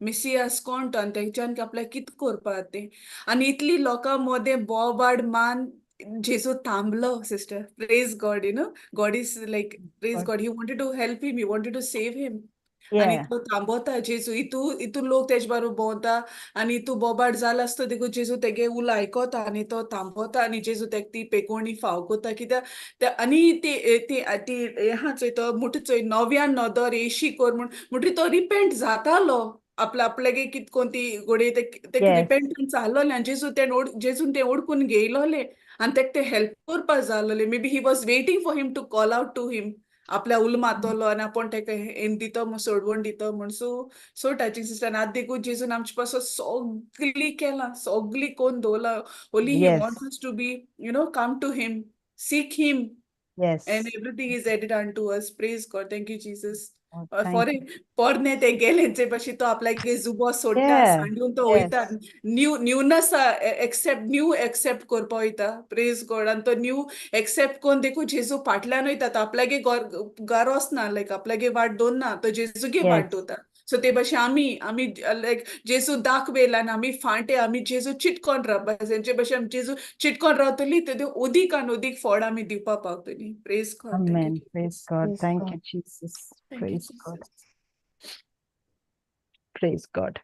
मिसियास कोण तो, आनी तेच्यान आपल्याक कित करपा तें. आनी इतली लोकां मदें बोबाड मान जेजू थांबलो sister. Praise God, God is like, praise God, he wanted to help him, he wanted to save him. आनी तो थांबोता जेजू, इतू इतू लोक तेजे बारोबर भोंवता आनी इतू बोबाड जाला आसता देखून जेजू तेगे उलो आयकोता आनी तो थांबोता आनी जेजू तेका ती पेकोवणी फाव कोता. कित्याक आनी ती ती ती हें आहा चोय, तो मुठ चोय नव्यान नदर येशी कोर म्हूण, म्हणटरी तो रिपेंट जातालो आपल्या आपल्यागे कित कोन ती घोडये तेका रिपेंटन्स आहलोलें आनी जेजू तें जेजून तें ओडकून घेयलोलें आनी तेका तें हेल्प करपा जालोलें. Maybe he was waiting for him to call out to him. आपल्या उल मातलो आनी आपूण तेका हें दितो म्हूण सोडवण दितो म्हूण. So so touching sister. आनी आतां देखून जेजून आमचे पासून सगळी केलां, सगळी कोन्न दवरलां. Only he wants us to be come to him, seek him, and everything is added unto us. Praise God. Thank you, Jesus. Oh, thank for you. पोरणे ते गेले जे भाशेन तो आपल्याक जुबो सोडटा, सांडून तो वयता. न्यू न्यूनस एक्सेप्ट, न्यू एक्सेप्ट करपा वयता. प्रेज गॉड. आनी तो न्यू एक्सेप्ट करून देखून जेजू फाटल्यान वयता. तो आपल्यागे गरोस ना, लायक आपल्यागे वाट दवरना, तो जेजूगे वाट दवरता. सो ते भाशेन आमी लायक जेजू दाखवेला आनी आमी फांटे आमी जेजू चिटकोन रावपा. तेंचे भाशेन आमी जेजू चिटकोन रावतली ते उदीक आनी उदीक फळ आमी दिवपा पावतली. Praise God. Thank you. Amen. Praise God. Praise Thank God. you, Jesus. Thank you, Praise God. Jesus. Praise God.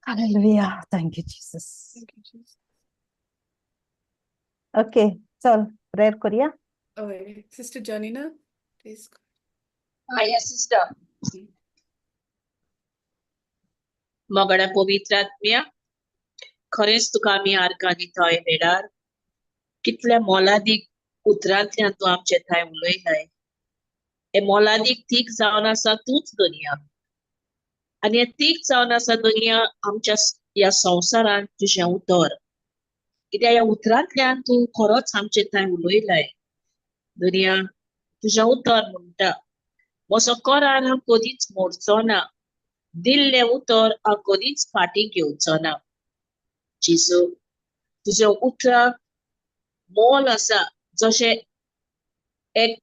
Hallelujah. Thank you, Jesus. Thank you, Jesus. Okay, चल प्रेयर करूया. हय, सिस्टर जॉनिना, प्रेज गॉड. हा, yes sister. मोगाळ्या पवित्र आत्म्या, खरेंच तुका आमी आर्गां दिता ह्या वेळार. कितल्या मोलादीक उतरांतल्यान तूं आमचे थंय उलयलाय. हे मोलादीक तीक जावन आसा तूंच दुनिया आनी हे तीक जावन आसा दुनिया आमच्या ह्या संवसारांत तुजें उतर, कित्याक ह्या उतरांतल्यान तूं खरोच आमचे थंय उलयलाय. दुनिया, तुजें उतर म्हणटा, म्हजो करार हांव कदीच मोडचो ना, दिल्लें उतर हांव कदीच फाटीं घेवचो ना. जेजू, तुज्या उतराक मोल आसा. जशें एक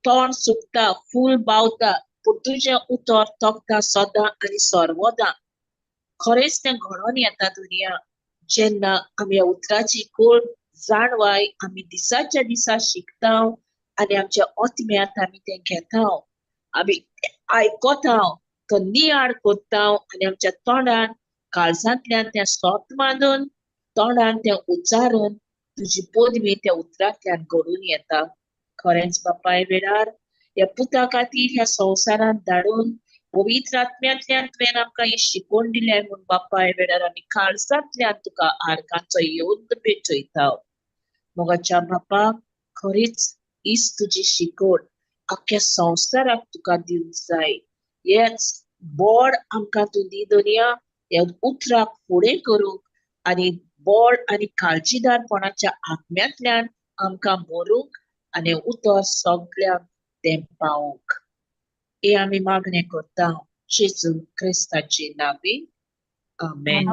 तण सुकता, फूल बावता, पूण तुजें उतर तगता सदां आनी सर्वदां. खरेंच तें घडोवन येता दुनिया, जेन्ना आमी ह्या उतराची खोल जाणवाय आमी दिसाच्या दिसा शिकता आनी आमच्या आत्म्यांत आमी तें घेता, आमी आयकता, तो नियाळ करता आनी आमच्या तोंडान काळजांतल्यान तें सोत मानून तोंडान तें उच्चारून तुजी पदवी त्या उतरांतल्यान घडून येता. खरेंच बापाय, वेळार ह्या पुता खातीर ह्या संवसारांत धाडून पवित्र आत्म्यांतल्यान तुवें आमकां ही शिकवण दिल्या म्हूण बापाय वेळार आमी काळजांतल्यान तुका आर्गांचो येवन भेटयता. मोगाच्या बापा, खरीच हीच तुजी शिकवण आख्ख्या संवसाराक तुका दिवंक जाय. हेच बळ आमकां तूं दी दुनिया, ह्या उतराक फुडें करूंक आनी बळ आनी काळजीदारपणाच्या आत्म्यांतल्यान आमकां मरूंक आनी उतर सगळ्यांक तें पावोवंक. हे आमी मागणें करता जेजू क्रिस्ताचे नांवी, आमेन.